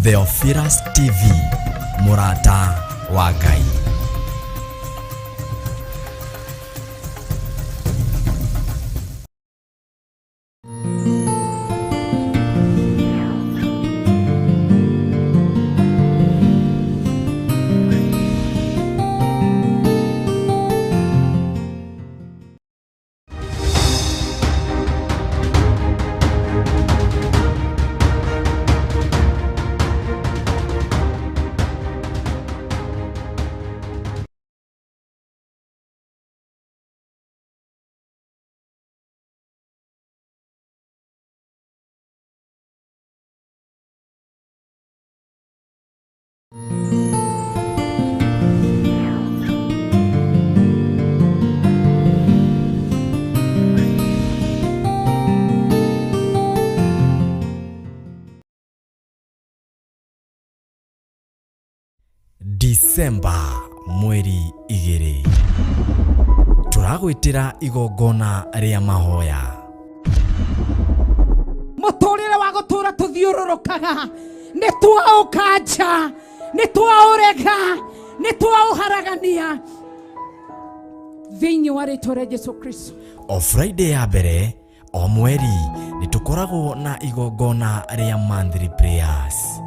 Theophilus TV, mũrata wa Ngai. Disemba mweri 2 tũragwĩtĩra igongona rĩa mahoya. Mũtũrĩre wa gũtũra tũthiũrũrũkaga nĩ twaũkanja, nĩ twaũrega, nĩ twaũharagania thĩinĩ wa rĩtwa rĩa Jesu Kristo. O Friday ya mbere o mweri nĩ tũkoragwo na igongona rĩa monthly prayers.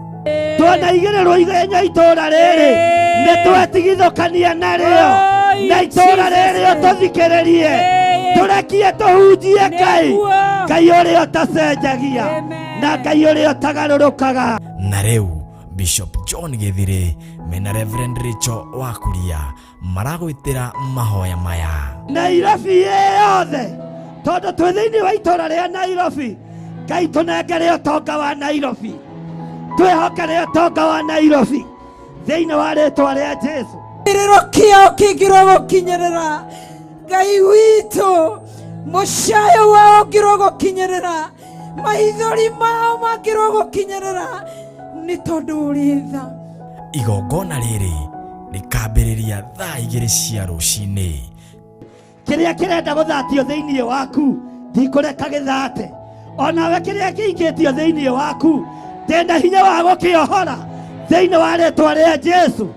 Twanaigĩrĩrwo ithenya itũra rĩrĩ nĩ twetigithũkania narĩo na itũra rĩrĩ ũtũthikĩrĩrie, tũrekie tũhunjie Ngai, Ngai ũrĩa ũtacenjagia na Ngai ũrĩa ũtagarũrũkaga. Na rĩu Bishop John Gĩthirĩ mena Reverend Rachel Wakuria maragwĩtĩra mahoya maya. Nairobi yothe, tondũ twĩ thĩinĩ wa itũra rĩa Nairobi, Ngai tũnengere ũtonga wa Nairobi, twĩhokere ũtonga wa Nairobi thĩinĩ wa rĩtwa rĩa Jesu. Kĩrĩro kĩao kĩngĩrwo gũkinyĩrĩra Ngai witũ, mũcayo wao ũngĩrwo gũkinyĩrĩra, maithori mao mangĩrwo gũkinyĩrĩra, nĩ tondũ ũrĩ tha. Igongona rĩrĩ rĩkambĩrĩria thaa 2 cia rũcinĩ. Kĩrĩa kĩrenda gũthatio thĩinĩ waku ndikũreka gĩthate, onawe kĩrĩa kĩikĩtio thĩinĩ waku ndĩna hinya wa gũkĩohora thĩinĩ wa rĩtwa rĩa Jesu,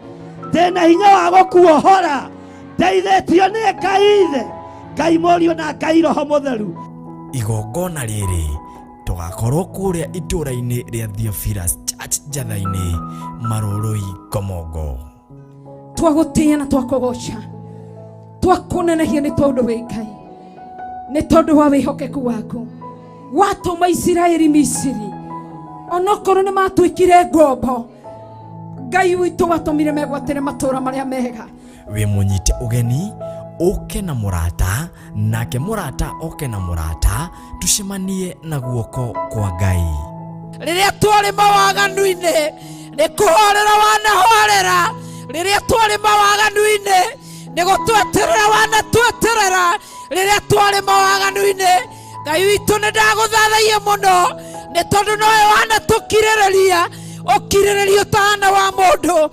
ndĩna hinya wa gũkuohora, ndeithĩtio nĩ Ngai Ithe, Ngai Mũriũ na Ngai Roho Mũtheru. Igongona rĩrĩ tũgakorwo kũrĩa itũra-inĩ rĩa Theophilus Church Njatha-inĩ, Marũrũi, Komongo. Twagũtĩĩa na twakũgoca, twakũnenehia nĩ tondũ wĩ Ngai, nĩ tondũ wa wĩhokeku waku watũma Isiraeli Misiri, onokorwo nĩ matuĩkire ngombo, Ngai witũ watũmire megwatĩre matũra marĩa mega. Wĩ mũnyite ũgeni ũke na mũrata, nake mũrata oke na mũrata, tucemanie na guoko kwa Ngai. Rĩrĩa twarĩ mawaganu-inĩ nĩ kũhorera wanahorera, rĩrĩa twarĩ mawaganu-inĩ nĩ gũtweterera wanatweterera, rĩrĩa twarĩ mawaganu-inĩ Ngai witũ nĩ ndagũthathaia mũno nĩ tondũ nowe wanatũkirĩrĩria ũkirĩrĩria ũtahana wa mũndũ.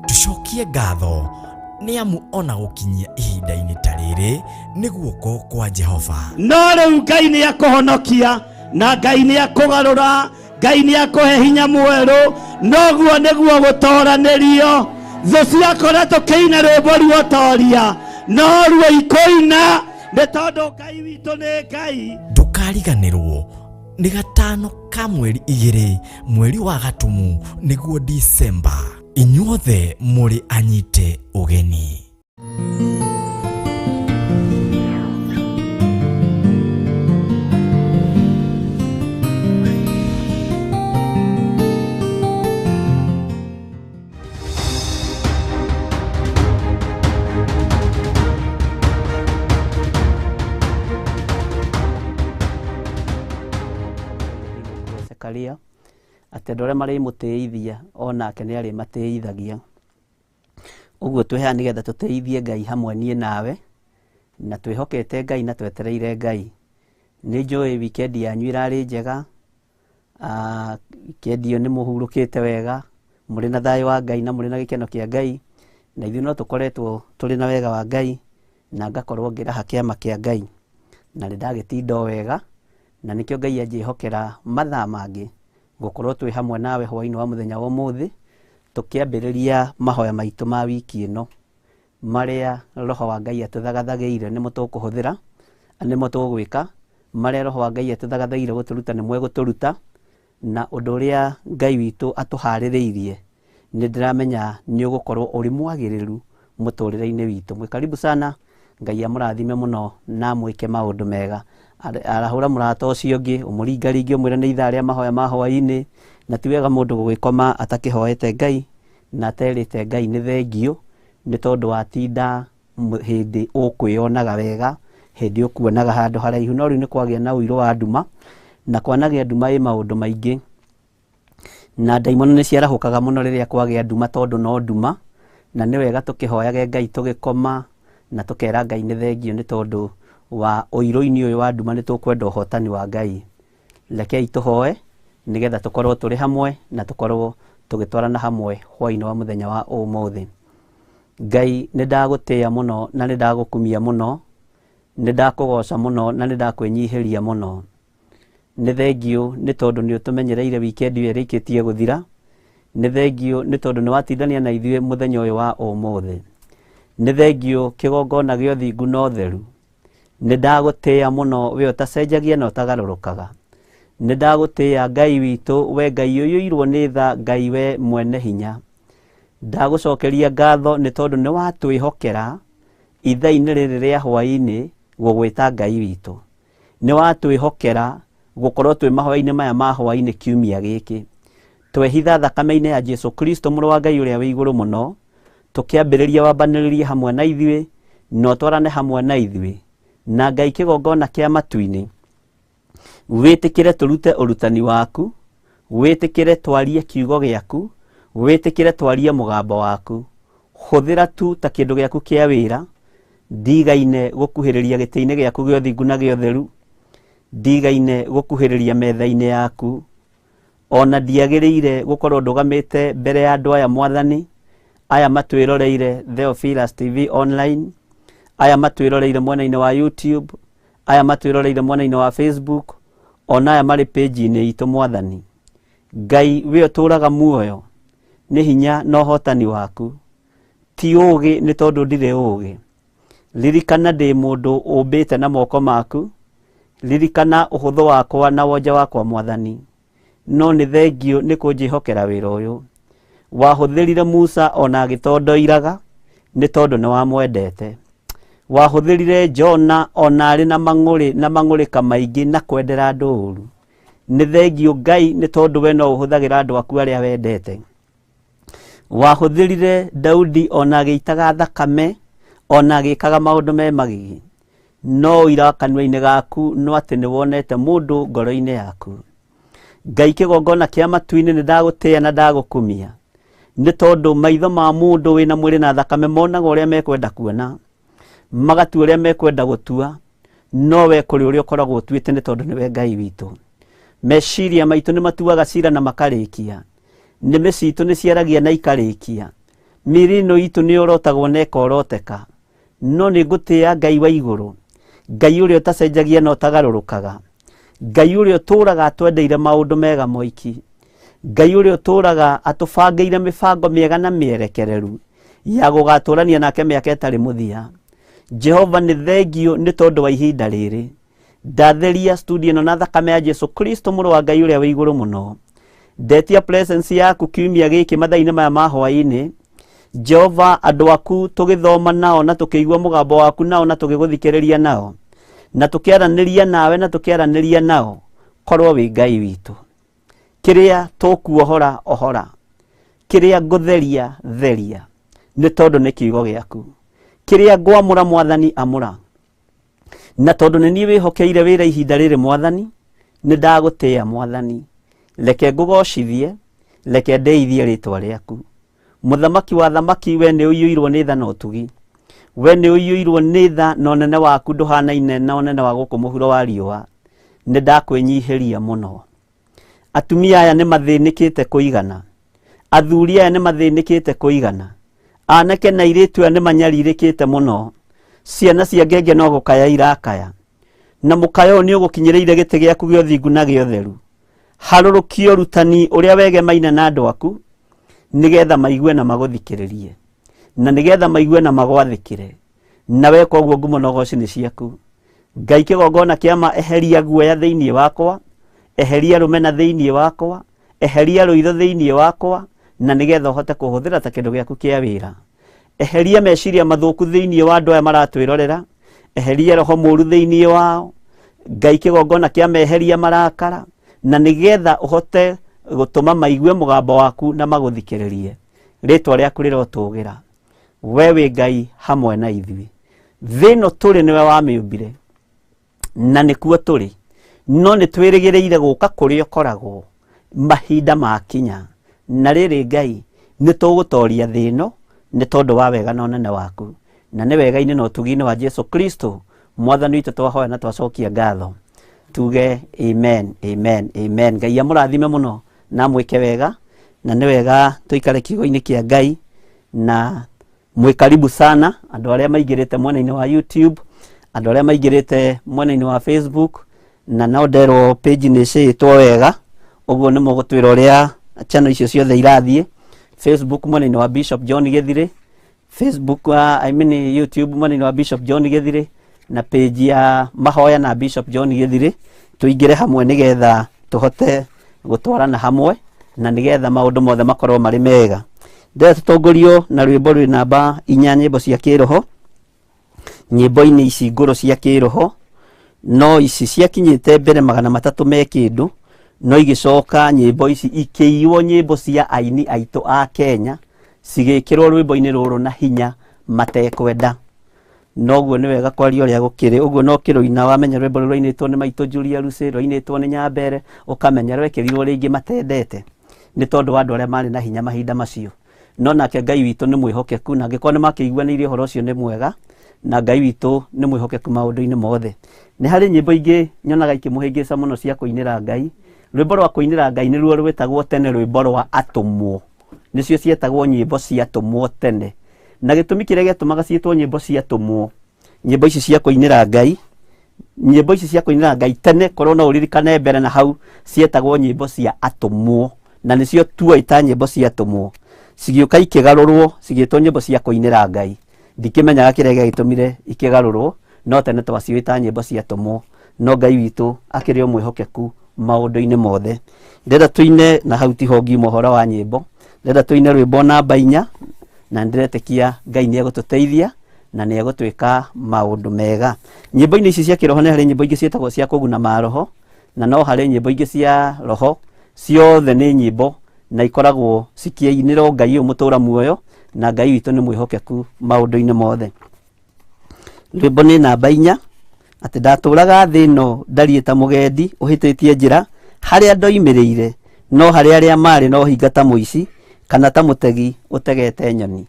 Tucokie ngatho nĩ amu ona gũkinyia ihinda-inĩ ta rĩrĩ nĩ guoko kwa Jehova. No rĩu Ngai nĩ akũhonokia na Ngai nĩ akũgarũra, Ngai nĩ akũhe hinya mwerũ, noguo nĩguo gũtoranĩrio. Thũ ciakora tũkĩina rwĩmbo ruotoria, no ruo ikũina nĩ tondũ Ngai witũ nĩ Ngai. Ndũkariganĩrwo nĩ gatano ka mweri 2 mweri wa Gatumu nĩguo Disemba. Inyuothe mũrĩ anyite ũgeni. Zekaria atĩ andũ arĩa marĩmũtĩithia onake nĩ arĩmatĩithagia. Ũguo twĩ haha nĩgetha tũtĩithie Ngai hamwe niĩ nawe, na twĩhokete Ngai na twetereire Ngai. Nĩ njũĩ weekend yanyu ĩrarĩ njega, weekend ĩyo nĩ mũhurũkĩte wega, mũrĩ na thayũ wa Ngai na mũrĩ na gĩkeno kĩa Ngai, na ithuĩ no tũkoretwo tũrĩ na wega wa Ngai, na ngakorwo ngĩraha kĩama kĩa Ngai, na nĩ ndagĩtinda o wega, na nĩkĩo Ngai anjĩhokera mathaa mangĩ Gũkorwo twĩ hamwe nawe hwainĩ wa mũthenya wa ũmũthĩ, tũkĩambĩrĩria mahoya maitũ ma wiki ĩno, marĩa Roho wa Ngai atũthagathagĩire nĩmo tũkũhũthĩra, nĩmo tũgwĩka, marĩa Roho wa Ngai atũthagathagĩire gũtũruta nĩmo egũtũruta, na ũndũ ũrĩa Ngai witũ atũharĩrĩirie nĩ ndĩramenya nĩ ũgũkorwo ũrĩ mwagĩrĩru mũtũrĩre-inĩ witũ. Mwĩ karibu sana, Ngai amũrathime mũno na amwĩke maũndũ mega. Arahũra mũrata ũcio ũngĩ, ũmũringaringe ũmwĩre nĩ ithaa rĩa mahoya ma hwaĩ-inĩ, na ti wega mũndũ gũgĩkoma atakĩhoete Ngai na aterĩte Ngai nĩ thengiũ, nĩ tondũ watinda hĩndĩ ũkwĩyonaga wega, hĩndĩ ũkuonaga handũ haraihu, no rĩu nĩ kwagĩa na ũirũ wa nduma, na kwanagĩa nduma ĩ maũndũ maingĩ. Na ndaimono nĩ ciarahũkaga mũno rĩrĩa kwagĩa nduma tondũ no nduma, na nĩ wega tũkĩhoyage Ngai tũgĩkoma na tũkera Ngai nĩ thengiũ nĩ tondũ wa ũirũ-inĩ ũyũ wa nduma nĩ tũkwenda ũhotani wa Ngai. Rekei tũhoe nĩgetha tũkorwo tũrĩ hamwe na tũkorwo tũgĩtwarana hamwe hwaĩ-inĩ wa mũthenya wa ũmũthĩ. Ngai nĩ ndagũtĩĩa mũno na nĩ ndagũkumia mũno, nĩ ndakũgoca mũno na nĩ ndakwĩnyihĩria mũno. Nĩ thengiũ nĩ tondũ nĩ ũtũmenyereire wikendi ĩyo ĩrĩkĩtie gũthira. Nĩ thengiũ nĩ tondũ nĩ watindania na ithuĩ mũthenya ũyũ wa ũmũthĩ. Nĩ thengiũ kĩgongona gĩa ũthingu na ũtheru. Nĩ ndagũtĩĩa mũno we ũtacenjagia na ũtagarũrũkaga. Nĩ ndagũtĩĩa Ngai witũ, we Ngai ũiyũirwo nĩ tha, Ngai we mwene hinya. Ndagũcokeria ngatho nĩ tondũ nĩ watwĩhokera ithaa-inĩ rĩrĩ rĩa hwaĩ-inĩ gũgwĩta Ngai witũ. Nĩ watwĩhokera gũkorwo twĩ mahoya-inĩ maya ma hwaĩ-inĩ kiumia gĩkĩ. Twehitha thakame-inĩ ya Jesu Kristo mũrũ wa Ngai ũrĩa wĩ igũrũ mũno, tũkĩambĩrĩria wambanĩrĩrie hamwe na ithuĩ na ũtwarane hamwe na ithuĩ. Na Ngai kĩgongona kĩa matu-inĩ, wĩtĩkĩre tũrute ũrutani waku, wĩtĩkĩre twarie kiugo gĩaku, wĩtĩkĩre twarie mũgambo waku. Hũthĩra tu ta kĩndũ gĩaku kĩa wĩra, ndigaine gũkuhĩrĩria gĩtĩ-inĩ gĩaku gĩa ũthingu na gĩa ũtheru, ndigaine gũkuhĩrĩria metha-inĩ yaku, ona ndiagĩrĩire gũkorwo ndũgamĩte mbere ya andũ aya Mwathani, aya matwĩroreire Theophilus TV online, aya matwĩroreire mwena-inĩ wa YouTube, aya matwĩroreire mwena-inĩ wa Facebook, ona aya marĩ page-inĩ itũ Mwathani. Ngai we ũtũraga muoyo, nĩ hinya na ũhotani waku. Ti ũgĩ nĩ tondũ ndirĩ ũgĩ. Ririkana ndĩ mũndũ ũmbĩte na moko maku, ririkana ũhũthũ wakwa na wonje wakwa Mwathani. No nĩ thengiũ nĩ kũnjĩhokera wĩra ũyũ. Wahũthĩrire Musa ona agĩtondoiraga nĩ tondũ nĩ wamwendete. Wahũthĩrire Jona ona arĩ na mang'ũrĩ na mang'ũrĩka maingĩ na kwendera andũ ũru. Nĩ thengiũ Ngai nĩ tondũ we no ũhũthagĩra andũ aku arĩa wendete. Wahũthĩrire Daudi ona agĩitaga thakame, ona agĩkaga maũndũ me magigi. No ũira kanua-inĩ gaku no atĩ nĩ wonete mũndũ ngoro-inĩ yaku. Ngai kĩgongona kĩa matu-inĩ nĩ ndagũtĩĩa na ndagũkumia, nĩ tondũ maitho ma mũndũ wĩna mwĩrĩ na thakame monaga ũrĩa mekwenda kuona, magatua ũrĩa mekwenda gũtua, no we kũrĩ ũrĩa ũkoragwo ũtuĩte nĩ tondũ nĩwe Ngai witũ. Meciria maitũ nĩ matuaga cira na makarĩkia. Nĩmĩ citũ nĩ ciaragia na ikarĩkia. Mĩĩrĩ ĩno itũ nĩ yorotagwo na ĩkoroteka. No nĩ ngũtĩĩa Ngai wa igũrũ, Ngai ũrĩa ũtacenjagia na ũtagarũrũkaga, Ngai ũrĩa ũtũũraga atwendeire maũndũ mega moiki, Ngai ũrĩa ũtũũraga atũbangĩire mĩbango mĩega na mĩerekereru ya gũgatũũrania nake mĩaka ĩtarĩ mũthia. Jehova nĩ thengiũ nĩ tondũ wa ihinda rĩrĩ. Ndatheria studio ĩno na thakame ya Jesu Kristo mũrũ wa Ngai ũrĩa wĩ igũrũ mũno. Ndetia presence yaku kiumia gĩkĩ mathaa-inĩ maya ma hwaĩ-inĩ. Jehova andũ aku tũgĩthoma nao na tũkĩigua mũgambo waku nao na tũgĩgũthikĩrĩria nao na tũkĩaranĩria nawe na tũkĩaranĩria nao, korwo wĩ Ngai witũ. Kĩrĩa tũkuohora ohora, kĩrĩa ngũtheria theria, nĩ tondũ nĩ kiugo gĩaku. Kĩrĩa ngwamũra Mwathani amũra. Na tondũ nĩ niĩ wĩhokeire wĩra ihinda rĩrĩ Mwathani, nĩ ndagũtĩĩa Mwathani. Reke ngũgocithie, reke ndĩithie rĩtwa rĩaku. Mũthamaki wa athamaki, we nĩ ũiyũirwo nĩ tha na ũtugi. We nĩ ũiyũirwo nĩ tha na ũnene waku ndũhanaine na ũnene wa gũkũ mũhuro wa riũa. Nĩ ndakwĩnyihĩria mũno. Atumia aya nĩ mathĩnĩkĩte kũigana. Athuri aya nĩ mathĩnĩkĩte kũigana. Anake na airĩtu aya nĩ manyarirĩkĩte mũno. Ciana cia ngenge no gũkaya irakaya. Na mũkayo ũyũ nĩ ũgũkinyĩrĩire gĩtĩ gĩaku gĩa ũthingu na gĩa ũtheru. Harũrũkia ũrutani ũrĩa wegemaine na andũ aku, nĩgetha maigue na magũthikĩrĩrie, na nĩgetha maigue na magwathĩkĩre. Na weka ũguo ngumo na ũgoci nĩ ciaku. Ngai kĩgongona kĩa ma, eheria guoya thĩinĩ wakwa, eheria rũmena thĩinĩ wakwa, eheria rũitho thĩinĩ wakwa, na nĩgetha ũhote kũhũthĩra ta kĩndũ gĩaku kĩa wĩra. Eheria meciria mathũku thĩinĩ wa andũ aya maratwĩrorera, eheria roho mũru thĩinĩ wao. Ngai kĩgongona kĩa meheria marakara, na nĩgetha ũhote gũtũma maigue mũgambo waku na magũthikĩrĩrie. Rĩtwa rĩaku rĩrotũgĩra. We wĩ Ngai hamwe na ithuĩ. Thĩ ĩno tũrĩ nĩwe wamĩũmbire, na nĩkuo tũrĩ, no nĩ twĩrĩgĩrĩire gũka kũrĩa ũkoragwo mahinda makinya. Na rĩrĩ Ngai, nĩ tũgũtoria thĩ ĩno nĩ tondũ wa wega na ũnene waku, na nĩ wega-inĩ na ũtugi-inĩ wa Jesu Kristo mwathani witũ twahoya na twacokia ngatho, tuge amen, amen, amen. Ngai amũrathime mũno na amwĩke wega, na nĩ wega tũikare kiugo-inĩ kĩa Ngai, na mwĩ karibu sana andũ arĩa maingĩrĩte mwena-inĩ wa YouTube, andũ arĩa maingĩrĩte mwena-inĩ wa Facebook, na no nderwo page nĩ cĩĩtwo wega, ũguo nĩ mũgũtwĩra ũrĩa channel icio ciothe irathiĩ. Facebook mwena-inĩ wa Bishop John Gĩthirĩ, Facebook, I mean YouTube mwena-inĩ wa Bishop John Gĩthirĩ, na page ya mahoya na Bishop John Gĩthirĩ, tũingĩre hamwe nĩgetha tũhote gũtwarana hamwe na nĩgetha maũndũ mothe makorwo marĩ mega. Ndĩrenda tũtongorio na rwĩmbo rwĩ namba 4, nyĩmbo cia kĩroho, nyĩmbo-inĩ ici ngũrũ cia kĩroho, no ici ciakinyĩte mbere 300 me kĩndũ, no igĩcoka nyĩmbo ici ikĩiywo, nyĩmbo cia aini aitũ a Kenya cigĩkĩrwo rwĩmbo-inĩ rũrũ na hinya matekwenda. Noguo nĩ wega kwaria ũrĩa gũkĩrĩ, ũguo no kĩrũina wamenya rwĩmbo rũrũ rwainĩtwo nĩ maitũ Julia Lucy, rwainĩtwo nĩ Nyambere, ũkamenya rwekĩrirwo rĩngĩ matendete nĩ tondũ wa andũ arĩa marĩ na hinya mahinda macio. No nake Ngai witũ nĩ mwĩhokeku, na angĩkorwo nĩ makĩiguanĩire ũhoro ũcio nĩ mwega, na Ngai witũ nĩ mwĩhokeku maũndũ-inĩ mothe. Nĩ harĩ nyĩmbo ingĩ nyonaga ikĩmũhĩngĩca mũno cia kũinĩra Ngai. Rwĩmbo rwa kũinĩra Ngai nĩruo rwĩtagwo tene rwĩmbo rwa atũmwo, nĩcio cietagwo nyĩmbo cia atũmwo tene. Na gĩtũmi kĩrĩa gĩatũmaga ciĩtwo nyĩmbo cia atũmwo, nyĩmbo ici cia kũinĩra Ngai, nyĩmbo ici cia kũinĩra Ngai tene, korwo no ũririkane mbere na hau, cietagwo nyĩmbo cia atũmwo, na nĩcio tuoĩ ta nyĩmbo cia atũmwo. Cigĩũka ikĩgarũrwo cigĩtwo nyĩmbo cia kũinĩra Ngai. Ndikĩmenyaga kĩrĩa gĩagĩtũmire ikĩgarũrwo, no tene twaciũĩ ta nyĩmbo cia atũmwo. No Ngai witũ akĩrĩ o mwĩhokeku maũndũ-inĩ mothe. Ndĩrenda tũine, na hau tiho ngiuma ũhoro wa nyĩmbo, ndĩrenda tũine rwĩmbo namba 4, na nĩndĩretĩkia Ngai nĩ egũtũteithia na nĩ egũtwĩka maũndũ mega. Nyĩmbo-inĩ ici cia kĩroho nĩ harĩ nyĩmbo ingĩ ciĩtagwo cia kũguna maroho, na no harĩ nyĩmbo ingĩ cia roho, ciothe nĩ nyĩmbo na ikoragwo cikĩinĩrwo Ngai ũyũ mũtũra muoyo, na Ngai witũ nĩ mwĩhokeku maũndũ-inĩ mothe. Rwĩmbo nĩ namba 4, atĩ ndatũraga thĩ ĩno ndariĩ ta mũgendi ũhĩtĩtie njĩra, harĩa ndoimĩrĩire no harĩa arĩa marĩ no hinga ta mũici kana ta mũtegi ũtegete nyoni.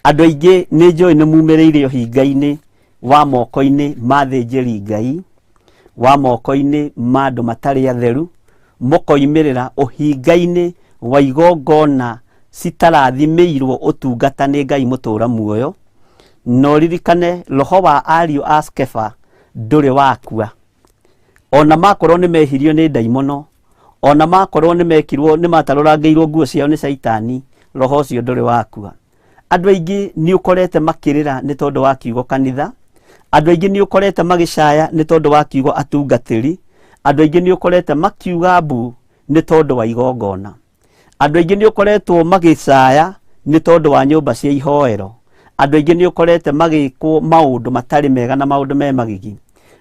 Andũ aingĩ nĩ njũĩ nĩ mumĩrĩire ũhinga-inĩ wa moko-inĩ ma athĩnjĩri Ngai, wa moko-inĩ ma andũ matarĩ atheru, mũkoimĩrĩra ũhinga-inĩ wa igongona citarathimĩirwo ũtungata nĩ Ngai mũtũra muoyo. Na ũririkane roho wa ariũ a Skeva ndũrĩ wakua. Ona makorwo nĩ mehirio nĩ ndaimono, ona makorwo nĩ mekirwo nĩ matarũrangĩirwo nguo ciao nĩ caitani, roho ũcio ndũrĩ wakua. Andũ aingĩ nĩ ũkorete makĩrĩra nĩ tondũ wa kiugo kanitha, andũ aingĩ nĩ ũkorete magĩcaya nĩ tondũ wa kiugo atungatĩri, andũ aingĩ nĩ ũkorete makiuga mbu nĩ tondũ wa igongona. Andũ aingĩ nĩ ũkoretwo magĩcaya nĩ tondũ wa nyũmba cia ihoero. Andũ aingĩ nĩ ũkorete magĩkwo maũndũ matarĩ mega na maũndũ me magigi.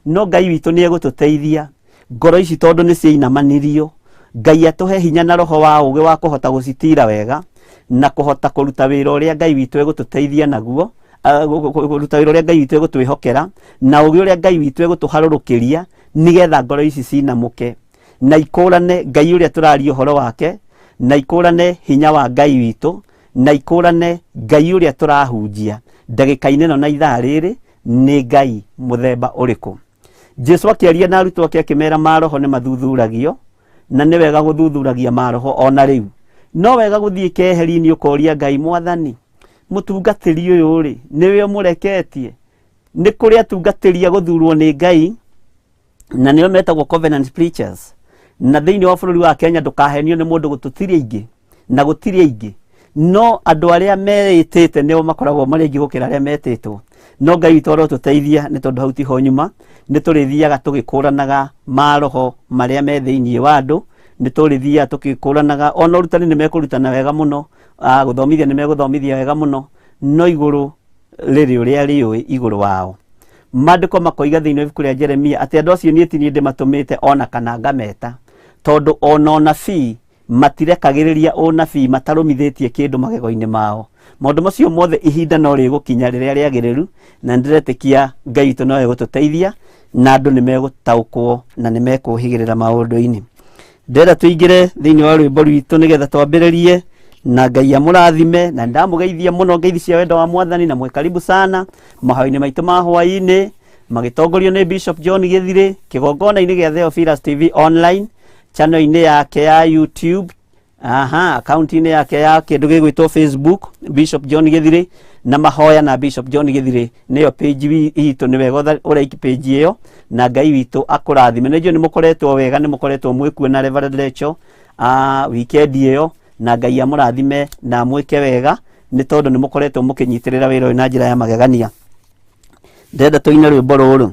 No Ngai witũ nĩ egũtũteithia ngoro ici tondũ nĩ ciainamanirio. Ngai atũhe hinya na roho wa ũgĩ wa kũhota gũcitira wega na kũhota kũruta wĩra ũrĩa Ngai witũ egũtũteithia naguo, kũruta wĩra ũrĩa Ngai witũ egũtwĩhokera na ũgĩ ũrĩa Ngai witũ egũtũharũrũkĩria nĩgetha ngoro ici cinamũke na ikũrane Ngai ũrĩa tũraria ũhoro wake, na ikũrane hinya wa Ngai witũ, na ikũrane Ngai ũrĩa tũrahunjia ndagĩka-inĩ ĩno na ithaa rĩrĩ nĩ Ngai mũthemba ũrĩkũ. Jesu akĩaria na arutwo ake akĩmera maroho nĩ mathuthuragio, na nĩ wega gũthuthuragia maroho ona rĩu. No wega gũthiĩ keheri-inĩ ũkoria Ngai, Mwathani, mũtungatĩri ũyũ rĩ, nĩwe ũmũreketie? Nĩ kũrĩ atungatĩri a gũthurwo nĩ Ngai, na nĩo metagwo covenant preachers. Na thĩinĩ wa bũrũri wa Kenya ndũkahenio nĩ mũndũ gũtũtirĩ aingĩ na gũtirĩ aingĩ, no andũ arĩa meĩtĩte nĩo makoragwo marĩ aingĩ gũkĩra arĩa metĩtwo. No Ngai witũ arotũteithia, nĩ tondũ hau tiho nyuma, nĩ tũrĩthiaga tũgĩkũranaga maroho marĩa me thĩinĩ wa andũ, nĩ tũrĩthiaga tũgĩkũranaga. Ona ũrutani nĩ mekũrutana wega mũno, gũthomithia nĩ megũthomithia wega mũno, no igũrũ rĩrĩ ũrĩa rĩũĩ igũrũ wao. Maandĩko makoiga thĩinĩ wa ibuku rĩa Jeremia atĩ andũ acio niĩ ti niĩ ndĩmatũmĩte ona kana ngameta, tondũ ona ũnabii matirekagĩrĩria ũnabii matarũmithĩtie kĩndũ magego-inĩ mao. Maũndũ macio mothe ihinda no rĩgũkinya rĩrĩa rĩagĩrĩru, na nĩndĩretĩkia Ngai witũ no egũtũteithia na andũ nĩ megũtaũkwo na nĩ mekũhĩgĩrĩra maũndũ-inĩ. Ndĩrenda tũingĩre thĩinĩ wa rwĩmbo rwitũ nĩgetha twambĩrĩrie, na Ngai amũrathime, na ndamũgeithia mũno ngeithi cia wendo wa Mwathani, na mwĩ karibu sana mahoya-inĩ maitũ ma hwaĩ-inĩ magĩtongorio nĩ Bishop John Gĩthirĩ kĩgongona-inĩ gĩa Theophilus TV online, channel-inĩ yake ya YouTube, aha, account-inĩ yake ya kĩndũ gĩgwĩtwo Facebook, Bishop John Gĩthirĩ, na mahoya na Bishop John Gĩthirĩ nĩyo page itũ. Nĩ wega ũraiki page ĩyo, na Ngai witũ akũrathime. Nĩ njũĩ nĩ mũkoretwo wega, nĩ mũkoretwo mwĩkuo na Reverend Rachel weekend ĩyo, na Ngai amũrathime na amwĩke wega, nĩ tondũ nĩ mũkoretwo mũkĩnyitĩrĩra wĩra ũyũ na njĩra ya magegania. Ndĩrenda tũine rwĩmbo rũrũ.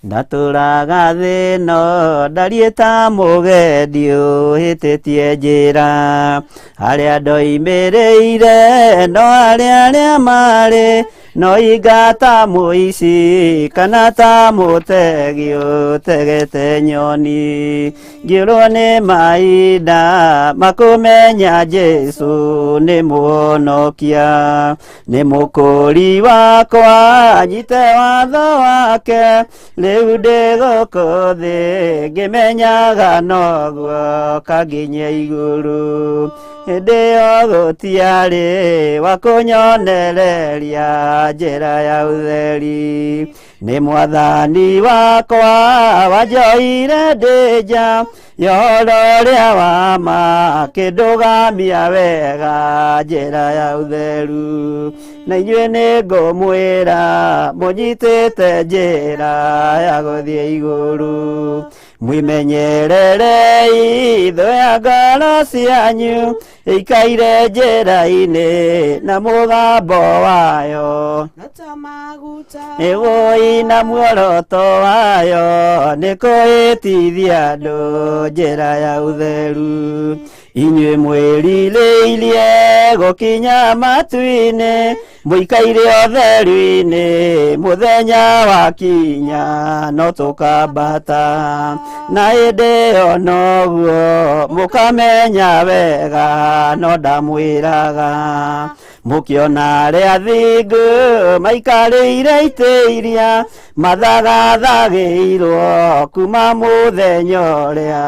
Ndatũraga thĩ ĩno ndariĩ ta mũgendi ũhĩtĩtie njĩra, harĩa ndoimĩrĩire no harĩa arĩa marĩ, no inga ta mũici kana ta mũtegi ũtegete nyoni. Ngĩũrwo nĩ mahinda makũmenya Jesũ nĩ mũhonokia, nĩ mũkũri wakwa, nyite watho wake. Rĩu ndĩ gũkũ thĩ ngĩmenyaga noguo kanginya igũrũ, hĩndĩ ĩyo gũtiarĩ wa kũnyonereria njĩra ya ũtheri. Nĩ Mwathani wakwa wanjoire ndĩ nja ya ũhoro ũrĩa wa ma, akĩndũgamia wega njĩra ya ũtheru. Na inyuĩ nĩ ngũmwĩra mũnyitĩte njĩra ya gũthiĩ igũrũ, mwimenyererei thũ ya ngoro cianyu ĩikaire njĩra-inĩ na mũgambo wayo nĩwũi, na muoroto wayo nĩ kũhĩtithia andũ njĩra ya ũtheru. Inyuĩ mwĩrirĩirie gũkinya matu-inĩ, mũikaire ũtheru-inĩ, mũthenya wakinya no tũkambata, na hĩndĩ ĩyo noguo mũkamenya wega. No ndamwĩraga mũkĩona arĩa athingu maikarĩire itĩ iria mathagathagĩirwo kuma mũthenya ũrĩa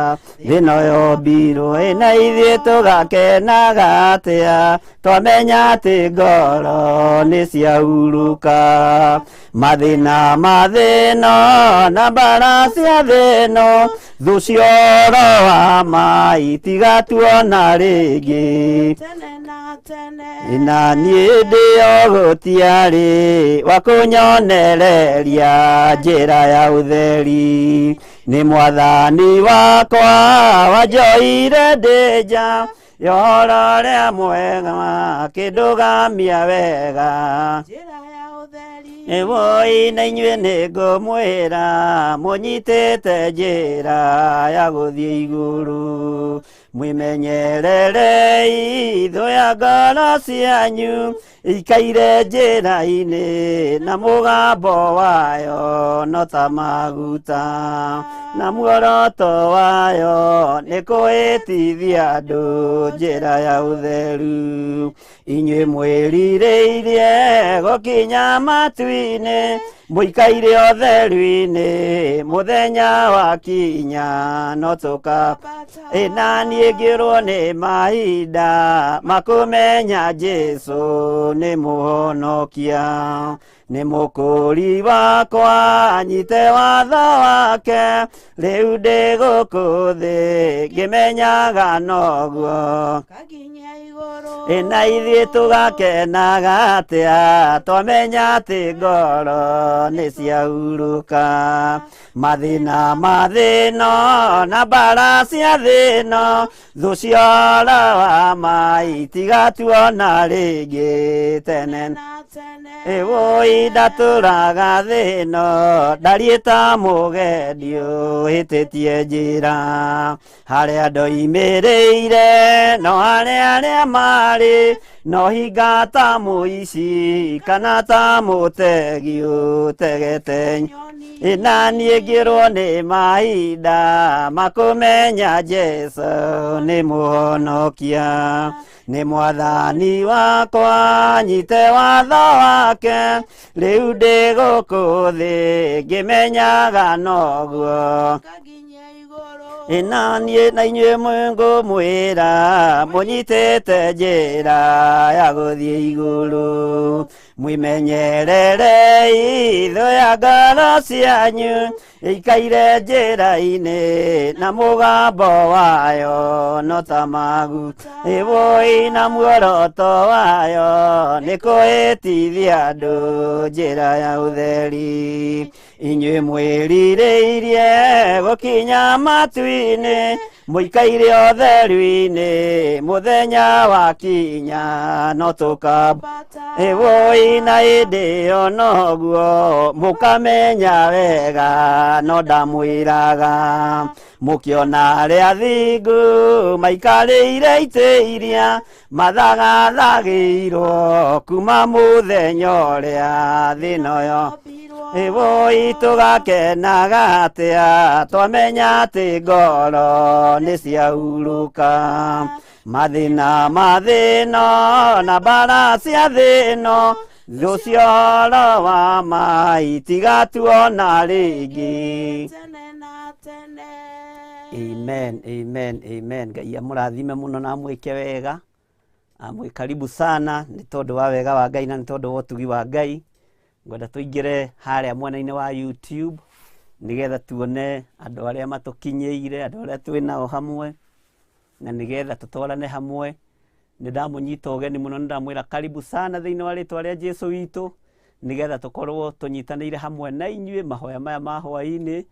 thĩ ĩno yombirwo, ĩna ithuĩ tũgakenaga atĩa twamenya atĩ ngoro nĩ ciahurũka. Mathĩna ma thĩ ĩno na mbara cia thĩ ĩno, thũ cia ũhoro wa ma itigatuona rĩngĩ. Na niĩ ndĩ o gũtiarĩ wa kũnyonereria njĩra ya ũtheri, nĩ Mwathani wakwa wanjoire ndĩ nja ya ũhoro ũrĩa mwega, akĩndũgamia wega. Ĩwoi, na inyuĩ nĩ ngũmwĩra mũnyitĩte njĩra ya gũthiĩ igũrũ, mwimenyererei thũ ya ngoro cianyu ikaire njĩra-inĩ na mũgambo wayo no ta maguta, na muoroto wayo nĩ kũhĩtithia andũ njĩra ya ũtheru. Inyuĩ mwĩrirĩirie gũkinya matu-inĩ, mũikaire ũtheru-inĩ, mũthenya wakinya no tũka. Ĩna niĩ ngĩũrwo nĩ mahinda makũmenya Jesũ nĩ mũhonokia, nĩ mũkũri wakwa, nyite watho wake. Rĩu ndĩ gũkũ thĩ ngĩmenyaga noguo. Ĩna ithuĩ tũgakenaga atĩa twamenya atĩ ngoro nĩ ciahurũka. Mathĩna ma thĩno na mbara cia thĩno, thũ ciora wa ma itigatuona rĩngĩ tene. Ĩwũi ndatũraga thĩno, ndariĩ ta mũgendi ũhĩtĩtie njĩra. Harĩa ndoimĩrĩire no harĩa arĩa marĩ, no hinga ta mũici kana ta mũtegi ũtegete. Ĩna niĩ ngĩrwo nĩ mahinda makũmenya Jesũ nĩ mũhonokia. Nĩ mwathani wakwa, nyite watho wake, rĩu ndĩ gũkũ thĩ ngĩmenyaga noguo. Ĩna niĩ na inyuĩ ngũmwĩra mũnyitĩte njĩra ya gũthiĩ igũrũ. Mwĩmenyererei thũ ya ngoro cianyu, ĩikaire njĩra-inĩ na mũgambo wayo no ta maguta. Ĩwũi na muoroto wayo nĩ kũhĩtithia andũ njĩra ya ũtheri. Inyuĩ mwĩrirĩirie gũkinya matu-inĩ, mũikaire ũtheru-inĩ mũthenya wakinya no tũkambata. Ĩwũi na hĩndĩ ĩyo noguo mũkamenya wega no ndamwĩraga. Mũkĩona arĩa athingu maikarĩire itĩ iria mathagathagĩirwo kuma mũthenya ũrĩa thĩna ũyũ. Ĩwũi tũgakenaga atĩa twamenya atĩ ngoro nĩ ciahurũka. Mathĩna ma thĩno na mbara cia thĩno, thũ cioro wa ma itigatuona rĩngĩ. Amen, amen, amen. Ngai amũrathime mũno na amwĩke wega. Amwĩ karibu sana nĩ tondũ wa wega wa Ngai na nĩ tondũ wa ũtugi wa Ngai. Ngwenda tũingĩre harĩa mwena-inĩ wa YouTube nĩgetha tuone andũ arĩa matũkinyĩire, andũ arĩa twĩ nao hamwe, na nĩgetha tũtwarane hamwe. Nĩ ndamũnyita ũgeni mũno, nĩ ndamwĩra karibu sana thĩinĩ wa rĩtwa rĩa Jesu witũ, nĩgetha tũkorwo tũnyitanĩire hamwe na inyuĩ mahoya maya ma hwaĩ-inĩ,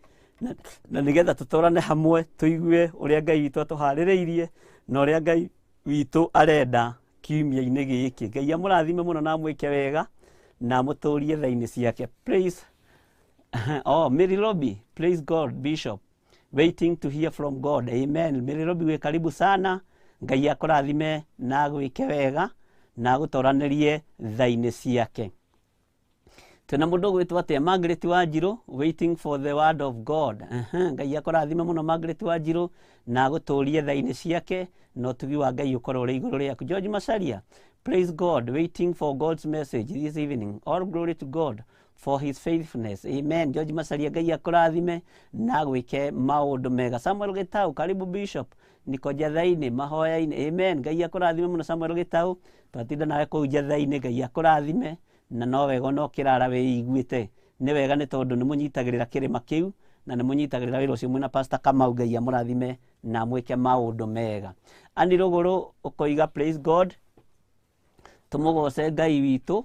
na nĩgetha tũtwarane hamwe tũigue ũrĩa Ngai witũ atũharĩrĩirie na ũrĩa Ngai witũ arenda kiumia-inĩ gĩkĩ. Ngai amũrathime mũno na amwĩke wega na amũtũrie tha-inĩ ciake. Praise. Oh, Mary Robbie, praise God, Bishop. Waiting to hear from God. Amen. Mary Robbie, wĩ karibu sana. Ngai akũrathime na agwĩke wega na agũtoranĩrie tha-inĩ ciake. Twĩna mũndũ ũgwĩtwo atĩa? Margaret Wanjirũ, waiting for the word of God. Ngai akũrathime mũno Margaret Wanjirũ na agũtũrie tha-inĩ ciake na ũtugi wa Ngai ũkorwo ũrĩ igũrũ rĩaku. George Macharia, praise God, waiting for God's message this evening. All glory to God for his faithfulness. Amen. George Macharia, Ngai akũrathime na agwĩke maũndũ mega. Samuel Gitau, karibu Bishop. Niko njatha-inĩ mahoya-inĩ. Amen. Ngai akũrathime mũno Samuel Gitau. Twatinda nawe kũu njatha-inĩ, Ngai akũrathime na no wega no kĩrara wĩiguĩte. Nĩ wega nĩ tondũ nĩ mũnyitagĩrĩra kĩrĩma kĩu na nĩ mũnyitagĩrĩra wĩra ũcio mwĩna Pastor Kamau. Ngai amũrathime na amwĩke maũndũ mega. Ani Rũgũrũ ũkoiga praise God, tũmũgoce Ngai witũ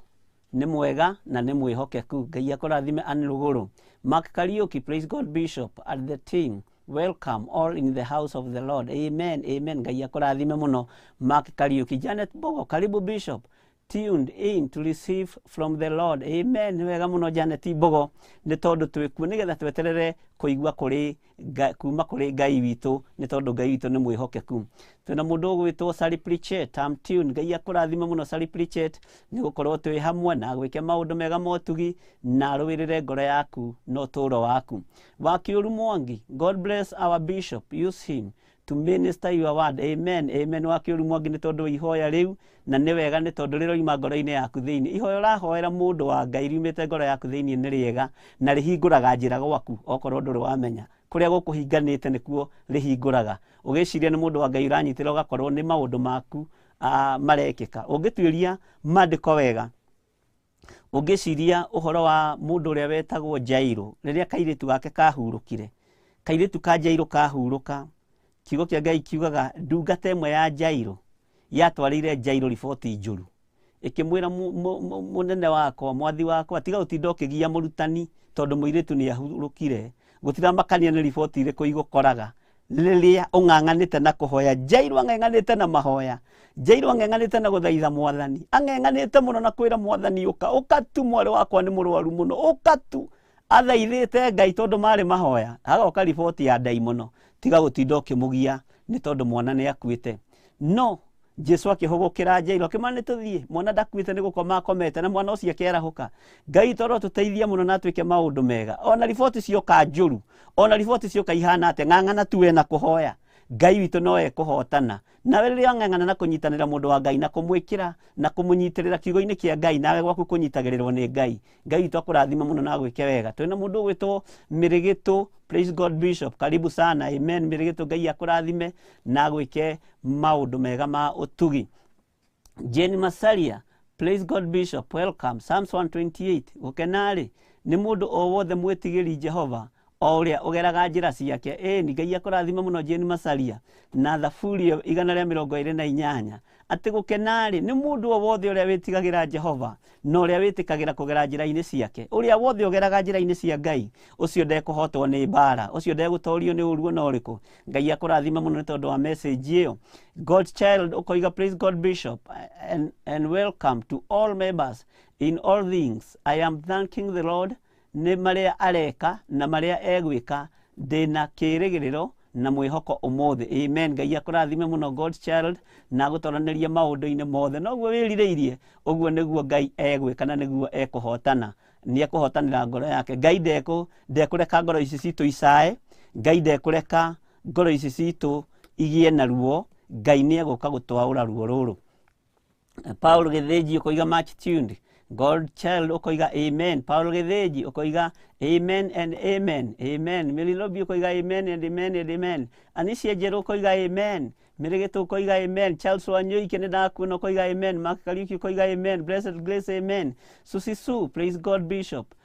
nĩ mwega na nĩ mwĩhokeku. Ngai akũrathime Ani Rũgũrũ. Mark Kariuki, praise God Bishop and the team. Welcome all in the house of the Lord. Amen, amen. Ngai akũrathime mũno Mark Kariuki. Janet Bogo, karibu Bishop. Tuned in to receive from the Lord. Amen. Nĩ wega mũno Janet Bogo, nĩ tondũ twĩkuo nĩgetha tweterere kũigua kũrĩ kuma kũrĩ Ngai witũ, nĩ tondũ Ngai witũ nĩ mwĩhokeku. Twĩna mũndũ ũgwĩtwo Sally Pritchett, I'm tuned. Ngai akũrathime mũno Sally Pritchett, nĩ gũkorwo twĩ hamwe na gwĩke maũndũ mega ma ũtugi na arũĩrĩre ngoro yaku na ũtũũro waku. Wakiũru Mwangi, God bless our bishop, use him to minister your word. Amen, amen. Wakiũru Mwangi, nĩ tondũ wa ihoya rĩu, na nĩ wega nĩ tondũ rĩroima ngoro-inĩ yaku thĩinĩ. Ihoya ũrahoera mũndũ wa Ngai riumĩte ngoro yaku thĩinĩ nĩ rĩega na rĩhingũraga njĩra gwaku, okorwo ndũrĩ wamenya kũrĩa gũkũhinganĩte nĩkuo rĩhingũraga. Ũgĩciria nĩ mũndũ wa Ngai ũranyitĩra, ũgakorwo nĩ maũndũ maku marekĩka. Ũngĩtuĩria maandĩko wega, ũngĩciria ũhoro wa mũndũ ũrĩa wetagwo Jairũ, rĩrĩa kairĩtu gake kahurũkire, kairĩtu ka Jairũ kahurũka, kiugo kĩa Ngai kiugaga ndungata ĩmwe ya Jairũ Yatwarĩire Jairo riboti njũru, ĩkĩmwĩra mũnene wakwa, mwathi wakwa, tiga gũtinda ũkĩgia mũrutani tondũ mũirĩtu nĩ ahurũkire. Gũtiramakania nĩ riboti irĩkũ igũkoraga rĩrĩa ũng'ang'anĩte na kũhoya. Jairo ang'eng'anĩte na mahoya, Jairo ang'eng'anĩte na gũthaitha mwathani, ang'eng'anĩte mũno na kwĩra mwathani, ũka, ũka tu, mwarĩ wakwa nĩ mũrwaru mũno, ũka tu. Athaithĩte Ngai tondũ marĩ mahoya, hagoka riboti ya ndaimono, tiga gũtinda ũkĩmũgia nĩ tondũ mwana nĩ akuĩte. No Jesu akĩhũgũkĩra Jairo akĩmwĩra, nĩ tũthiĩ, mwana ndakuĩte, nĩ gũkoma akomete. Na mwana ũcio akĩarahũka. Ngai toro tũteithie mũno na atuĩke maũndũ mega. Ona riboti cioka njũru, ona riboti cioka ihana atĩa, ng'ang'ana tu we na kũhoya, Ngai witũ no ekũhotana. Nawe rĩrĩa wang'ang'ana na kũnyitanĩra mũndũ wa Ngai na kũmwĩkĩra na kũmũnyitĩrĩra kiugo-inĩ kĩa Ngai, nawe gwaku kũnyitagĩrĩrwo nĩ Ngai. Ngai witũ akũrathima mũno na agwĩke wega. Twĩna mũndũ ũgwĩtwo Mĩrĩgĩtũ, praise God Bishop, karibu sana. Amen. Mĩrĩgĩtũ, Ngai akũrathime na agwĩke maũndũ mega ma ũtugi. Jane Masaria, praise God Bishop, welcome. Psalms 128, gũkena-rĩ nĩ mũndũ o wothe mwĩtigĩri Jehova, o ũrĩa ũgeraga njĩra ciake. Ĩni, Ngai akũrathime mũno Jane Masaria. Na Thaburi 128, atĩ gũkena-rĩ nĩ mũndũ o wothe ũrĩa wĩtigagĩra Jehova na ũrĩa wĩtĩkagĩra kũgera njĩra-inĩ ciake. Ũrĩa wothe ũgeraga njĩra-inĩ cia Ngai, ũcio ndekũhotwo nĩ mbara, ũcio ndegũtorio nĩ ũru ona ũrĩkũ. Ngai akũrathime mũno nĩ tondũ wa message ĩyo. God Child ũkoiga, praise God Bishop and welcome to all members. In all things I am thanking the Lord nĩ marĩa areka na marĩa egwĩka. Ndĩna kĩĩrĩgĩrĩro na mwĩhoko ũmũthĩ. Amen. Ngai akũrathime mũno God Child na agũtoranĩrie maũndũ-inĩ mothe. Noguo wĩrirĩirie, ũguo nĩguo Ngai egwĩka na nĩguo ekũhotana, nĩ ekũhotanĩra ngoro yake. Ngai ndekũreka ngoro ici citũ icae, Ngai ndekũreka ngoro ici citũ igĩe na ruo. Ngai nĩ egũka gũtwaũra ruo rũrũ. Paul Gĩthĩnji ũkoiga much tuned. God Child ũkoiga amen. Paul Gĩthĩnji ũkoiga amen and amen. Amen. Melilobi ũkoiga amen and amen and amen. Anicia Njerũ ũkoiga amen. Mĩrĩgĩtũ ũkoiga amen. Charles Wanyoike nĩ ndakuona, ũkoiga amen. Mark Kariuki ũkoiga amen. Blessed Grace, amen. Susi Su, praise God Bishop.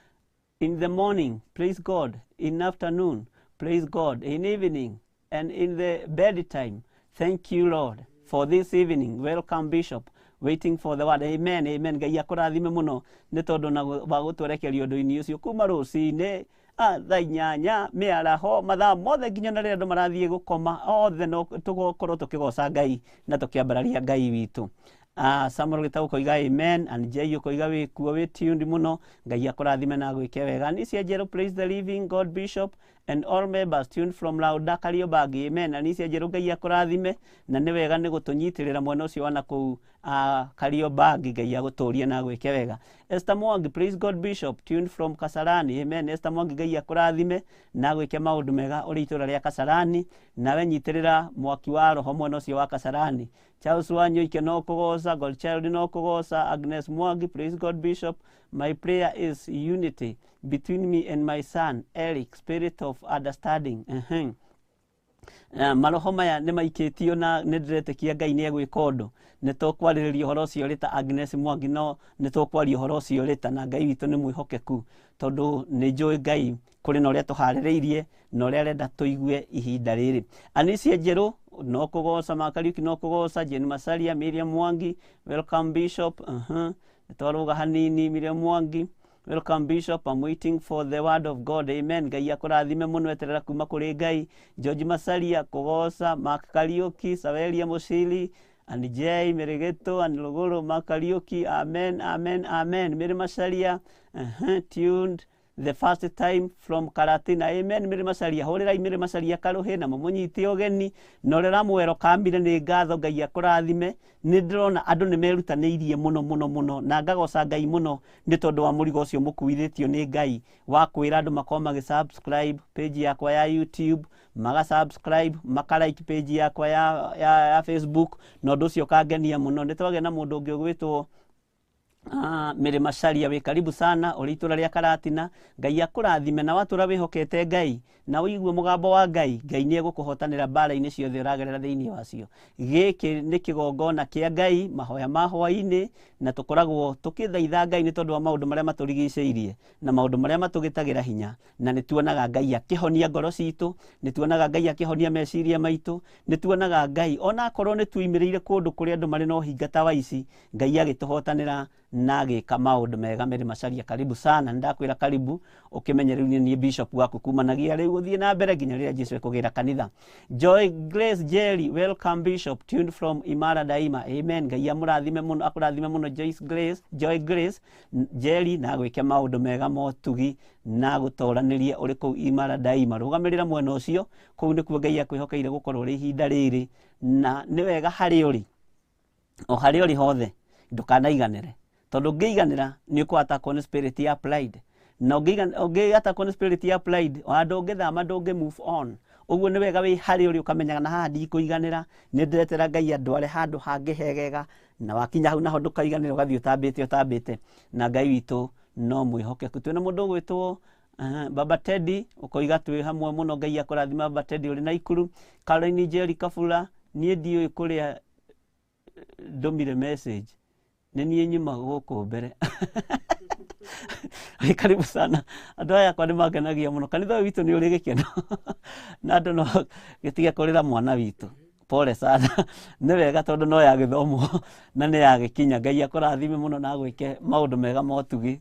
In the morning, praise God. In afternoon, praise God. In evening and in the bedtime, thank you Lord for this evening. Welcome Bishop, waiting for the word. Amen, amen. Ngai akũrathime mũno nĩ tondũ na wa gũtwerekeria ũndũ-inĩ ũcio kuma rũcinĩ, thaa 8 mĩaraho, mathaa mothe, nginya na rĩrĩa andũ marathiĩ gũkoma, othe no tũgũkorwo tũkĩgoca Ngai na tũkĩambararia Ngai witũ. Samuel Gĩtau ũkoiga amen and Jay ũkoiga wĩ kuo, wĩ tuned mũno. Ngai akũrathime na agwĩke wega. Anisia Njerũ, praise the living God Bishop and all members, tuned from Lauda Kariobangi. Amen. Anisia Njerũ, Ngai akũrathime na nĩ wega nĩ gũtũnyitĩrĩra mwena ũcio wa nakũu Kariobangi. Ngai agũtũrie na agwĩke wega. Esther Mwangi, praise God Bishop, tuned from Kasarani. Amen. Esther Mwangi, Ngai akũrathime na agwĩke maũndũ mega ũrĩ itũũra rĩa Kasarani. Nawe nyitĩrĩra mwaki wa roho mwena ũcio wa Kasarani. Charles Wanyoike no kũgoca, God Child no kũgoca. Agnes Mwangi, praise God Bishop, my prayer is unity between me and my son Eric, spirit of understanding. Maroho maya nĩ maikĩtio na nĩ ndĩretĩkia Ngai nĩ egwĩka ũndũ. Nĩ tũkwarĩrĩria ũhoro ũcio rĩta, Agnes Mwangi, no nĩ tũkwaria ũhoro ũcio rĩta, na Ngai witũ nĩ mwĩhokeku tondũ nĩ njũĩ Ngai kũrĩ na ũrĩa tũharĩrĩirie na ũrĩa arenda tũigue ihinda rĩrĩ. Anicia Njerũ no kũgoca, Makariuki no kũgoca, Jane Masaria, Miriam Mwangi, welcome Bishop. Nĩ twarũga hanini. Miriam Mwangi, welcome Bishop, I'm waiting for the word of God. Amen. Ngai akũrathime mũno, eterera kuma kũrĩ Ngai. George Masaria kũgoca, Mark Kariuki, Saveria Mushili and J Mĩrĩgĩtũ and Luguru. Mark Kariuki, amen, amen, amen. Mary Masaria, tuned the first time from Karatina. Amen. Mary Masaria, hũrĩrai Mary Masaria karũhĩ na mũmũnyite ũgeni na ũrĩa ũramwero kamire nĩ ngatho. Ngai akũrathime. Nĩ ndĩrona andũ nĩ merutanĩirie mũno mũno mũno na ngagoca Ngai mũno nĩ tondũ wa mũrigo ũcio mũkuithĩtio nĩ Ngai wa kwĩra andũ makorwo magĩ subscribe page yakwa ya YouTube, maga subscribe, maka like page yakwa ya Facebook, na ũndũ ũcio ũkangenia mũno. Nĩ twagĩa na mũndũ ũngĩ ũgwĩtwo Mĩrĩ Macaria, wĩ karibu sana ũrĩ itũra rĩa Karatina. Ngai akũrathime na watũra wĩhokete Ngai na ũigue mũgambo wa Ngai, Ngai nĩ egũkũhotanĩra mbara-inĩ ciothe ũragerera thĩinĩ wacio. Gĩkĩ nĩ kĩgongona kĩa Ngai, mahoya ma hwaĩ-inĩ, na tũkoragwo tũkĩthaitha Ngai nĩ tondũ wa maũndũ marĩa matũrigicĩirie na maũndũ marĩa matũgĩtagĩra hinya, na nĩ tuonaga Ngai akĩhonia ngoro citũ, nĩ tuonaga Ngai akĩhonia meciria maitũ, nĩ tuonaga Ngai ona akorwo nĩ tuimĩrĩire kũndũ kũrĩa andũ marĩ na ũhinga ta wa ici, Ngai agĩtũhotanĩra na agĩka maũndũ mega. Mary Macharia, karibu sana, nĩndakwĩra karibu, ũkĩmenye rĩu nĩ niĩ bishop waku kumanagia rĩu gũthiĩ na mbere nginya rĩrĩa Jesu ekũgĩra kanitha. Joy Grace Jerry, welcome Bishop, tuned from Imara Daima. Amen. Ngai amũrathime mũno, akũrathime mũno Joyce Grace, Joy Grace Jerry, na gwĩke maũndũ mega motugi na gũtoranĩrie ũrĩ kũu Imara Daima. Rũgamĩrĩra mwena ũcio, kũu nĩkuo Ngai akwĩhokeire gũkorwo ũrĩ ihinda rĩrĩ, na nĩ wega harĩ ũrĩ o harĩa ũrĩ hothe ndũkanaiganĩre, tondũ ũngĩiganĩra nĩ ũkũatakwo nĩ spirit ya pride, na ũngĩatakwo nĩ spirit ya pride ona ndũngĩthama, ndũngĩ move on. Ũguo nĩ wega wĩ harĩa ũrĩ ũkamenyaga na haha ndikũiganĩra, nĩ ndĩretera Ngai andware handũ hangĩ hegega, na wakinya hau naho ndũkaiganĩra, ũgathiĩ ũtambĩte ũtambĩte, na Ngai witũ no mwĩhokeku. Twĩna mũndũ ũgwĩtwo Baba Teddy, ũkoiga twĩ hamwe mũno, Ngai akũrathime Baba Teddy ũrĩ Naikuru. Caroline Jerry Kabura, niĩ ndiũĩ kũrĩa ndũmire message, nĩ niĩ nyuma gũkũ mbere. Wĩ karibu sana, andũ aya akwa nĩ mangenagia mũno, kanitha ũyũ witũ nĩ ũrĩ gĩkeno na andũ no gĩtige kũrĩra mwana witũ, pole sana, nĩ wega tondũ no yagĩthomwo na nĩ yagĩkinya. Ngai akũrathime mũno na agwĩke maũndũ mega motugi,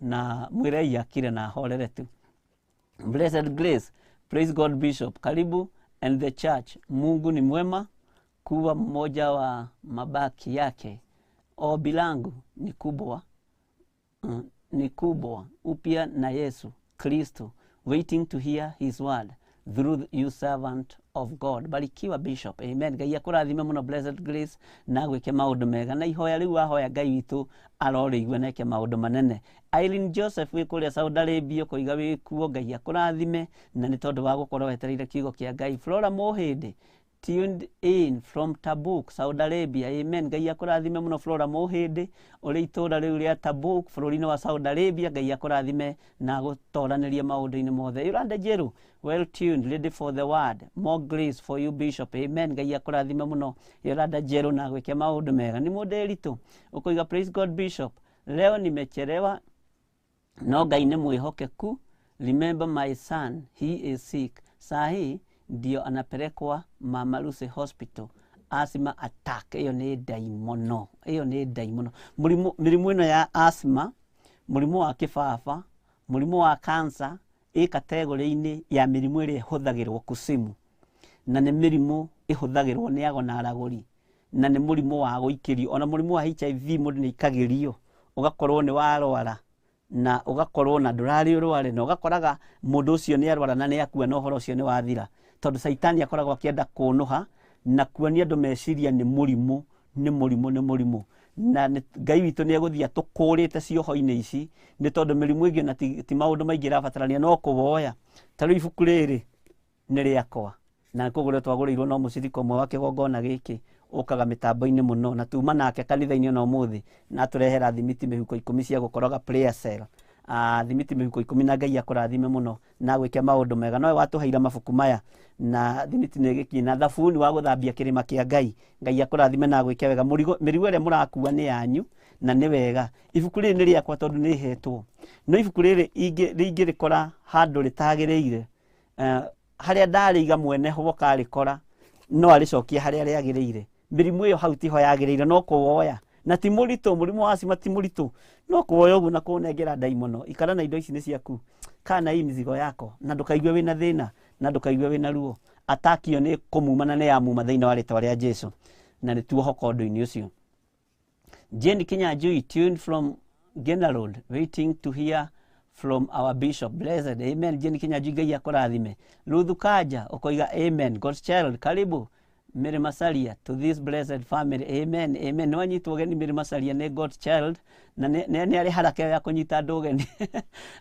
na mwĩrei akire na ahorere tu. Blessed Grace, praise God Bishop, karibu and the church. Mungu ni mwema kuwa mmoja wa mabaki yake. Ombi langu ni kubwa, ni kubwa upya na Yesu Kristo, waiting to hear his word through you, servant of God. Barikiwa Bishop. Amen. Ngai akũrathime mũno Blessed Grace na gwĩke maũndũ mega, na ihoya rĩu wahoya Ngai witũ arorĩigue na eke maũndũ manene. Irene Joseph wĩ kũrĩa Saudi Arabia, ũkoiga wĩ kuo, Ngai akũrathime na nĩ tondũ wa gũkorwo wetereire kiugo kĩa Ngai. Flora Mũhĩndĩ, tuned in from Tabuk, Saudi Arabia. Amen. Ngai akũrathime mũno Flora Mũhĩndĩ ũrĩ itũũra rĩu rĩa Tabuk bũrũri-inĩ wa Saudi Arabia. Ngai akũrathime na gũtoranĩria maũndũ-inĩ mothe. Yolanda Njeru, well tuned, ready for the word. More grace for you Bishop. Amen. Ngai akũrathime mũno Yolanda Njeru na gwĩke maũndũ mega. Nĩ mũndũ Eritũ ũkoiga praise God Bishop, leo nimechelewa no Ngai nĩ mwĩhokeku. Remember my son, he is sick. Sahi ndio anapelekwa Mama Lucy Hospital. Asthma attack, ĩyo nĩ ndaimono, ĩyo nĩ ndaimono. Mũrimũ, mĩrimũ ĩno ya asthma, mũrimũ wa kĩbaba, mũrimũ wa cancer, ĩ kategori-inĩ ya mĩrimũ ĩrĩa ĩhũthagĩrwo kusimu, na nĩ mĩrimũ ĩhũthagĩrwo nĩ ago na aragũri, na nĩ mũrimũ wa gũikĩrio. Ona mũrimũ wa HIV mũndũ nĩ aikagĩrio, ũgakorwo nĩ warwara na ũgakorwo na ndũrarĩ ũrware, na ũgakoraga mũndũ ũcio nĩ arwara na nĩ akua, na ũhoro ũcio nĩ wathira, tondũ caitani akoragwo akĩenda kũnũha na kuonia andũ meciria nĩ mũrimũ, nĩ mũrimũ, nĩ mũrimũ. Na Ngai witũ nĩ egũthiĩ atũkũrĩte cioho-inĩ ici, nĩ tondũ mĩrimũ ĩngĩ ona ti maũndũ maingĩ ĩrabatarania, no kũwoya. Ta rĩu ibuku rĩrĩ nĩ rĩakwa na kũgũrwo twagũrĩirwo no mũcirika ũmwe wa kĩgongona gĩkĩ ũkaga mĩtambo-inĩ mũno, na tuma nake kanitha-inĩ ona ũmũthĩ, na atũrehera thimiti mĩhuko 10 cia gũkoroga prayer cell. Thimiti mĩhuko 10, na Ngai akũrathime mũno na gwĩke maũndũ mega. Nowe watũheire mabuku maya na thimiti nĩ gĩkinyi na thabuni wa gũthambia kĩrĩma kĩa Ngai. Ngai akũrathime na gwĩke wega. Mĩrigo ĩrĩa mũrakua nĩ yanyu na nĩ wega. Ibuku rĩrĩ nĩ rĩakwa tondũ nĩ hetwo, no ibuku rĩrĩ ingĩrĩkora handũ rĩtagĩrĩire, harĩa ndarĩiga mwene ho karĩkora no arĩcokie harĩa rĩagĩrĩire. Mĩrimũ ĩyo hau tiho yagĩrĩire, no kũwoya, na ti mũritũ. Mũrimũ wa asthma ti mũritũ, no kũwoya ũguo na kũnengera ndaimono. Ikara na indo ici nĩ ciaku, kana hii mizigo yako, na ndũkaigue wĩna thĩna na ndũkaigue wĩna ruo. Atakio nĩ kũmuma na nĩ yamuma thĩinĩ wa rĩtwa rĩa Jesu, na nĩ tuohoka ũndũ-inĩ ũcio. Jane Kinyanjui, tuned from Gena Road, waiting to hear from our bishop. Blessed. Amen. Jane Kinyanjui, Ngai akũrathime. Ruthu Kanja ũkoiga amen. God's child, karibu Mary Masalia to this blessed family. Amen. Amen. Nĩwanyitwo ũgeni Mary Masalia nĩ God's child, na nĩ arĩ haraka ya kũnyita andũ ũgeni.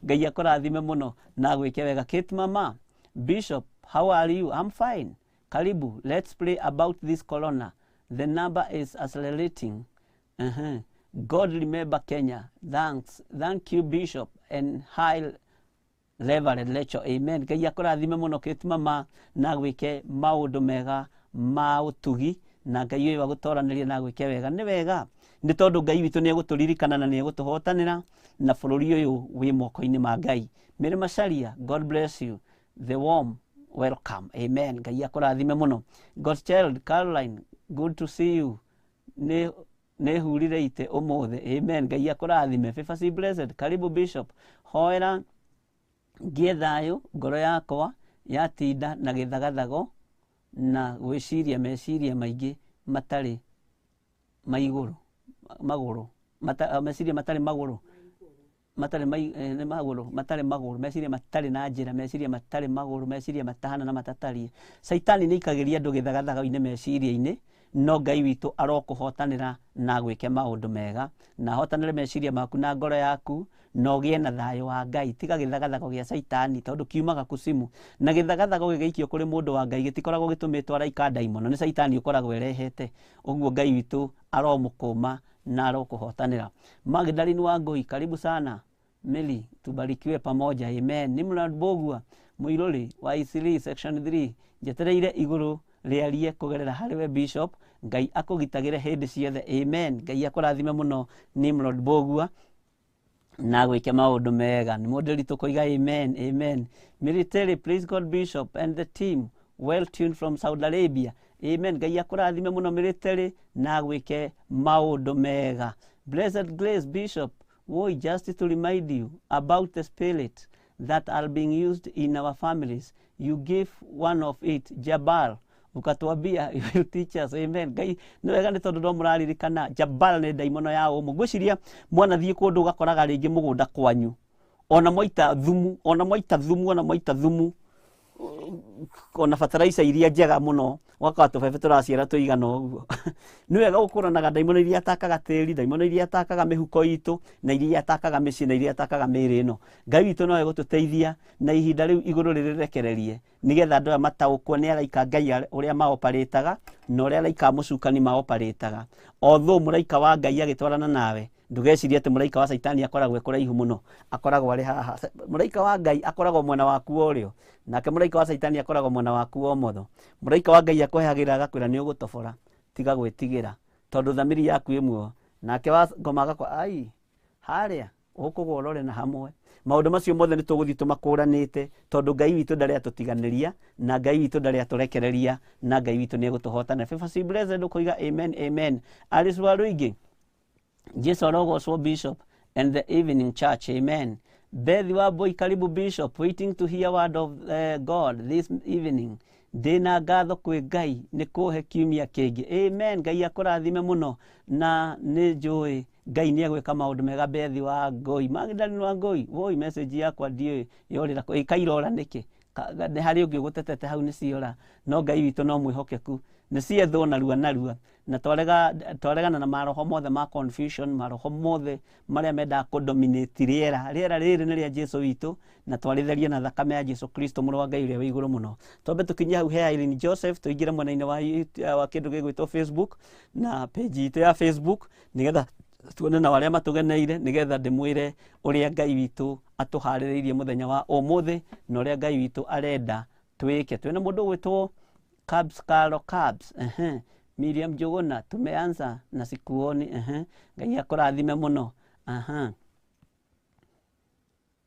Ngai akũrathime mũno na agwĩke wega. Kate Mama, Bishop, how are you? I'm fine. Karibu. Let's pray about this corona. The number is accelerating. God remember Kenya. Thanks. Thank you Bishop and high Reverend Rachel. Amen. Ngai akũrathime mũno Kate mama na gwĩke maũndũ mega ma ũtugi na Ngai ũyũ agũtoranĩrie na gwĩke wega. Nĩ wega nĩ tondũ Ngai witũ nĩ egũtũririkana na nĩ egũtũhotanĩra na bũrũri ũyũ wĩ moko-inĩ ma Ngai. Mary Macharia, God bless you. The warm welcome. Amen. Ngai akũrathime mũno. God's child Caroline, good to see you. Nĩ nĩ hurire ite ũmũthĩ. Amen. Ngai akũrathime. Favor C blessed. Karibu Bishop. Hoera ngĩe thayũ ngoro yakwa yatinda na gĩthagathago na gwĩciria meciria maingĩ matarĩ maigũrũ magũrũ mata, meciria matarĩ magũrũ matarĩ mai, nĩ magũrũ matarĩ magũrũ meciria matarĩ na njĩra meciria matarĩ magũrũ meciria matahana na matatariĩ. Caitani nĩ ikagĩria andũ gĩthagathago-inĩ meciria-inĩ, no Ngai witũ arokũhotanĩra na gwĩke maũndũ mega na ahotanĩre meciria maku na ngoro yaku na ũgĩe na thayũ wa Ngai. Tiga gĩthagathago gĩa caitani tondũ kiumaga kucimu, na gĩthagathago gĩgĩikio kũrĩ mũndũ wa Ngai gĩtikoragwo gĩtũmĩtwo araika ndaimono, nĩ caitani ũkoragwo ĩrehete. Ũguo Ngai witũ aromũkũma na arokũhotanĩra. Magdalene Wangui, karibu sana. Meli, tubarikiwe pamoja. Amen. Nimrod Bogua, Muiruri wa Isili section 3, njetereire igũrũ rĩarie kũgerera harĩ we Bishop. Ngai akũgitagĩre hĩndĩ ciothe. Amen. Ngai akũrathime mũno Nimrod Bogua na gwĩke maũndũ mega. Nĩ mũndũ tũkoiga amen, amen. Military, please God Bishop and the team, well tuned from Saudi Arabia. Amen. Ngai akũrathime mũno military na gwĩke maũndũ mega. Blessed Grace Bishop, woi, just to remind you about the spirit that are being used in our families. You give one of it, Jabal, ukatuambia you will teach us. Amen. Ngai nĩ wega nĩ tondũ no mũraririkana Jabal nĩ ndaimono ya ũmũ. Ngwĩciria mwanathiĩ kũndũ ũgakoraga rĩngĩ mũgũnda kwanyu ona mwaita thumu, ona mwaita thumu, ona mwaita thumu, ona fertilizer iria njega mũno, ũgakora tũbebe tũraciara tũigana ũguo. Nĩ wega gũkũranaga ndaimono iria atakaga tĩri, ndaimono iria atakaga mĩhuko itũ, na iria atakaga mĩciĩ, na iria atakaga mĩĩrĩ ĩno. Ngai witũ no egũtũteithia na ihinda rĩu igũrũ rĩrĩrekererie nĩgetha andũ aya mataũkwo nĩ araika Ngai ũrĩa maoparĩtaga na ũrĩa araika a mũcukani maoparĩtaga. Although mũraika wa Ngai agĩtwarana nawe, ndũgecirie atĩ mũraika wa caitani akoragwo e kũraihu mũno, akoragwo arĩ haha. Mũraika wa Ngai akoragwo mwena waku wa ũrĩo, nake mũraika wa caitani akoragwo mwena waku wa ũmotho. Mũraika wa Ngai akũhehagĩra agakwĩra nĩ ũgũtobora, tiga gwĩtigĩra tondũ thamiri yaku ĩ muoyo. Nake wa ngoma agakwa ai harĩa ũkũgwa ũrore na hamwe. Maũndũ macio mothe nĩ tũgũthiĩ tũmakũranĩte tondũ Ngai witũ ndarĩ atũtiganĩria na Ngai witũ ndarĩ atũrekereria na Ngai witũ nĩ egũtũhotanĩra. Favor C blessed ũkoiga amen, amen. Alice Waruingĩ, Jesu arogocwo Bishop and the evening church. Amen. Beth Wambui, karibu Bishop, waiting to hear word of God this evening. Ndĩna ngatho kwĩ Ngai nĩ kũhe kiumia kĩngĩ. Amen. Ngai akũrathime mũno na nĩ njũĩ Ngai nĩ egwĩka maũndũ mega. Beth wa Ngoi, Magdalene wa Ngoi, woi, message yakwa ndiũĩ yorĩra kũ, ĩkairora nĩkĩ? Nĩ harĩ ũngĩ ũgũtetete hau nĩ ciora, no Ngai witũ no mwĩhokeku, nĩ ciethwo narua narua na twaregana na maroho mothe ma confusion, maroho mothe marĩa mendaga kũdominate rĩera. Rĩera rĩrĩ nĩ rĩa Jesu witũ na twarĩtheria na thakame ya Jesu Kristo mũrũ wa Ngai ũrĩa wĩ igũrũ mũno. Twambe tũkinye hau he Irene Joseph, tũingĩre mwena-inĩ wa wa kĩndũ gĩgwĩtwo Facebook na page itũ ya Facebook nĩgetha tuone na arĩa matũgeneire, nĩgetha ndĩmwĩre ũrĩa Ngai witũ atũharĩrĩirie mũthenya wa ũmũthĩ na ũrĩa Ngai witũ arenda twĩke. Twĩna mũndũ ũgwĩtwo Cabs Carlo Cabs, ehe. Miriam Njuguna, tumeanza na sikuoni, ehe. Ngai akũrathime mũno, aha.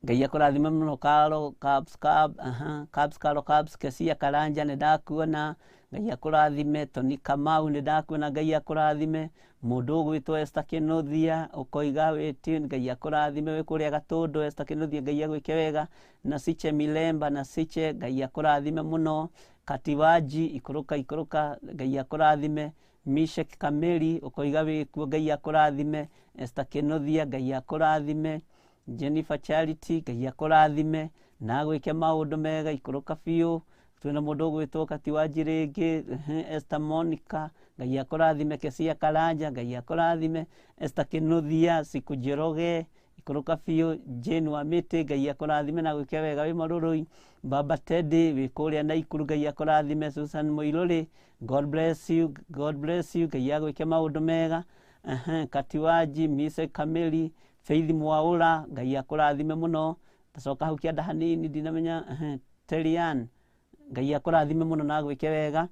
Ngai akũrathime mũno Carlo Cabs Cab, aha. Cabs Carlo Cabs. Kesia Karanja, nĩ ndakuona, Ngai akũrathime. Tony Kamau, nĩ ndakuona, Ngai akũrathime. Mũndũ ũgwĩtwo Esther Kĩnuthia, ũkoiga wĩ tune, Ngai akũrathime wĩ kũrĩa Gatũndũ. Esther Kĩnuthia, Ngai agwĩke wega. Na Siche Milemba, na Siche, Ngai akũrathime mũno. Katiwaji, ikũrũka ikũrũka, Ngai akũrathime. Mishek Kameli, ũkoiga wĩkuo, Ngai akũrathime. Esther Kĩnuthia, Ngai akũrathime. Jennifer Charity, Ngai akũrathime na agwĩke maũndũ mega, ikũrũka biũ. Twĩna mũndũ ũgwĩtwo Katiwaji rĩngĩ, Esther Monica, Ngai akũrathime. Kesia Karanja, Ngai akũrathime. Esther Kĩnuthia, Siku Njoroge, ikũrũka biũ. Jane wa Mĩtĩ, Ngai akũrathime na gwĩke wega wĩ Marũrũi. Baba Teddy wĩ kũrĩa Naikuru, Ngai akũrathime. Susan Mũirũrĩ, God bless you, God bless you, Ngai agwĩke maũndũ mega. Katiwaji Mise Kameli Faith Mwaura Ngai akũrathime mũno. Tacoka hau kĩanda hanini ndinamenya. Terian Ngai akũrathime mũno na agwĩke wega.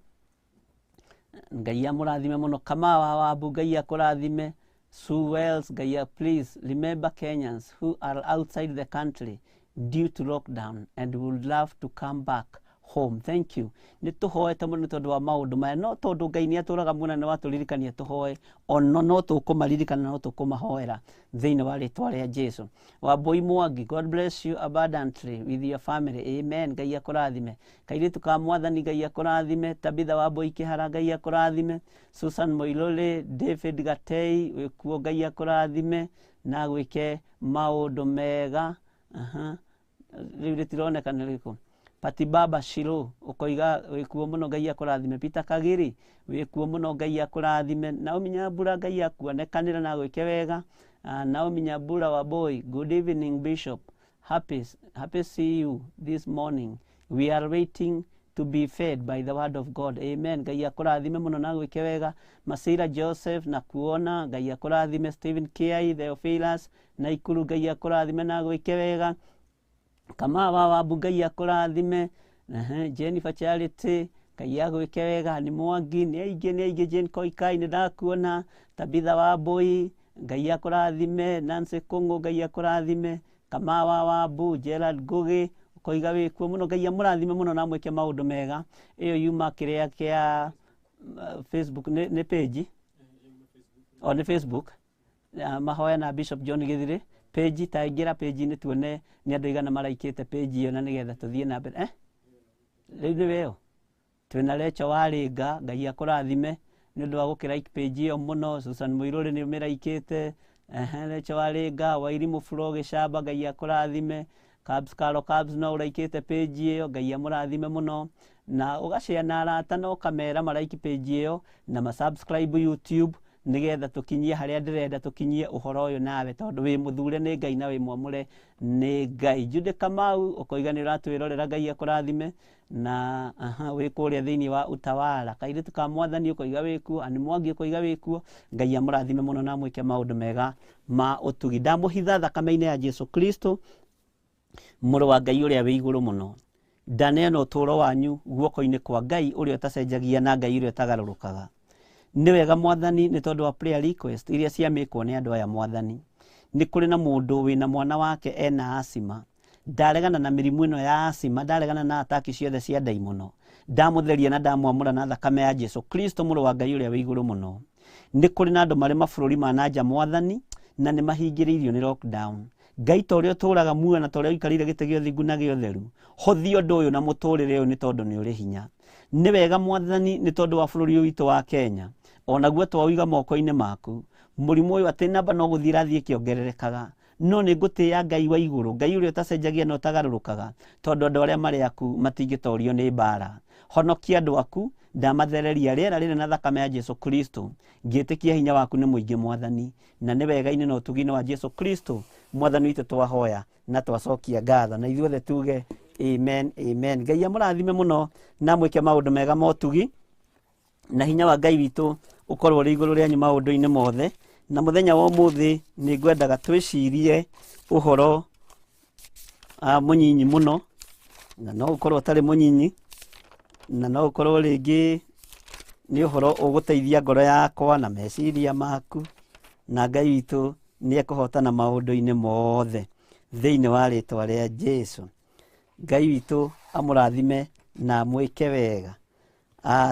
Ngai amũrathime mũno. Kamawa Wabu Ngai akũrathime. Sue Wells Ngai, please remember Kenyans who are outside the country due to lockdown and would love to come back home. Thank you. Nĩ tũhoete mũno nĩ tondũ wa maũndũ maya, no tondũ Ngai nĩ atũraga muona nĩ watũririkania tũhoe, ono no tũkũmaririkana, no tũkũmahoera thĩinĩ wa rĩtwa rĩa Jesu. Wambui Mwangi, God bless you abundantly with your family. Amen. Ngai akũrathime. Kairĩtu ka Mwathani Ngai akũrathime. Tabitha Wambui Kĩhara Ngai akũrathime. Susan Moilole, David Gatei wĩkuo Ngai akũrathime na gwĩke maũndũ mega. Rĩu rĩtironeka nĩ rĩrĩkũ. Pati Baba Shiro ũkoiga wĩkuo mũno Ngai akũrathime. Peter Kagiri wĩkuo mũno Ngai akũrathime. Naomi Nyambura Ngai akuonekanĩra na gwĩke wega. Naomi Nyambura wa boy, good evening Bishop. Happy happy see you this morning. We are waiting to be fed by the word of God. Amen. Ngai akũrathime mũno na gwĩke wega. Masira Joseph na kuona Ngai akũrathime. Stephen Kiai Theophilus na Ikuru Ngai akũrathime na gwĩke wega. Kamawa Wabu Ngai akũrathime. Jennifer Charity Ngai agwĩke wega. Nĩ Mwangi nĩ aingĩ nĩ aingĩ. Jane Koikai nĩ ndakuona. Tabitha Wambui Ngai akũrathime. Nancy Kũng'ũ Ngai akũrathime. Kamawa Wabu Gerald Ngugi ũkoiga wĩkuo mũno Ngai amũrathime mũno na amwĩke maũndũ mega. Ĩyo yuma kĩrĩa kĩa Facebook nĩ page o nĩ Facebook mahoya na Bishop John Githiri page. Ta ingĩra page-inĩ tuone nĩ andũ aigana maraikĩte page ĩyo na nĩgetha tũthiĩ na mbere. Rĩu nĩ weo twĩna Recho Warĩnga Ngai akũrathime nĩ ũndũ wa gũkĩraik page ĩyo mũno. Susan Mũirũrĩ nĩ ũmĩraikĩte. Recho Warĩnga Wairimũ Furo Gĩcamba Ngai akũrathime. Cubs Karo Cubs no ũraikĩte page ĩyo Ngai amũrathime mũno, na ũgacare na arata na ũkamera maraiki page ĩyo na ma subscribe YouTube nigetha tukinyie haria ndirenda tukinyie uhoro uyu nawe, tondu wi muthure ni Ngai na wi mwamure ni Ngai. Jude Kamau ukoiga ni uratwirorera Ngai akurathime na wi kuria thiini wa utawala. Kairitu ka Mwathani ukoiga wikuo, ani Mwangi ukoiga wikuo, Ngai amurathime muno na amwike maundu mega ma utugi. Ndamuhitha thakame-inĩ ya Jesu Kristo mũrũ wa Ngai ũrĩa wĩ igũrũ mũno. Ndaneana ũtũũro wanyu guoko-inĩ kwa Ngai ũrĩa ũtacenjagia na Ngai ũrĩa ũtagarũrũkaga. Nĩ wega Mwathani nĩ tondũ wa prayer request iria ciamĩkwo nĩ andũ aya Mwathani. Nĩ kũrĩ na mũndũ wĩna mwana wake ena asima, ndaregana na mĩrimũ ĩno ya asima, ndaregana na ataki ciothe cia ndaimono, ndamũtheria na ndamwamũra na thakame ya Jesu Kristo mũrũ wa Ngai ũrĩa wĩ igũrũ mũno. Nĩ kũrĩ na andũ marĩ mabũrũri ma na nja Mwathani na nĩ mahingĩrĩirio nĩ lockdown. Ngai ta ũrĩa ũtũũraga muoyo na ta ũrĩa ũikarĩire gĩtĩ gĩa ũthingu na gĩa ũtheru, hothia ũndũ ũyũ na mũtũrĩre ũyũ nĩ tondũ nĩ ũrĩ hinya. Nĩ wega Mwathani nĩ tondũ wa bũrũri ũyũ witũ wa Kenya, onaguo twaũiga moko-inĩ maku. Mũrimũ ũyũ atĩ namba no gũthiĩ ĩrathiĩ ĩkĩongererekaga, no nĩ ngũtĩĩa Ngai wa igũrũ, Ngai ũrĩa ũtacenjagia na ũtagarũrũkaga, tondũ andũ arĩa marĩ aku matingĩtorio nĩ mbara. Honokia andũ aku, ndamathereria rĩera rĩrĩ na thakame ya Jesu Kristo, ngĩtĩkia hinya waku nĩ mũingĩ Mwathani, na nĩ wega-inĩ na ũtugi-inĩ wa Jesu Kristo Mwathani witũ twahoya na twacokia ngatho, na ithuothe tuge amen, amen. Ngai amũrathime mũno na amwĩke maũndũ mega ma ũtugi, na hinya wa Ngai witũ ũkorwo ũrĩ igũrũ rĩanyu maũndũ-inĩ mothe. Na mũthenya wa ũmũthĩ nĩ ngwendaga twĩcirie ũhoro mũnyinyi mũno, na no ũkorwo ũtarĩ mũnyinyi, na no ũkorwo rĩngĩ nĩ ũhoro ũgũteithia ngoro yakwa na meciria maku, na Ngai witũ nĩ ekũhotana maũndũ-inĩ mothe thĩinĩ wa rĩtwa rĩa Jesu. Ngai witũ amũrathime na amwĩke wega.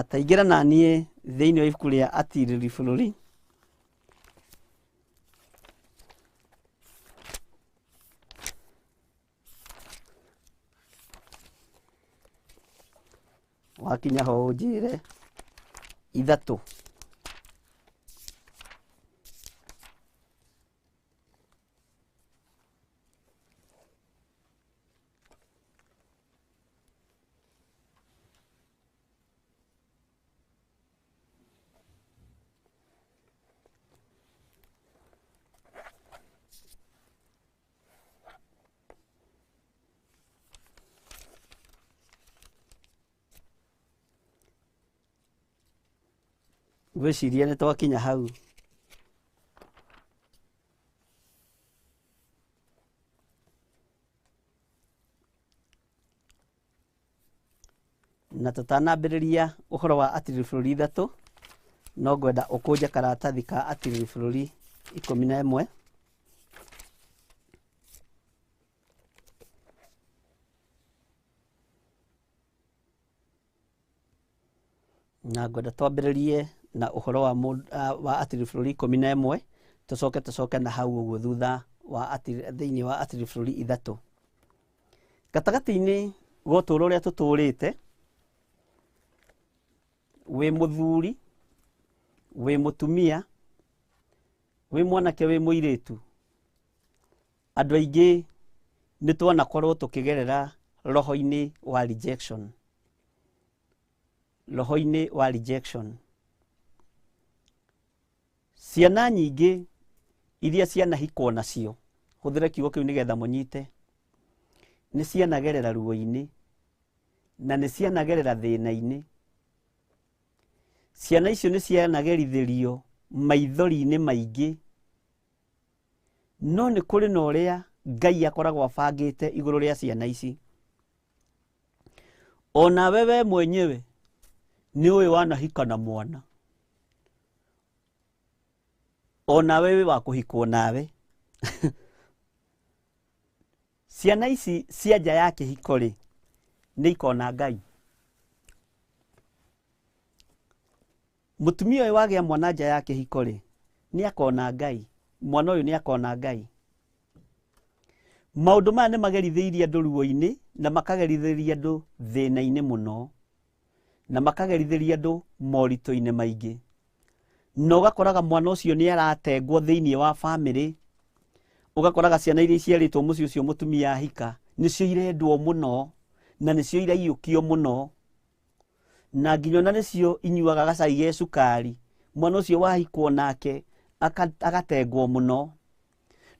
Ta ingĩra na niĩ thĩinĩ wa ibuku rĩa Atirĩrĩri Bũrũri wakinya ho ũnjĩre 3. Ngwĩciria nĩ twakinya hau. Na tũtanambĩrĩria ũhoro wa atirĩrĩri bũrũri ithatũ, no ngwenda ũkũnje karatathi ka atirĩrĩri bũrũri 11. Na ngwenda twambĩrĩrie na ũhoro wa wa atirĩrĩri bũrũri 11, tũcoke tũcoke na hau ũguo thutha wa thĩinĩ wa atirĩrĩri bũrũri ithatũ. Gatagatĩ-inĩ ga ũtũũro ũrĩa tũtũũrĩte, wĩ mũthuri, wĩ mũtumia, wĩ mwanake, wĩ mũirĩtu, andũ aingĩ nĩ twanakorwo tũkĩgerera roho-inĩ wa rejection. Roho-inĩ wa rejection. Ciana nyingĩ iria cianahikwo nacio, hũthĩre kiugo kĩu nĩgetha mũnyite, nĩ cianagerera ruo-inĩ na nĩ cianagerera thĩna-inĩ. Ciana icio nĩ cianagerithĩrio maithori-inĩ maingĩ, no nĩ kũrĩ na ũrĩa Ngai akoragwo abangĩte igũrũ rĩa ciana ici. Onawe we mwenyewe nĩ ũĩ wanahika na mwana, onawe wĩ wa kũhikwo nawe. Ciana ici cia nja ya kĩhiko rĩ, nĩ ikona Ngai. Mũtumia ũyũ wagĩa mwana nja ya kĩhiko rĩ, nĩ akona Ngai. Mwana ũyũ nĩ akona Ngai. Maũndũ maya nĩ magerithĩirie andũ ruo-inĩ na makagerithĩria andũ thĩna-inĩ mũno na makagerithĩria andũ moritũ-inĩ maingĩ. Na ũgakoraga mwana ũcio nĩ aratengwo thĩinĩ wa bamĩrĩ, ũgakoraga ciana iria iciarĩtwo mũciĩ ũcio mũtumia ahika nĩcio irendwo mũno na nĩcio iraiyũkio mũno, na nginya ona nĩcio inyuaga gacai ge cukari. Mwana ũcio wahikwo nake agatengwo mũno.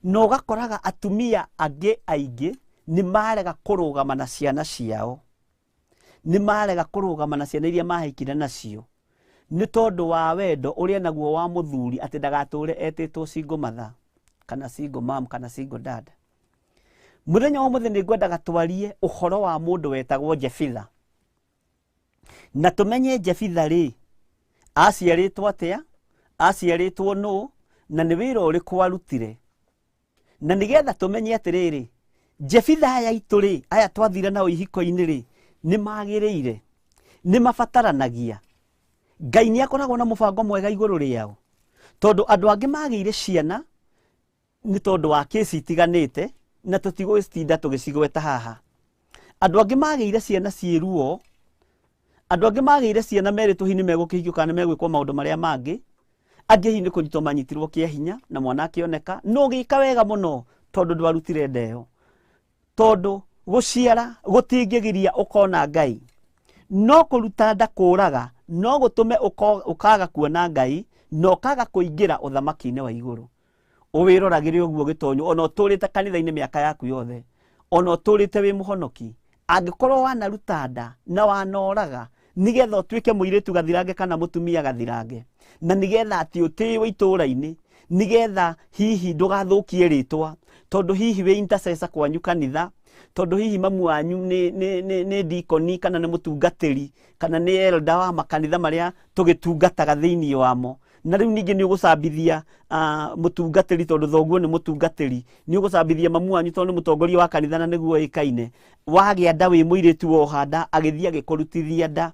Na ũgakoraga atumia angĩ aingĩ nĩ marega kũrũgama na ciana ciao, nĩ marega kũrũgama na ciana iria mahikire nacio nĩ tondũ wa wendo ũrĩa naguo wa mũthuri atĩ ndagatũre etĩtwo single mother kana single mom kana single dad. Mũthenya wa ũmũthĩ nĩ ngwendaga twarie ũhoro wa mũndũ wetagwo Jefitha, na tũmenye Jefitha rĩ aciarĩtwo atĩa, aciarĩtwo nũ, na nĩ wĩra ũrĩkũ arutire, na nĩgetha tũmenye atĩrĩrĩ, Jefitha aya aitũ rĩ, aya twathire nao ihiko-inĩ rĩ, nĩ magĩrĩire, nĩ mabataranagia. Ngai nĩ akoragwo na mũbango mwega igũrũ rĩao, tondũ andũ angĩ magĩire ciana nĩ tondũ wa kĩci itiganĩte na tũtigũcitinda tũgĩcigweta haha. Andũ angĩ magĩire ciana ciĩ ruo, andũ angĩ magĩire ciana merĩtwo hihi nĩ megũkĩhikio kana nĩ megwĩkwo maũndũ marĩa mangĩ, angĩ hihi nĩ kũnyitwo manyitirwo kĩa hinya na mwana akĩoneka, no ũgĩka wega mũno tondũ ndwarutire nda ĩyo, tondũ gũciara gũtingĩgiria ũkona Ngai, no kũruta nda kũraga no gũtũme ũkaga kuona Ngai na ũkaga kũingĩra ũthamaki-inĩ wa igũrũ. Ũwĩroragĩre ũguo gĩtonyo, ona ũtũrĩte kanitha-inĩ mĩaka yaku yothe, ona ũtũrĩte wĩ mũhonoki, angĩkorwo wanaruta nda na wanoraga nĩgetha ũtuĩke mũirĩtu gathirange kana mũtumia gathirange, na nĩgetha atĩ ũtĩĩwe itũũra-inĩ, nĩgetha hihi ndũgathũkie rĩtwa, tondũ hihi wĩ intercessor kwanyu kanitha, tondũ hihi mamu wanyu nĩ dikoni kana nĩ mũtungatĩri kana nĩ elder wa makanitha marĩa tũgĩtungataga thĩinĩ wamo, na rĩu ningĩ nĩ ũgũcambithia mũtungatĩri tondũ thoguo nĩ mũtungatĩri, nĩ ũgũcambithia mamu wanyu tondũ nĩ mũtongoria wa kanitha na nĩguo ĩkaine. Wagĩa nda wĩ mũirĩtu woha nda, agĩthiĩ agĩkũrutithia nda,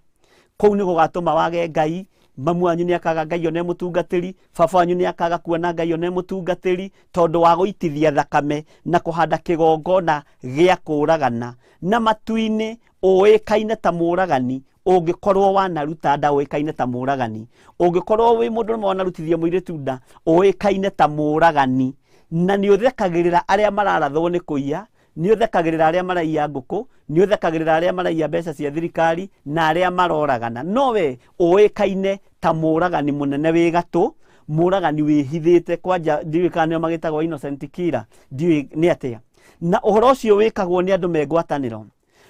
kũu nĩ gũgatũma wage Ngai. Mamu wanyu nĩ akaga Ngai one mũtungatĩri, baba wanyu nĩ akaga kuona Ngai one mũtungatĩri, tondũ wa gũitithia thakame na kũhanda kĩgongona gĩa kũragana. Na matu-inĩ ũĩkaine ta mũragani, ũngĩkorwo wanaruta nda ũĩkaine ta mũragani, ũngĩkorwo wĩ mũndũ ũmwe wanarutithia mũirĩtu nda ũĩkaine ta mũragani, na nĩ ũthekagĩrĩra arĩa mararathwo nĩ kũiya, nĩ ũthekagĩrĩra arĩa maraiya ngũkũ, nĩ ũthekagĩrĩra arĩa maraiya mbeca cia thirikari na arĩa maroragana, no we ũĩkaine ta mũragani mũnene wĩ gatũ, mũragani wĩhithĩte kwanja, ndiũĩ kana nĩo magĩtagwo innocent killer, ndiũĩ nĩ atĩa. Na ũhoro ũcio wĩkagwo nĩ andũ me ngwatanĩro,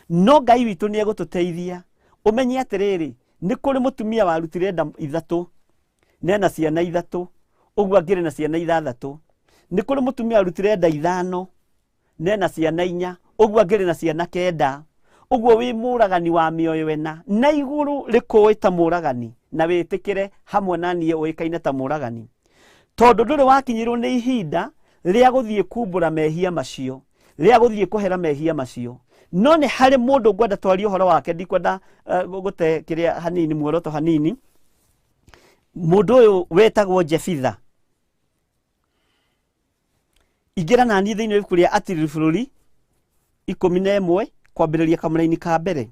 no Ngai witũ nĩ egũtũteithia. Ũmenye atĩrĩrĩ, nĩ kũrĩ mũtumia warutire nda ithatũ nena ciana ithatũ, ũguo angĩrĩ na ciana ithathatũ. Nĩ kũrĩ mũtumia warutire nda ithano nena ciana inya, ũguo angĩrĩ na ciana kenda. Ũguo wĩ mũragani wa mĩoyo ĩna na igũrũ rĩkũĩ ta mũragani na wĩtĩkĩre hamwe na niĩ ũĩkaine ta mũragani, tondũ ndũrĩ wakinyĩrwo nĩ ihinda rĩa gũthiĩ kumbũra mehia macio, rĩa gũthiĩ kũhera mehia macio. No nĩ harĩ mũndũ ngwenda twarie ũhoro wake, ndikwenda gũte kĩrĩa hanini, muoroto hanini. Mũndũ ũyũ wetagwo Jefitha. Ingĩra naniĩ thĩinĩ wa ibuku rĩa Atiriri bũrũri 11 kwambĩrĩria kamũraini ka mbere.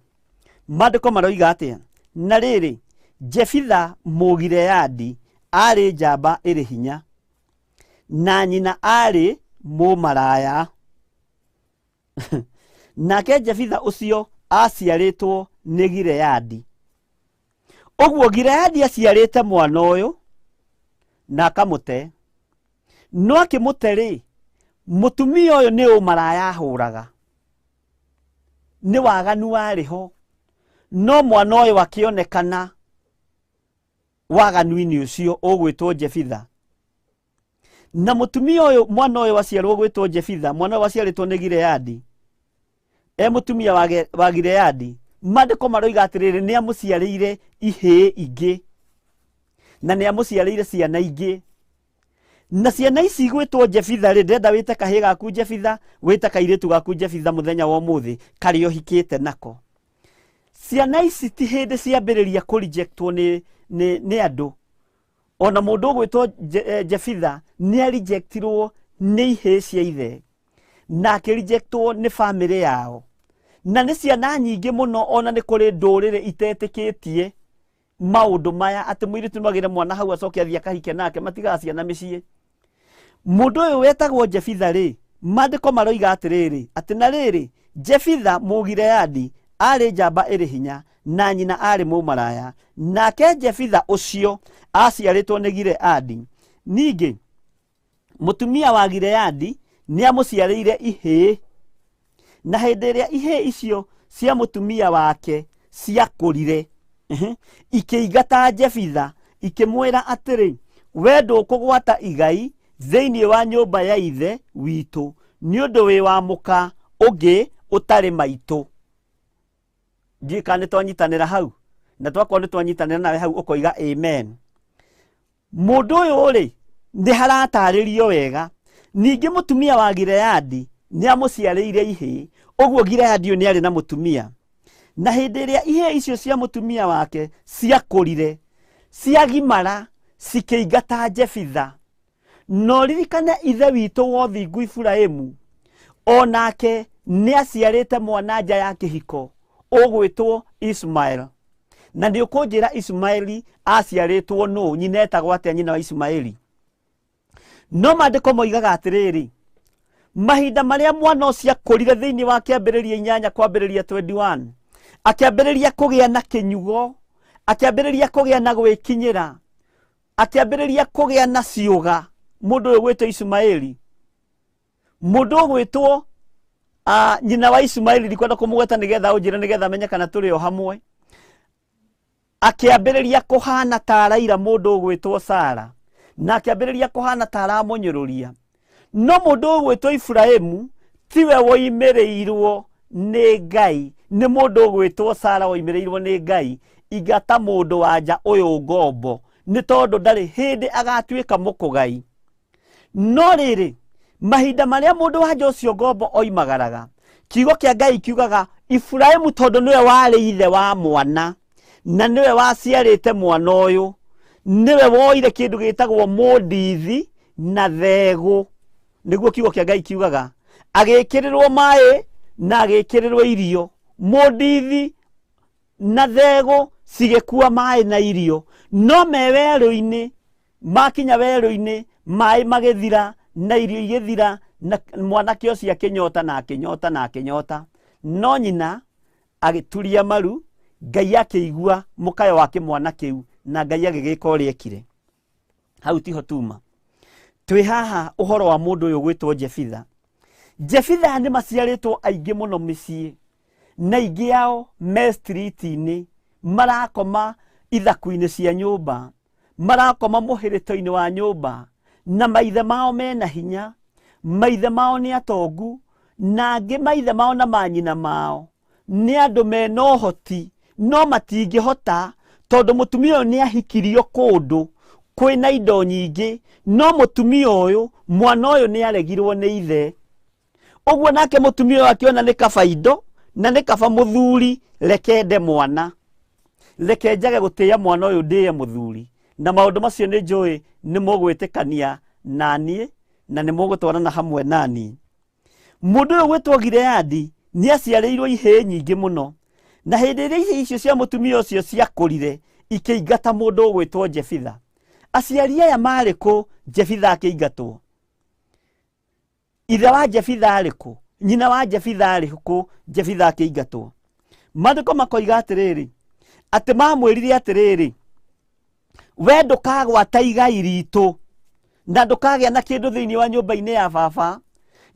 Maandĩko maroiga atĩa? Na rĩrĩ, Jefitha Mũgileadi aarĩ njamba ĩrĩ hinya, na nyina aarĩ mũmaraya. Nake Jefitha ũcio aaciarĩtwo nĩ Gileadi. Ũguo Gileadi aciarĩte mwana ũyũ na akamũte. No akĩmũte rĩ, mũtumia ũyũ nĩ ũmaraya ahũraga, nĩ waganu warĩ ho, no mwana ũyũ akĩonekana waganu-inĩ ũcio ũgwĩtwo Jefitha. Na mũtumia ũyũ, mwana ũyũ aciarwo gwĩtwo Jefitha, mwana ũyũ aciarĩtwo nĩ Gileadi, e mũtumia wa Gileadi, maandĩko maroiga atĩrĩrĩ, nĩ amũciarĩire ihĩĩ ingĩ na nĩ amũciarĩire ciana ingĩ. Na ciana ici gwĩtwo Jefitha rĩ, ndĩrenda wĩte kahĩĩ gaku Jefitha, wĩte kairĩtu gaku Jefitha mũthenya wa ũmũthĩ karĩa ũhikĩte nako. Ciana ici ti hĩndĩ ciambĩrĩria kũrejectwo nĩ andũ. Ona mũndũ ũgwĩtwo Jefitha nĩ arejectirwo nĩ ihĩĩ cia ithe na akĩrejectwo nĩ bamĩrĩ yao. Na nĩ ciana nyingĩ mũno, ona nĩ kũrĩ ndũrĩrĩ itetĩkĩtie maũndũ maya atĩ mũirĩtu no agĩre mwana hau acoke athiĩ akahike nake, matigaga ciana mĩciĩ. Mũndũ ũyũ wetagwo Jefitha rĩ, maandĩko maroiga atĩrĩrĩ, atĩ na rĩrĩ, Jefitha Mũgileadi aarĩ njamba ĩrĩ hinya na nyina aarĩ mũmaraya. Nake Jefitha ũcio aciarĩtwo nĩ Gileadi. Ningĩ mũtumia wa Gileadi nĩ amũciarĩire ihĩĩ, na hĩndĩ ĩrĩa ihĩĩ icio cia mũtumia wake ciakũrire, ikĩingata Jefitha ikĩmwĩra atĩrĩ, we ndũkũgwata igai thĩinĩ wa nyũmba ya ithe witũ nĩ ũndũ wĩ wa mũka ũngĩ ũtarĩ maitũ. Ndiũĩ kana nĩ twanyitanĩra hau, na twakorwo nĩ twanyitanĩra nawe hau ũkoiga amen. Mũndũ ũyũ rĩ, nĩ haratarĩrio wega. Ningĩ mũtumia wa Gileadi nĩ amũciarĩire ihĩĩ, ũguo Gileadi ũyũ nĩ arĩ na mũtumia. Na hĩndĩ ĩrĩa ihĩĩ icio cia mũtumia wake ciakũrire, ciagimara, cikĩingata Jefitha. No ririkane ithe witũ wa ũthingu Iburahĩmu, o nake nĩ aciarĩte mwana nja ya kĩhiko ũgwĩtwo Ismael. Na nĩ ũkũnjĩra Ismaeli aciarĩtwo nũ, nyina etagwo atĩa nyina wa Ismaeli? No maandĩko moigaga atĩrĩrĩ, mahinda marĩa mwana ũcio akũrire thĩinĩ wa kĩambĩrĩria 8 kwambĩrĩria 21, akĩambĩrĩria kũgĩa na kĩnyugo, akĩambĩrĩria kũgĩa na gwĩkinyĩra, akĩambĩrĩria kũgĩa na ciũga, mũndũ ũyũ gwĩtwo Ismaeli, mũndũ ũgwĩtwo nyina wa Ismaeli, ndikwenda kũmũgweta nĩgetha ũnjĩre nĩgetha menye kana tũrĩ o hamwe, akĩambĩrĩria kũhana ta araira mũndũ ũgwĩtwo Sara, na akĩambĩrĩria kũhana ta aramũnyũrũria. No mũndũ ũgwĩtwo Iburahĩmu tiwe woimĩrĩirwo nĩ Ngai, nĩ mũndũ ũgwĩtwo Sara woimĩrĩirwo nĩ Ngai. Ingata mũndũ wa nja ũyũ ngombo, nĩ tondũ ndarĩ hĩndĩ agatuĩka mũkũgai. No rĩrĩ, mahinda marĩa mũndũ wa nja ũcio ngombo oimagaraga, kiugo kĩa Ngai kiugaga Iburahĩmu tondũ nĩwe warĩ ithe wa mwana na nĩwe waciarĩte mwana ũyũ, nĩwe woire kĩndũ gĩtagwo mũndithi na thegũ, nĩguo kiugo kĩa Ngai kiugaga, agĩkĩrĩrwo maĩ na agĩkĩrĩrwo irio. Mũndithi na thegũ cigĩkua maĩ na irio, no me werũ-inĩ, makinya werũ-inĩ maĩ magĩthira na irio igĩthira, na mwanake ũcio akĩnyota na akĩnyota na akĩnyota. No nyina agĩturia maru, Ngai akĩigua mũkayo wa kĩmwana kĩu na Ngai agĩgĩka ũrĩa ekire. Hau tiho tuma twĩ haha ũhoro wa mũndũ ũyũ gwĩtwo Jefitha. Jefitha nĩ maciarĩtwo aingĩ mũno mĩciĩ, na aingĩ ao me street-inĩ, marakoma ithaku-inĩ cia nyũmba, marakoma mũhĩrĩto-inĩ wa nyũmba, na maithe mao mena hinya, maithe mao nĩ atongu, na angĩ maithe mao na manyina mao Nĩ andũ mena ũhoti no matingĩhota, tondũ mũtumia ũyũ nĩ ahikirio kũndũ kwĩna indo nyingĩ, no mũtumia ũyũ, mwana ũyũ nĩ aregirwo nĩ ithe. Ũguo nake mũtumia ũyũ akĩona nĩ kaba indo na nĩ kaba mũthuri, reke nde mwana, reke njage gũtĩĩa mwana ũyũ, ndĩe mũthuri. Na maũndũ macio nĩ njũĩ nĩ mũgwĩtĩkania naniĩ na nĩ mũgũtwarana hamwe naniĩ. Mũndũ ũyũ gwĩtwo Gileadi nĩ aciarĩirwo ihĩĩ nyingĩ mũno, na hĩndĩ ĩrĩa ihĩĩ icio cia mũtumia ũcio ciakũrire, ikĩingata mũndũ ũgwĩtwo Jefitha. Aciari aya marĩ kũ Jefitha akĩingatwo? Ithe wa Jefitha arĩ kũ? Nyina wa Jefitha arĩ kũ Jefitha akĩingatwo? Maandĩko makoiga atĩrĩrĩ, atĩ mamwĩrire atĩrĩrĩ, we ndũkagwata igai ritũ na ndũkagĩa na kĩndũ thĩinĩ wa nyũmba-inĩ ya baba,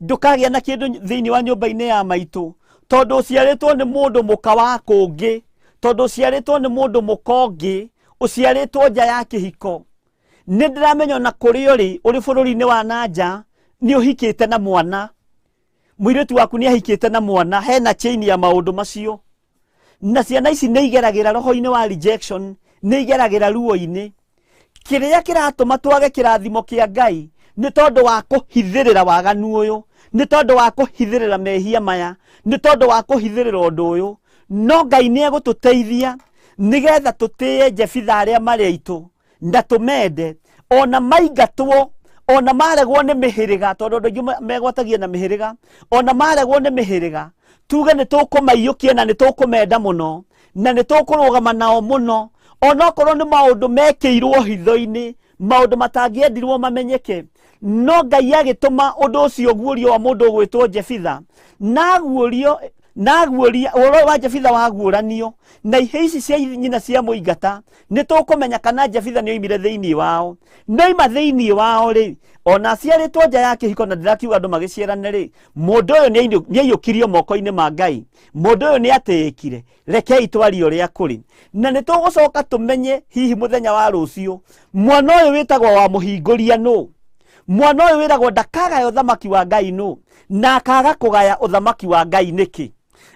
ndũkagĩa na kĩndũ thĩinĩ wa nyũmba-inĩ ya maitũ, tondũ ũciarĩtwo nĩ mũndũ mũka wa kũngĩ, tondũ ũciarĩtwo nĩ mũndũ mũka ũngĩ, ũciarĩtwo nja ya kĩhiko. Nĩ ndĩramenya ona kũrĩa ũrĩ, ũrĩ bũrũri-inĩ wa na nja, nĩ ũhikĩte na mwana, mũirĩtu waku nĩ ahikĩte na mwana, hena chain ya maũndũ macio. Na ciana ici nĩ igeragĩra roho-inĩ wa rejection, nĩ igeragĩra ruo-inĩ. Kĩrĩa kĩratũma twage kĩrathimo kĩa Ngai nĩ tondũ wa kũhithĩrĩra waganu ũyũ, nĩ tondũ wa kũhithĩrĩra mehia maya, nĩ tondũ wa kũhithĩrĩra ũndũ ũyũ. No Ngai nĩ egũtũteithia nĩgetha tũtĩe Jefitha arĩa marĩ aitũ na tũmende, ona maingatwo, ona maregwo nĩ mĩhĩrĩga, tondũ andũ aingĩ megwatagia na mĩhĩrĩga, ona maregwo nĩ mĩhĩrĩga, tuge nĩ tũkũmaiyũkia na nĩ tũkũmenda mũno na nĩ tũkũrũgama nao mũno, onokorwo nĩ maũndũ mekĩirwo hitho-inĩ, maũndũ matangĩendirwo mamenyeke. No Ngai agĩtũma ũndũ ũcio ũguũrio wa mũndũ ũgwĩtwo Jefitha, na aguũrio, na aguũria ũhoro wa Jefitha waguũranio, na ihĩĩ ici cia nyina cia mũingata, nĩ tũkũmenya kana Jefitha nĩ oimire thĩinĩ wao. Nĩ oima thĩinĩ wao rĩ, ona aciarĩtwo nja ya kĩhiko, na ndĩrakiuga andũ magĩciarane rĩ, mũndũ ũyũ nĩ aiyũkirio moko-inĩ ma Ngai, mũndũ ũyũ nĩ atĩĩkire. Rekei twarie ũrĩa kũrĩ, na nĩ tũgũcoka tũmenye hihi mũthenya wa rũciũ mwana ũyũ wĩtagwo wa mũhingũria nũ, mwana ũyũ wĩragwo ndakagaya ũthamaki wa Ngai nũ, na akaga kũgaya ũthamaki wa Ngai nĩkĩ,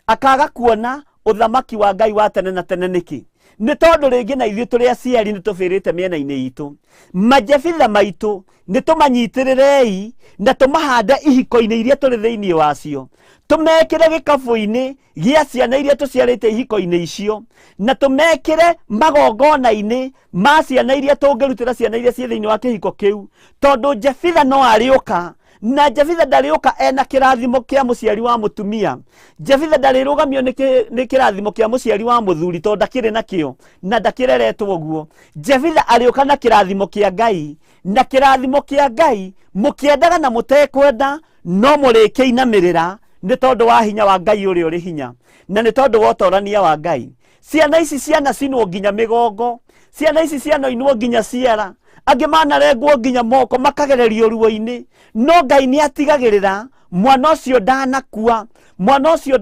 akaga kuona ũthamaki wa Ngai wa tene na tene nĩkĩ. Nĩ tondũ rĩngĩ na ithuĩ tũrĩ aciari nĩ tũbĩrĩte mĩena-inĩ itũ. Majebitha maitũ nĩ tũmanyitĩrĩrei na tũmahande ihiko-inĩ iria tũrĩ thĩinĩ wacio, tũmekĩre gĩkabũ-inĩ gĩa ciana iria tũciarĩte ihiko-inĩ icio, na tũmekĩre magongona-inĩ ma ciana iria tũngĩrutĩra ciana iria ciĩ thĩinĩ wa kĩhiko kĩu, tondũ Jefitha no arĩũka, na Jefitha ndarĩũka ena kĩrathimo kĩa mũciari wa mũtumia. Jefitha ndarĩrũgamio nĩ kĩrathimo kĩa mũciari wa mũthuri, tondũ ndakĩrĩ nakĩo na ndakĩreretwo ũguo. Jefitha arĩũka na kĩrathimo kĩa Ngai, na kĩrathimo kĩa Ngai mũkĩendaga na mũtekwenda no mũrĩkĩinamĩrĩra, nĩ tondũ wa hinya wa Ngai ũrĩa ũrĩ hinya, na nĩ tondũ wa ũtorania wa Ngai. Ciana ici cianacinwo nginya mĩgongo, ciana ici cianoinwo nginya ciara, angĩ manarengwo nginya moko, makagererio ruo-inĩ, no Ngai nĩ atigagĩrĩra mwana ũcio ndanakua, mwana ũcio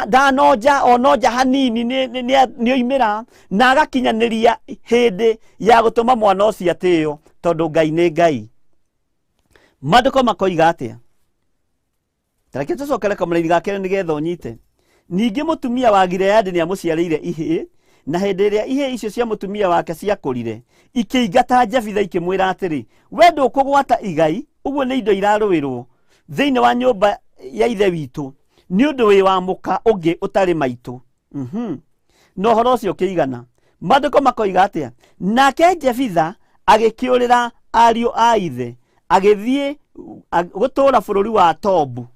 ndanonja, ononja hanini nĩ oimĩra, na agakinyanĩria hĩndĩ ya gũtũma mwana ũcio atĩo, tondũ Ngai nĩ Ngai. Maandĩko makoiga atĩa? Reke tũcokere kamũraini ga kerĩ nĩgetha ũnyite. Ningĩ mũtumia wa Gileadi nĩamũciarĩire ihĩĩ, na hĩndĩ ĩrĩa ihĩĩ icio cia mũtumia wake ciakũrire, ikĩingata Jefitha ikĩmwĩra atĩrĩ, we ndũkũgwata igai, ũguo nĩ indo irarũĩrwo thĩinĩ wa nyũmba ya ithe witũ, nĩ ũndũ wĩ wa mũka ũngĩ ũtarĩ maitũ. Na ũhoro ũcio ũkĩigana. Maandĩko makoiga atĩa? Nake Jefitha agĩkĩũrĩra ariũ a ithe, agĩthiĩ gũtũũra bũrũri wa Tobu.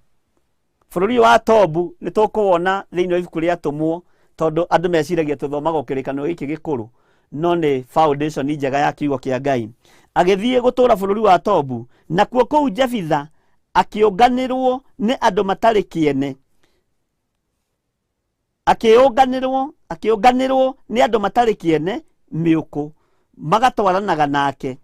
Bũrũri wa Tobu nĩ tũkũwona thĩinĩ wa ibuku rĩa Atũmwo, tondũ andũ meciragia tũthomaga kĩrĩkanĩro gĩkĩ gĩkũrũ, no nĩ foundation njega ya kiugo kĩa Ngai. Agĩthiĩ gũtũũra bũrũri wa Tobu, nakuo kũu Jefitha akĩũnganĩrwo nĩ andũ matarĩ kĩene. Akĩũnganĩrwo nĩ andũ matarĩ kĩene mĩũkũ, magatwaranaga nake.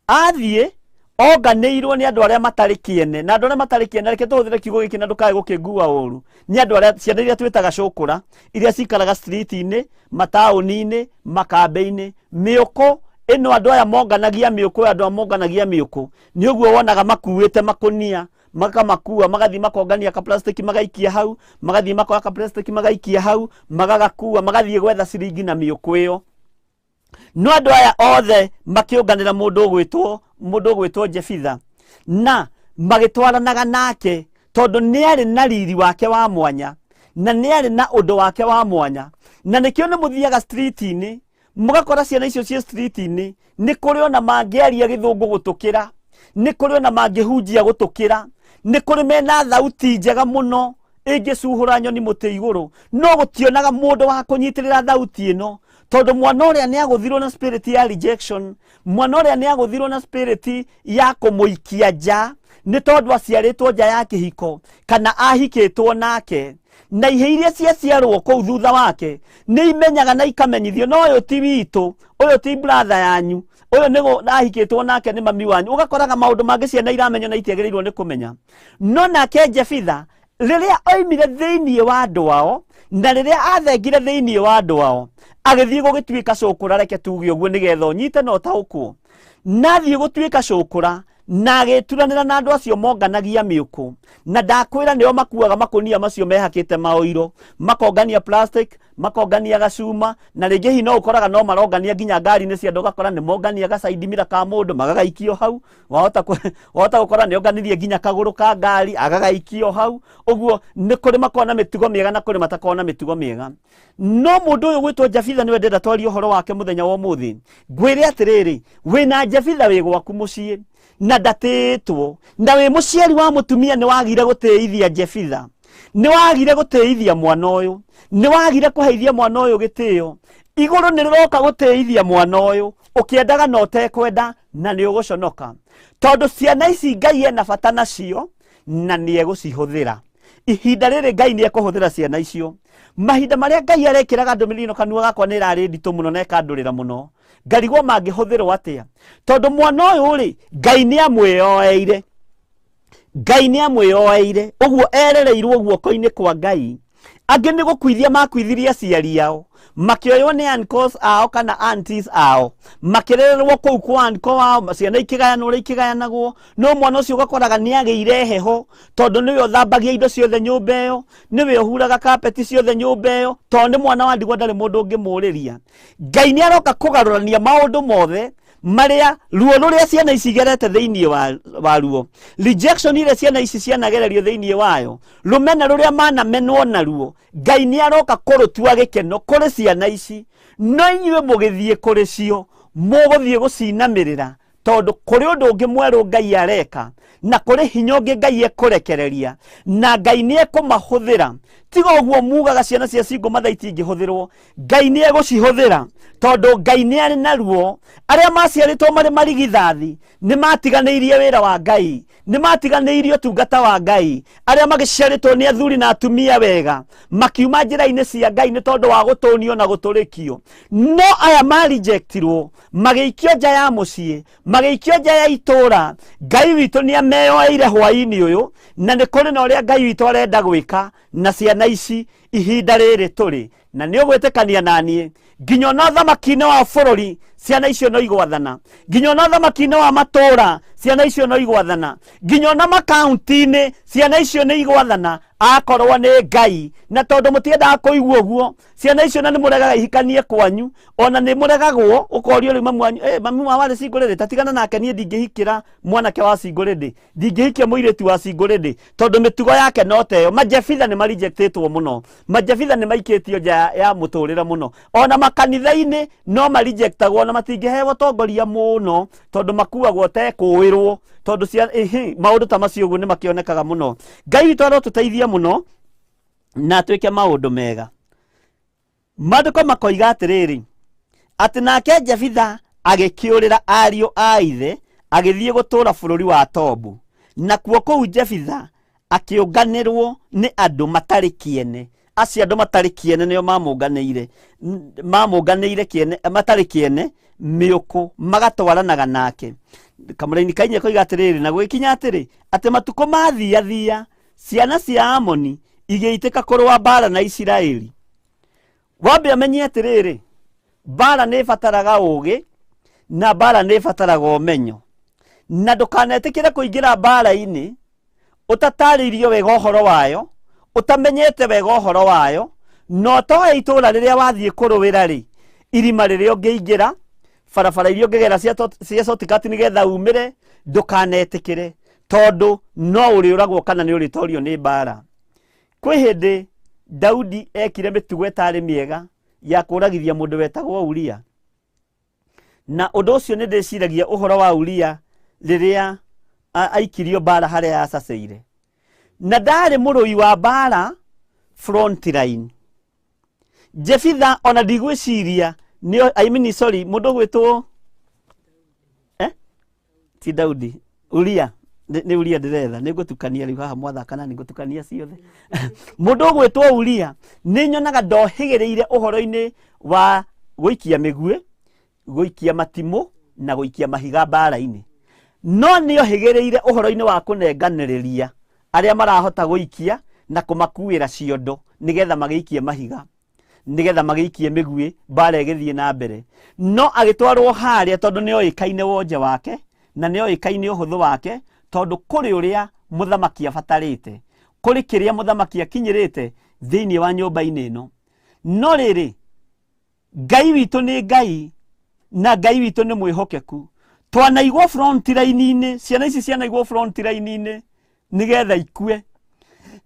Athiĩ onganĩirwo nĩ andũ arĩa matarĩ kĩene, na andũ arĩa matarĩ kĩene, reke tũhũthĩre kiugo gĩkĩ na ndũkae gũkĩngua ũru, nĩ andũ arĩa ciana iria twĩtaga cũkũra, iria cikaraga street-inĩ, mataũni-inĩ, makambĩ-inĩ. Mĩũkũ ĩno andũ aya monganagia mĩũkũ, andũ aya monganagia mĩũkũ, nĩ ũguo wonaga makuĩte makũnia, Makamakua, magathiĩ makongania ka plastic magaikia hau, magathiĩ makoya ka plastic magaikia hau, magagakua, magathiĩ gwetha ciringi na mĩũkũ ĩyo. No andũ aya othe makĩũnganĩra mũndũ ũgwĩtwo Jefitha na magĩtwaranaga nake, tondũ nĩ arĩ na riri wake wa mwanya na nĩ arĩ na ũndũ wake wa mwanya. Na nĩkĩo nĩ mũthiaga street-inĩ, mũgakora ciana icio ciĩ street-inĩ, nĩ kũrĩ ona mangĩaria Gĩthũngũ gũtũkĩra, nĩ kũrĩ ona mangĩhunjia gũtũkĩra, nĩ kũrĩ mena thauti njega mũno ĩngĩcuhũra nyoni mũtĩ igũrũ, no gũtionaga mũndũ wa kũnyitĩrĩra thauti ĩno, tondũ mwana ũrĩa nĩ agũthirwo na spirit ya rejection, mwana ũrĩa nĩ agũthirwo na spirit ya kũmũikia nja, nĩ tondũ aciarĩtwo nja ya kĩhiko kana ahikĩtwo nake, na ihe iria ciaciarwo kũu thutha wake nĩ imenyaga na ikamenyithio, no ũyũ ti witũ, ũyũ ti brother yanyu, ũyũ nĩ ahikĩtwo nake nĩ mami wanyu. Ũgakoraga maũndũ mangĩ ciana iramenya na itiagĩrĩirwo nĩ kũmenya. No nake Jefitha, rĩrĩa oimire thĩinĩ wa andũ ao na rĩrĩa athengire thĩinĩ wa andũ ao, agĩthiĩ gũgĩtuĩka cũkũra. Reke tuge ũguo nĩgetha ũnyite na ũtaũkwo. Na athiĩ gũtuĩka cũkũra na agĩturanĩra na andũ acio monganagia mĩũkũ, na ndakwĩra nĩo makuaga makũnia macio mehakĩte maũiro, makongania plastic, makongania gacuma, na rĩngĩ hihi no ũkoraga no marongania nginya ngari-inĩ cia andũ. Ũgakora nĩ mongania gacaindi mira ka mũndũ magagaikio hau. Wahota gũkora nĩ onganirie nginya kagũrũ ka ngari agagaikio hau. Ũguo nĩ kũrĩ makoragwo na mĩtugo mĩega na kũrĩ matakoragwo na mĩtugo mĩega. No mũndũ ũyũ gwĩtwo Jabitha nĩwe ndĩrenda twarie ũhoro wake mũthenya wa ũmũthĩ. Ngwĩre atĩrĩrĩ, wĩna Jabitha wĩ gwaku mũciĩ na ndatĩĩtwo, na wĩ mũciari wa mũtumia, nĩ wagire gũtĩithia Jefitha, nĩ wagire gũtĩithia mwana ũyũ, nĩ wagire kũheithia mwana ũyũ gĩtĩo. Igũrũ nĩ rĩroka gũtĩithia mwana ũyũ, ũkĩendaga na ũtekwenda, na nĩ ũgũconoka, tondũ ciana ici Ngai ena bata nacio na nĩ egũcihũthĩra. Ihinda rĩrĩ Ngai nĩ ekũhũthĩra ciana icio. Mahinda marĩa Ngai arekĩraga ndũmĩrĩri ĩno kanua gakwa, nĩ ĩrarĩ nditũ mũno na ĩkandũrĩra mũno, ngarigwo mangĩhũthĩrwo atĩa, tondũ mwana ũyũ rĩ, Ngai nĩ amwĩyoeire, Ngai nĩ amwĩyoeire. Ũguo erereirwo guoko-inĩ kwa Ngai. Angĩ nĩ gũkuithia makuithirie aciari ao, makĩoywo nĩ uncles ao kana aunties ao, makĩrererwo kũu kwa uncle wao, ciana ikĩgayanwo ũrĩa ikĩgayanagwo. No mwana ũcio ũgakoraga nĩ agĩire heho, tondũ nĩwe ũthambagia indo ciothe nyũmba ĩyo, nĩwe ũhuraga kapeti ciothe nyũmba ĩyo, tondũ nĩ mwana wa ndigwa, ndarĩ mũndũ ũngĩmũrĩria. Ngai nĩ aroka kũgarũrania maũndũ mothe marĩa ruo rũrĩa ciana ici igerete thĩinĩ wa ruo, rejection iria ciana ici cianagererio thĩinĩ wayo, rũmena rũrĩa manamenwo naruo, Ngai nĩ aroka kũrũtua gĩkeno kũrĩ ciana ici. No inyuĩ mũgĩthiĩ kũrĩ cio, mũgũthiĩ gũcinamĩrĩra, tondũ kũrĩ ũndũ ũngĩ mwerũ Ngai areka na kũrĩ hinya ũngĩ Ngai ekũrekereria, na Ngai nĩ ekũmahũthĩra. Tiga ũguo mugaga ciana cia single mother itingĩhũthĩrwo, Ngai nĩ egũcihũthĩra, tondũ Ngai nĩ arĩ na ruo. Arĩa maciarĩtwo marĩ marigithathi nĩ matiganĩirie wĩra wa Ngai, nĩ matiganĩirie ũtungata wa Ngai. Arĩa magĩciarĩtwo nĩ athuri na atumia wega makiuma njĩra-inĩ cia Ngai nĩ tondũ wa gũtũnio na gũtũrĩkio. No aya marejectirwo, magĩikio nja ya mũciĩ, magĩikio nja ya itũũra, Ngai witũ nĩ ameyoeire hwaĩ-inĩ ũyũ, na nĩ kũrĩ na ũrĩa Ngai witũ arenda gwĩka na ciana ici ihinda rĩrĩ tũrĩ. Na nĩ ũgwĩtĩkania naniĩ, nginya ona ũthamaki-inĩ wa bũrũri ciana icio no igwathana, nginya ona ũthamaki-inĩ wa matũũra ciana icio no igwathana, nginya ona makaunti-inĩ ciana icio nĩ igwathana, akorwo nĩ Ngai. Na tondũ mũtiendaga kũigua ũguo, ciana icio na nĩ mũregaga ihikanie kwanyu, ona nĩ mũregagwo, ũkorio rĩu mami wanyu, "Mami wao arĩ single rĩ, tatigana nake, niĩ ndingĩhikĩra mwanake wa single lady, ndingĩhikia mũirĩtu wa single lady, tondũ mĩtugo yake no teyo." Majebitha nĩ marejectĩtwo mũno, majebitha nĩ maikĩtio nja ya mũtũrĩre mũno, ona makanitha-inĩ no marejectagwo na matingĩheo tongoria mũno, tondũ makuagwo tekũĩrwo, tondũ cia ĩhĩ, maũndũ ta macio ũguo nĩ makĩonekaga mũno. Ngai witũ arotũteithia mũno na twĩke maũndũ mega. Maandĩko makoiga atĩrĩrĩ, atĩ nake Jefitha agĩkĩũrĩra ariũ a ithe, agĩthiĩ gũtũũra bũrũri wa Tobu. Nakuo kũu Jefitha akĩũnganĩrwo nĩ andũ matarĩ kĩene. Acio andũ matarĩ kĩene nĩo mamũnganĩire, mamũnganĩire kĩene, matarĩ kĩene mĩũkũ, magatwaranaga nake. Kamũraini kainya koiga atĩrĩrĩ, na gũgĩkinya atĩrĩ, atĩ matukũ mathiathia, ciana cia Amoni igĩitĩka kũrũa mbara na Isiraeli. Wambe ũmenye atĩrĩrĩ, mbara nĩ ĩbataraga ũũgĩ na mbara nĩ ĩbataraga ũmenyo, na ndũkanetĩkĩre kũingĩra mbara-inĩ. Ũtatarĩirio wega ũhoro wayo, ũtamenyete wega ũhoro wayo, na ũtoĩ itũũra rĩrĩa wathiĩ kũrũĩra rĩ, irima rĩrĩa ũngĩingĩra, barabara iria ũngĩgera cia shortcut nĩgetha umĩre, ndũkanetĩkĩre, tondũ no ũrĩũragwo kana nĩ ũrĩtorio nĩ mbara. Kwĩ hĩndĩ Daudi ekire mĩtugo ĩtarĩ mĩega ya kũragithia mũndũ wetagwo Uria. Na ũndũ ũcio nĩ ndĩciragia ũhoro wa Uria rĩrĩa aikirio mbara harĩa acaceire. Na ndarĩ mũrũi wa mbara front line. Jefitha ona ndigwĩciria nĩ, I mean, sorry, mũndũ ũgwĩtwo ti Daudi, Uria, nĩ Uria ndĩretha, nĩ ngũtukania rĩu haha mwathaka na nĩ ngũtukania ciothe. Mũndũ ũgwĩtwo Uria nĩ nyonaga ndohĩgĩrĩire ũhoro-inĩ wa gũikia mĩguĩ, gũikia matimũ na gũikia mahiga mbara-inĩ. No nĩ ohĩgĩrĩire ũhoro-inĩ wa kũnenganĩrĩria arĩa marahota gũikia na kũmakuĩra ciondo nĩgetha magĩikie mahiga, nĩgetha magĩikie mĩguĩ, mbara ĩgĩthiĩ na mbere. No agĩtwarwo harĩa tondũ nĩ oĩkaine wonje wake na nĩ oĩkaine ũhũthũ wake, tondũ kũrĩ ũrĩa mũthamaki abatarĩte, kũrĩ kĩrĩa mũthamaki akinyĩrĩte thĩinĩ wa nyũmba-inĩ ĩno. No rĩrĩ, Ngai witũ nĩ Ngai na Ngai witũ nĩ mwĩhokeku. Twanaigwo front line-inĩ, ciana ici cianaigwo front line-inĩ nĩgetha ikue,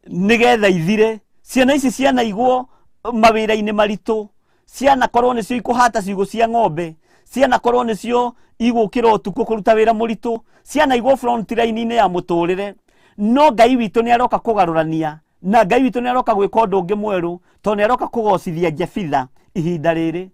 nĩgetha ithire. Ciana ici cianaigwo mawĩra-inĩ maritũ, cianakorwo nĩcio ikũhata ciugũ cia ng'ombe, cianakorwo nĩcio igũkĩra ũtukũ kũruta wĩra mũritũ, cianaigwo front line-inĩ ya mũtũrĩre. No Ngai witũ nĩ aroka kũgarũrania, na Ngai witũ nĩ aroka gwĩka ũndũ ũngĩ mwerũ, tondũ nĩ aroka kũgocithia Jefitha ihinda rĩrĩ.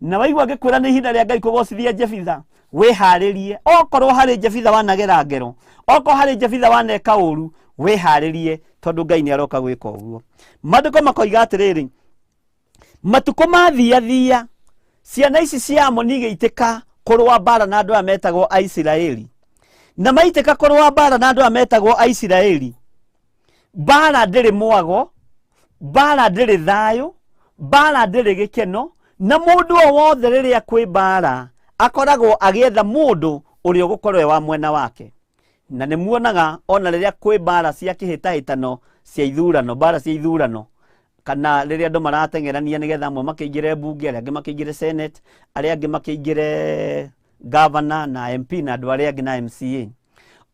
Na waigua ngĩkwĩra nĩ ihinda rĩa Ngai kũgocithia Jefitha, wĩharĩrie. Okorwo harĩ Jefitha wanagera ngero, okorwo harĩ Jefitha waneka ũru, wĩharĩrie, tondũ Ngai nĩ aroka gwĩka ũguo. Maandĩko makoiga atĩrĩrĩ, matukũ mathiathia, ciana ici cia Amoni igĩitĩka kũrũa mbara na andũ aya metagwo Aisiraeli. Na maitĩka kũrũa mbara na andũ aya metagwo Aisiraeli, mbara ndĩrĩ mwago, mbara ndĩrĩ thayũ, mbara ndĩrĩ gĩkeno, na mũndũ o wothe rĩrĩa kwĩ mbara akoragwo agĩetha mũndũ ũrĩa ũgũkorwo e wa mwena wake. Na nĩ muonaga ona rĩrĩa kwĩ mbara cia kĩhĩtahĩtano cia ithurano, mbara cia ithurano, kana rĩrĩa andũ marateng'erania nĩgetha amwe makĩingĩre mbunge, arĩa angĩ makĩingĩre senate, arĩa angĩ makĩingĩre governor na MP na andũ arĩa angĩ na MCA,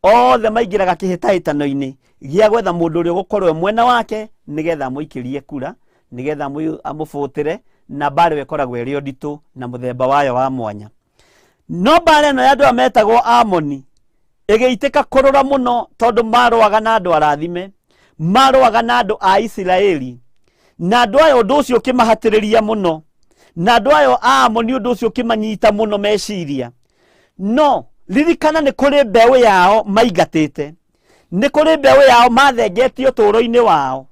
othe maingĩraga kĩhĩtahĩtano-inĩ gĩa gwetha mũndũ ũrĩa ũgũkorwo e mwena wake nĩgetha amũikĩrie kura, nĩgetha amũbũtĩre, na mbara ĩyo ĩkoragwo ĩrĩ o nditũ na mũthemba wayo wa mwanya. No mbara ĩno ya andũ aya metagwo Amoni ĩgĩitĩka kũrũra mũno, tondũ marũaga na andũ arathime, marũaga na andũ a Isiraeli, na andũ aya ũndũ ũcio ũkĩmahatĩrĩria mũno, na andũ aya a Amoni ũndũ ũcio ũkĩmanyita mũno meciria. No ririkana nĩ kũrĩ mbeũ yao maingatĩte, nĩ kũrĩ mbeũ yao mathengetie ũtũũro-inĩ wao,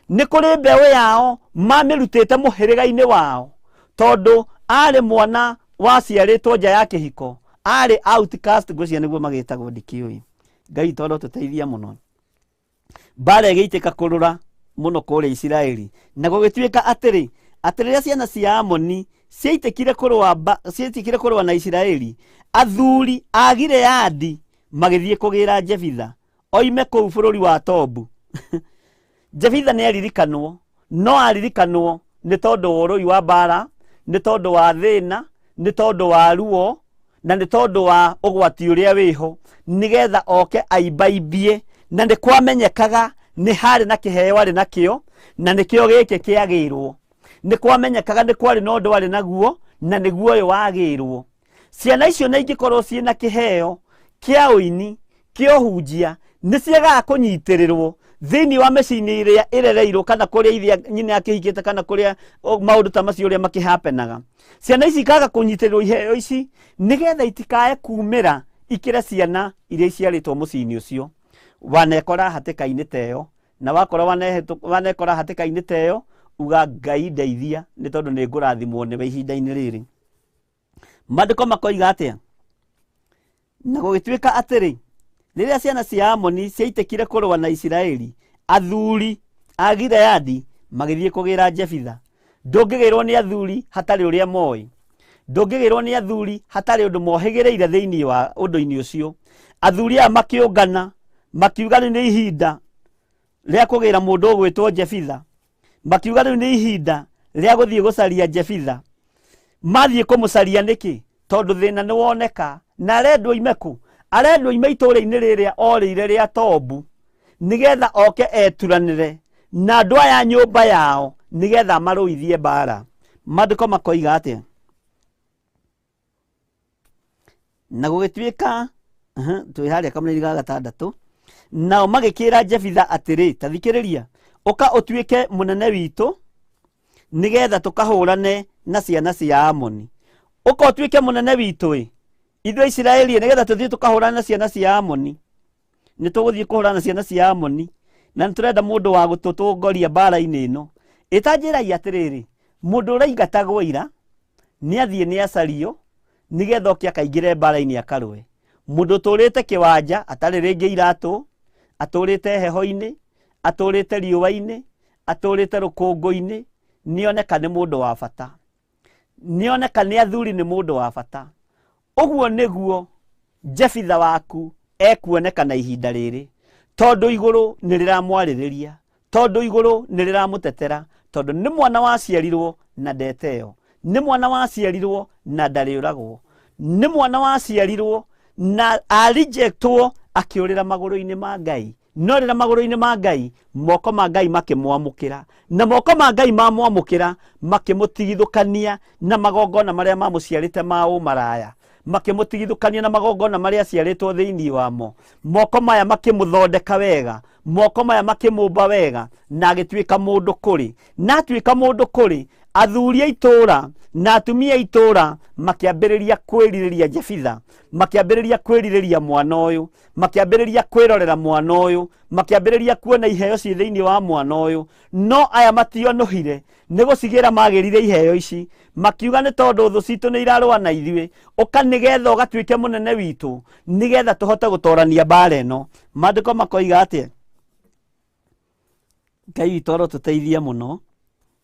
nĩ kũrĩ mbeũ yao mamĩrutĩte mũhĩrĩga-inĩ wao, tondũ arĩ mwana waciarĩtwo nja ya kĩhiko, arĩ outcast, ngwĩciria nĩguo magĩtagwo, ndikĩũĩ. Ngai tondũ tũteithia mũno. Mbara ĩgĩitĩka kũrũra mũno kũrĩa Isiraeli, na gũgĩtuĩka atĩrĩ, atĩ rĩrĩa ciana cia Amoni ciaitĩkire kũrũa ciaitĩkire kũrũa na Isiraeli, athuri a Gileadi magĩthiĩ kũgĩra Jefitha oime kũu bũrũri wa Tobu. Jefitha nĩ aririkanwo, no aririkanwo nĩ tondũ wa ũrũi wa mbara, nĩ tondũ wa thĩna, nĩ tondũ wa ruo, na nĩ tondũ wa ũgwati ũrĩa wĩho, nĩgetha oke aimbaimbie. Na nĩ kwamenyekaga nĩ harĩ na kĩheo arĩ nakĩo, na nĩkĩo gĩkĩ kĩagĩrwo. Nĩ kwamenyekaga nĩ kwarĩ na ũndũ arĩ naguo, na nĩguo ũyũ wagĩrwo. Ciana icio na ingĩkorwo ciĩna kĩheo kĩa ũini, kĩa ũhunjia, nĩ ciagaga kũnyitĩrĩrwo thĩinĩ wa mĩciĩ-inĩ ĩrĩa ĩrereirwo, kana kũrĩa ithe nyina akĩhikĩte, kana kũrĩa maũndũ ta macio ũrĩa makĩhapenaga. Ciana ici ikaga kũnyitĩrĩrwo iheo ici nĩgetha itikae kumĩra ikĩre ciana iria iciarĩtwo mũciĩ-inĩ ũcio. Wanekora hatĩka-inĩ ta ĩyo, na wakorwo wanekora hatĩka-inĩ ta ĩyo, uga Ngai ndeithia, nĩ tondũ nĩ ngũrathimwo nĩwe ihinda-inĩ rĩrĩ. Maandĩko makoiga atĩa? Na gũgĩtuĩka atĩrĩ, rĩrĩa ciana cia Amoni ciaitĩkire kũrũa na Isiraeli, athuri a Gileadi magĩthiĩ kũgĩra Jefitha. Ndũngĩgĩrwo nĩ athuri hatarĩ ũrĩa moĩ, ndũngĩgĩrwo nĩ athuri hatarĩ ũndũ mohĩgĩrĩire thĩinĩ wa ũndũ-inĩ ũcio. Athuri aya makĩũngana makiuga nĩ ihinda Rĩa kũgĩra mũndũ ũgwĩtwo Jefitha. Makiuga rĩu nĩ ihinda rĩa gũthiĩ gũcaria Jefitha. Mathiĩ kũmũcaria nĩkĩ? Tondũ thĩna nĩ woneka na arendwo ime kũ? Arendwo ime itũũra-inĩ rĩrĩa orĩire rĩa Tobu, nĩgetha oke eturanĩre na andũ aya a nyũmba yao, nĩgetha marũithie mbara. Maandĩko makoiga atĩa? Na gũgĩtuĩka twĩ harĩa kamũraini ga gatandatũ, nao magĩkĩra Jefitha atĩrĩ, ta thikĩrĩria, ũka ũtuĩke mũnene witũ, nĩgetha tũkahũrane na ciana cia Amoni. Ũka ũtuĩke mũnene witũ ĩ, ithuĩ Isiraeli, nĩgetha tũthiĩ tũkahũrane na ciana cia Amoni. Nĩ tũgũthiĩ kũhũrana na ciana cia Amoni, na nĩ tũrenda mũndũ wa gũtũtongoria mbara-inĩ ĩno. Ĩtanjĩrai atĩrĩrĩ, mũndũ ũraingatagwo ira nĩ athiĩ nĩ acario, nĩgetha oke akaingĩre mbara-inĩ akarũe. Mũndũ ũtũrĩte kĩwanja atarĩ rĩngĩ iratũ, atũrĩte heho-inĩ, atũrĩte riũa-inĩ, atũrĩte rũkũngũ-inĩ, nĩoneka nĩ mũndũ wa bata, nĩoneka nĩ athuri nĩ mũndũ wa bata. Ũguo nĩguo Jefitha waku ekuoneka na ihinda rĩrĩ, tondũ igũrũ nĩ rĩramwarĩrĩria, tondũ igũrũ nĩ rĩramũtetera, tondũ nĩ mwana waciarirwo na ndeteo, nĩ mwana waciarirwo na ndarĩũragwo, nĩ mwana waciarirwo na arejectwo akĩũrĩra magũrũ-inĩ ma Ngai. No rĩra magũrũ-inĩ ma Ngai, moko ma Ngai makĩmwamũkĩra, na moko ma Ngai mamwamũkĩra makĩmũtigithũkania na magongona marĩa mamũciarĩte ma ũmaraya, makĩmũtigithũkania na magongona marĩa aciarĩtwo thĩinĩ wamo. Moko maya makĩmũthondeka wega, moko maya makĩmũmba wega, na agĩtuĩka mũndũ kũrĩ. Na atuĩka mũndũ kũrĩ, athuri a itũũra na atumia a itũũra makĩambĩrĩria kwĩrirĩria Jefitha, makĩambĩrĩria kwĩrirĩria mwana ũyũ, makĩambĩrĩria kwĩrorera mwana ũyũ, makĩambĩrĩria kuona iheo ciĩ thĩinĩ wa mwana ũyũ. No aya mationũhire nĩ gũcigĩra magĩrire iheo ici, makiuga nĩ tondũ thũ citũ nĩ irarũa na ithuĩ, ũka nĩgetha ũgatuĩke mũnene witũ, nĩgetha tũhote gũtorania mbara ĩno. Maandĩko makoiga atĩa? Ngai witũ arotũteithia mũno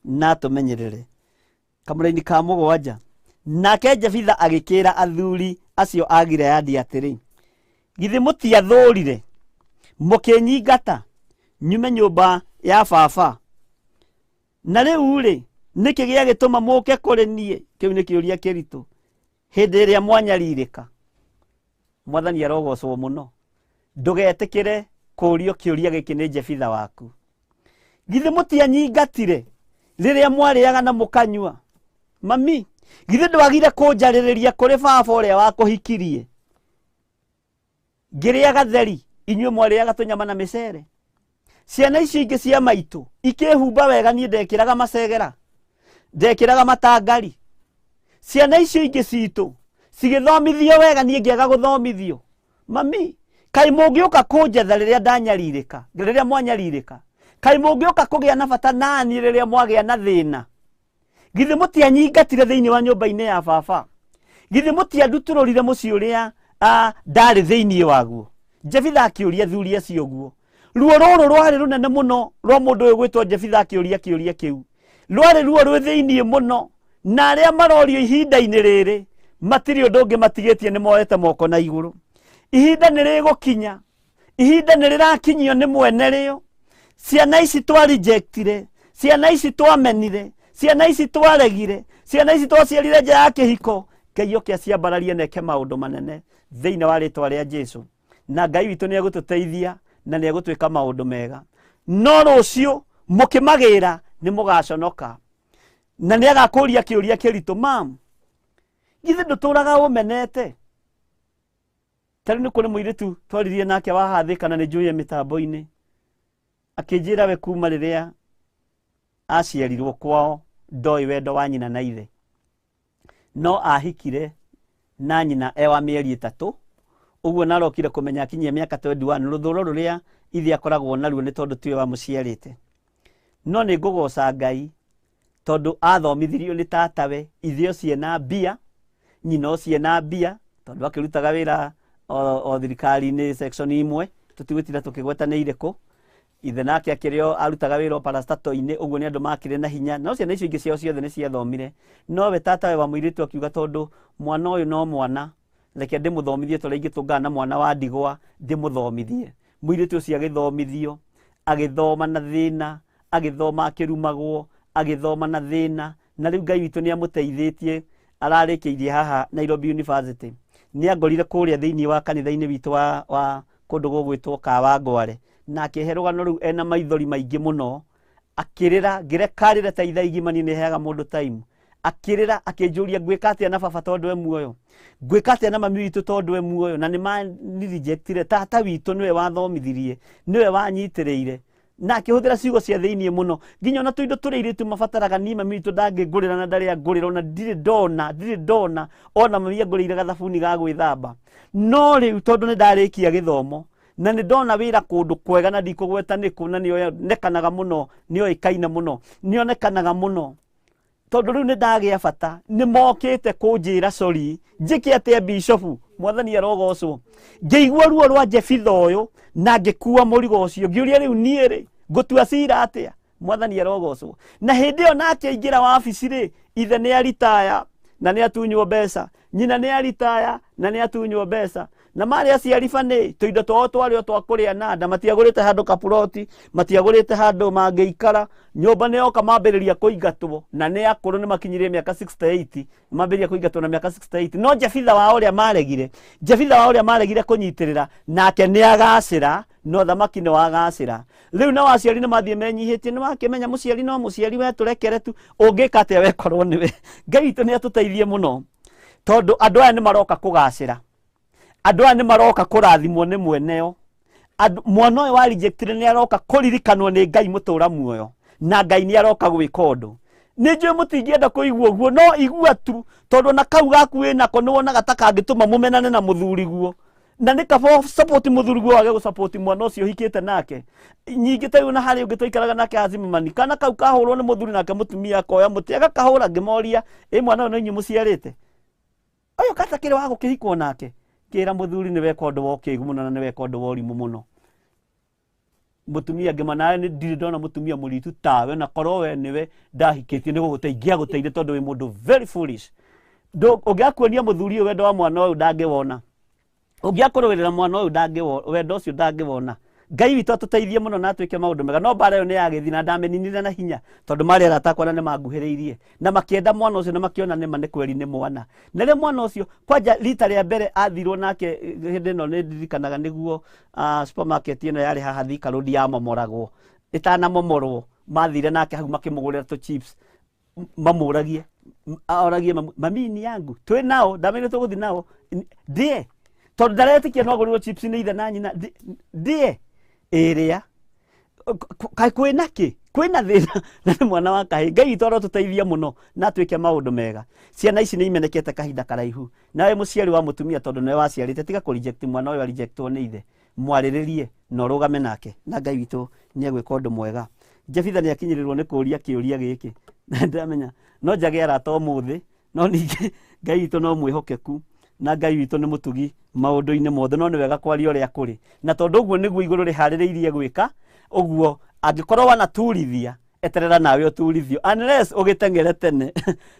na atũmenyerere. Kamũraini ka mũgwanja, nake Jefitha agĩkĩra athuri acio a Gileadi atĩrĩ, githĩ mũtiathũrire mũkĩnyingata nyume nyũmba ya baba? Na rĩu-rĩ, nĩkĩ gĩagĩtũma mũke kũrĩ niĩ? Kĩu nĩ kĩũria kĩritũ hĩndĩ ĩrĩa mwanyarirĩka. Mwathani arogocwo mũno. Ndũgetĩkĩre kũũrio kĩũria gĩkĩ nĩ Jefitha waku. Githĩ mũtianyingatire rĩrĩa mwarĩaga na mũkanyua? Mami, githĩ ndwagire kũnjarĩrĩria kũrĩ baba ũrĩa wakũhikirie? Ngĩrĩa gatheri, inyuĩ mwarĩaga tũnyama na mĩcere. Ciana icio ingĩ cia maitũ ikĩhumba wega, niĩ ndekĩraga macegera, ndekĩraga matangari. Ciana icio ingĩ citũ cigĩthomithio wega, niĩ ngĩaga gũthomithio. Mami, kaĩ mũngĩũka kũnjetha rĩrĩa ndanyarirĩka, rĩrĩa mwanyarirĩka? Kaĩ mũngĩũka kũgĩa na bata nani rĩrĩa mwagĩa na thĩna? Githĩ mũtianyingatire thĩinĩ wa nyũmba-inĩ ya baba? Githĩ mũtiandutũrũrire mũciĩ ũrĩa ndarĩ thĩinĩ waguo? Jefitha akĩũria athuri acio ũguo. Ruo rũrũ rwarĩ rũnene mũno rwa mũndũ ũyũ gwĩtwo Jefitha akĩũria kĩũria kĩu. Rwarĩ ruo rwĩ thĩinĩ mũno, na arĩa marorio ihinda-inĩ rĩrĩ matirĩ ũndũ ũngĩ matigĩtie, nĩ moete moko na igũrũ. Ihinda nĩ rĩgũkinya, ihinda nĩ rĩrakinyio nĩ mwene rĩo. Ciana ici twarejectire, ciana ici twamenire, ciana ici twaregire, ciana ici twaciarire nja ya kĩhiko, Ngai oke aciambararie na eke maũndũ manene thĩinĩ wa rĩtwa rĩa Jesu. Na Ngai witũ nĩ egũtũteithia na nĩ egũtwĩka maũndũ mega. No rũciũ mũkĩmagĩra nĩ mũgaconoka, na nĩ agakũria kĩũria kĩritũ, mam, githĩ ndũtũraga ũmenete? Ta rĩu nĩ kũrĩ mũirĩtu twaririe nake wa hathĩ kana nĩ njũĩ mĩtambo-inĩ, akĩnjĩra we kuma rĩrĩa aciarirwo kwao ndoĩ wendo wa nyina na ithe, no ahikire na nyina e wa mĩeri 3 ũguo, na arokire kũmenya akinyia mĩaka 21 rũthũro rũrĩa ithe akoragwo naruo nĩ tondũ tiwe wamũciarĩte. No nĩ ngũgoca Ngai tondũ athomithirio nĩ tatawe, ithe ũcio ena mbia, nyina ũcio ena mbia, tondũ akĩrutaga wĩra o thirikari-inĩ section imwe, tũtigũtinda tũkĩgweta nĩ irĩkũ. Ithe nake akĩrĩ o arutaga wĩra o parastato-inĩ, ũguo nĩ andũ makĩrĩ na hinya. No ciana icio ingĩ ciao ciothe nĩ ciathomire, nowe tatawe wa mũirĩtu akiuga tondũ mwana ũyũ no mwana, reke ndĩmũthomithie tũrĩa ingĩtũngana na mwana wa ndigwa ndĩmũthomithie. Mũirĩtu ũcio agĩthomithio, Agĩthoma na thĩna, agĩthoma akĩrumagwo, agĩthoma na thĩna, na rĩu Ngai witũ nĩ amũteithĩtie, ararĩkĩirie haha Nairobi University. Nĩ angorire kũrĩa thĩinĩ wa kanitha-inĩ witũ wa kũndũ gũgwĩtwo Kawangware, na akĩhe rũgano rũu ena maithori maingĩ mũno, akĩrĩra, ngĩrekarĩre ta ithaa igima, niĩ nĩ heaga mũndũ time. Akĩrĩra akĩnjũria ngwĩka atĩa na baba tondũ e muoyo, ngwĩka atĩa na mami witũ tondũ e muoyo, na nĩ manirejectire. Tata witũ nĩwe wathomithirie, nĩwe wanyitĩrĩire, na akĩhũthĩra ciugo cia thĩiniĩ mũno, nginya ona tũindo tũrĩa airĩtu mabataraga niĩ mami witũ ndangĩngũrĩra na ndarĩ angũrĩra, ona ndirĩ ndona, ndirĩ ndona ona mami angũrĩire gathabuni ga gwĩthamba. No rĩu tondũ nĩ ndarĩkia gĩthomo na nĩ ndona wĩra kũndũ kwega, na ndikũgweta nĩkũ, na nĩonekanaga mũno, nĩoĩkaine mũno, nĩonekanaga mũno, tondũ rĩu nĩ ndagĩa bata, nĩ mokĩte kũnjĩra sorry, njĩke atĩa bishofu? Mwathani arogocwo. Ngĩigua ruo rwa Jefitha ũyũ na ngĩkua mũrigo ũcio, ngĩũria rĩu niĩ rĩ ngũtua cira atĩa? Mwathani arogocwo. Na hĩndĩ ĩyo nake aingĩra wabici rĩ, ithe nĩ aritaya na nĩ atunywo mbeca, nyina nĩ aritaya na nĩ atunywo mbeca, na marĩ aciari banĩ tũindo twao twarĩ o twa kũrĩa na nda, matiagũrĩte handũ kapuroti, matiagũrĩte handũ mangĩikara, nyũmba nĩ yoka mambĩrĩria kũingatwo, na nĩ akũrũ, nĩ makinyirie mĩaka 68, mambĩrĩria kũingatwo na mĩaka 68. No Jefitha wao ũrĩa maregire, Jefitha wao ũrĩa maregire kũnyitĩrĩra, nake nĩ agacĩra, no thamaki nĩ wagacĩra. Rĩu nao aciari nĩ mathiĩ menyihĩtie, nĩ wakĩmenya mũciari no mũciari, we tũrekere tu, ũngĩka atĩa wekorwo nĩwe? Ngai witũ nĩ atũteithie mũno, tondũ andũ aya nĩ maroka kũgacĩra, andũ aya nĩ maroka kũrathimwo nĩ mweneo. Mwana ũyũ wa rejected nĩ aroka kũririkanwo nĩ Ngai mũtũra muoyo, na Ngai nĩ aroka gwĩka ũndũ. Nĩ njũĩ mũtingĩenda kũigua ũguo, no igua tu, tondũ ona kau gaku wĩnako nĩ wonaga ta kangĩtũma mũmenane na mũthuriguo, na nĩ kaba support mũthuriguo wage gũsupport mwana ũcio ũhikĩte nake. Nyingĩ ta rĩu na harĩ ũngĩ twaikaraga nake Azimamani, kana kau kahũrwo nĩ mũthuri, nake mũtumia akoya mũtĩ agakahũra. Ngĩmoria, ĩ mwana ũyũ nĩ inyuĩ mũciarĩte ũyũ, katakĩrĩ wa gũkĩhikwo nake? Kĩra mũthuri nĩ weka ũndũ wa ũkĩgu mũno na nĩ weka ũndũ wa ũrimũ mũno. Mũtumia ngĩma nawe nĩ ndirĩ ndona mũtumia mũritu tawe, na korwo we nĩwe ndahikĩtie nĩ gũgũte ingĩagũteire, tondũ wĩ mũndũ very foolish. Ũngĩakuonia mũthuri ũyũ wendo wa mwana ũyũ ndangĩwona, ũngĩakũrũĩrĩra mwana ũyũ ndangĩwona, wendo ũcio ndangĩwona. Ngai witũ atũteithie mũno na atwĩke maũndũ mega. No mbara ĩyo nĩ yagĩthiĩ na ndamĩninire na hinya, tondũ marĩ arata akwa na nĩ manguhĩrĩirie na makĩenda mwana ũcio, na makĩona nĩma nĩ kweri nĩ mwana. Na rĩrĩa mwana ũcio kwanja rita rĩa mbere athirwo nake, hĩndĩ ĩno nĩ ndirikanaga nĩguo supermarket ĩno yarĩ haha Thika Road yamomoragwo, ĩtanamomorwo, mathire nake hau makĩmũgũrĩra tũ chips, mamũragie, oragie mami ni yangu twĩ nao, ndamenye tũgũthiĩ nao ndĩe, tondũ ndaretĩkia no agũrĩrwo chips nĩ ithe na nyina. Ndĩe ĩrĩa kaĩ kwĩna kĩ, kwĩna thĩna, na nĩ mwana wa kahĩ. Ngai witũ arotũteithia mũno na atwĩke maũndũ mega. Ciana ici nĩ imenekete kahinda karaihu. Nawe mũciari wa mũtumia, tondũ nĩwe waciarĩte, tiga kũ reject mwana ũyũ arejectwo nĩ ithe, mwarĩrĩrie na ũrũgame nake, na Ngai witũ nĩ egwĩka ũndũ mwega. Jefitha nĩ akinyĩrĩrwo nĩ kũũria kĩũria gĩkĩ, na ndĩramenya no njage arata ũmũthĩ, no ningĩ Ngai witũ no mwĩhokeku na Ngai witũ nĩ mũtugi maũndũ-inĩ mothe. No nĩ wega kwaria ũrĩa kũrĩ, na tondũ ũguo nĩguo igũrũ rĩharĩrĩirie gwĩka ũguo. Angĩkorwo wanaturithia, eterera nawe ũturithio, unless ũgĩteng'ere tene,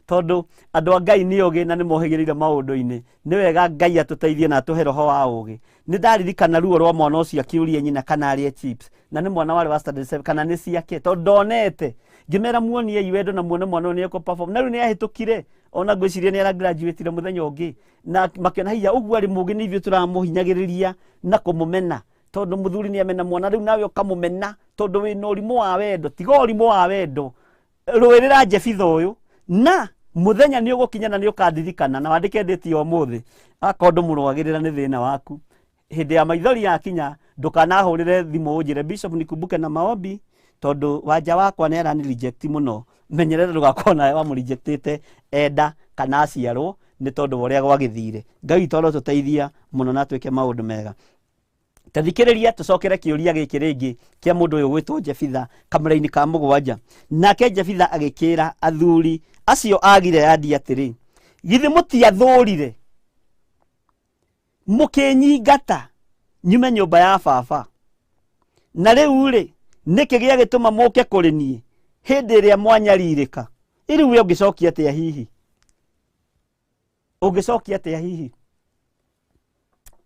tondũ andũ a Ngai nĩ ogĩ na nĩ mohĩgĩrĩire maũndũ-inĩ. Nĩ wega Ngai atũteithie na atũhe roho wa ũgĩ. Nĩ ndaririkana ruo rwa mwana ũcio akĩũria nyina kana arĩe chips, na nĩ mwana warĩ wa standard 7, kana nĩ ciake, tondũ ndonete. Ngĩmera muoniei wendo na muone mwana ũyũ nĩ ekũ perform. Na rĩu nĩ ahĩtũkire, ona ngwĩciria nĩ aragraduatire mũthenya ũngĩ, na makĩona hiya ũguo arĩ mũgĩ, nĩ ithuĩ tũramũhinyagĩrĩria na kũmũmena, tondũ mũthuri nĩ amena mwana, rĩu nawe ũkamũmena tondũ wĩna ũrimũ wa wendo. Tiga ũrimũ wa wendo, rũĩrĩra Jefitha ũyũ, na mũthenya nĩ ũgũkinya na nĩ ũkandirikana, na wandĩke ndĩti ya ũmũthĩ. Akorwo ndũmũrũagĩrĩra nĩ thĩna waku, hĩndĩ ya maithori yakinya ndũkanahũrĩre thimũ ũnjĩre, "Bishop, nikumbuke na maombi, tondũ wanja wakwa nĩ arani reject mũno." Menyerera ndũgakorwo nawe wamũrejectĩte enda kana aciarwo, nĩ tondũ wa ũrĩa gwagĩthire. Ngai witũ arotũteithia mũno na atwĩke maũndũ mega. Tathikĩrĩria, tũcokere kĩũria gĩkĩ rĩngĩ kĩa mũndũ ũyũ gwĩtwo Jefitha, kamũra-inĩ ka 7. Nake Jefitha agĩkĩra athuri acio a Gileadi atĩrĩ, "Githĩ mũtiathũrire mũkĩnyingata nyume nyũmba ya baba? Na rĩu rĩ, nĩkĩ gĩagĩtũma mũke kũrĩ niĩ hĩndĩ ĩrĩa mwanyarirĩka?" Ĩrĩu we ũngĩcokia atĩa hihi? Ũngĩcokia atĩa hihi?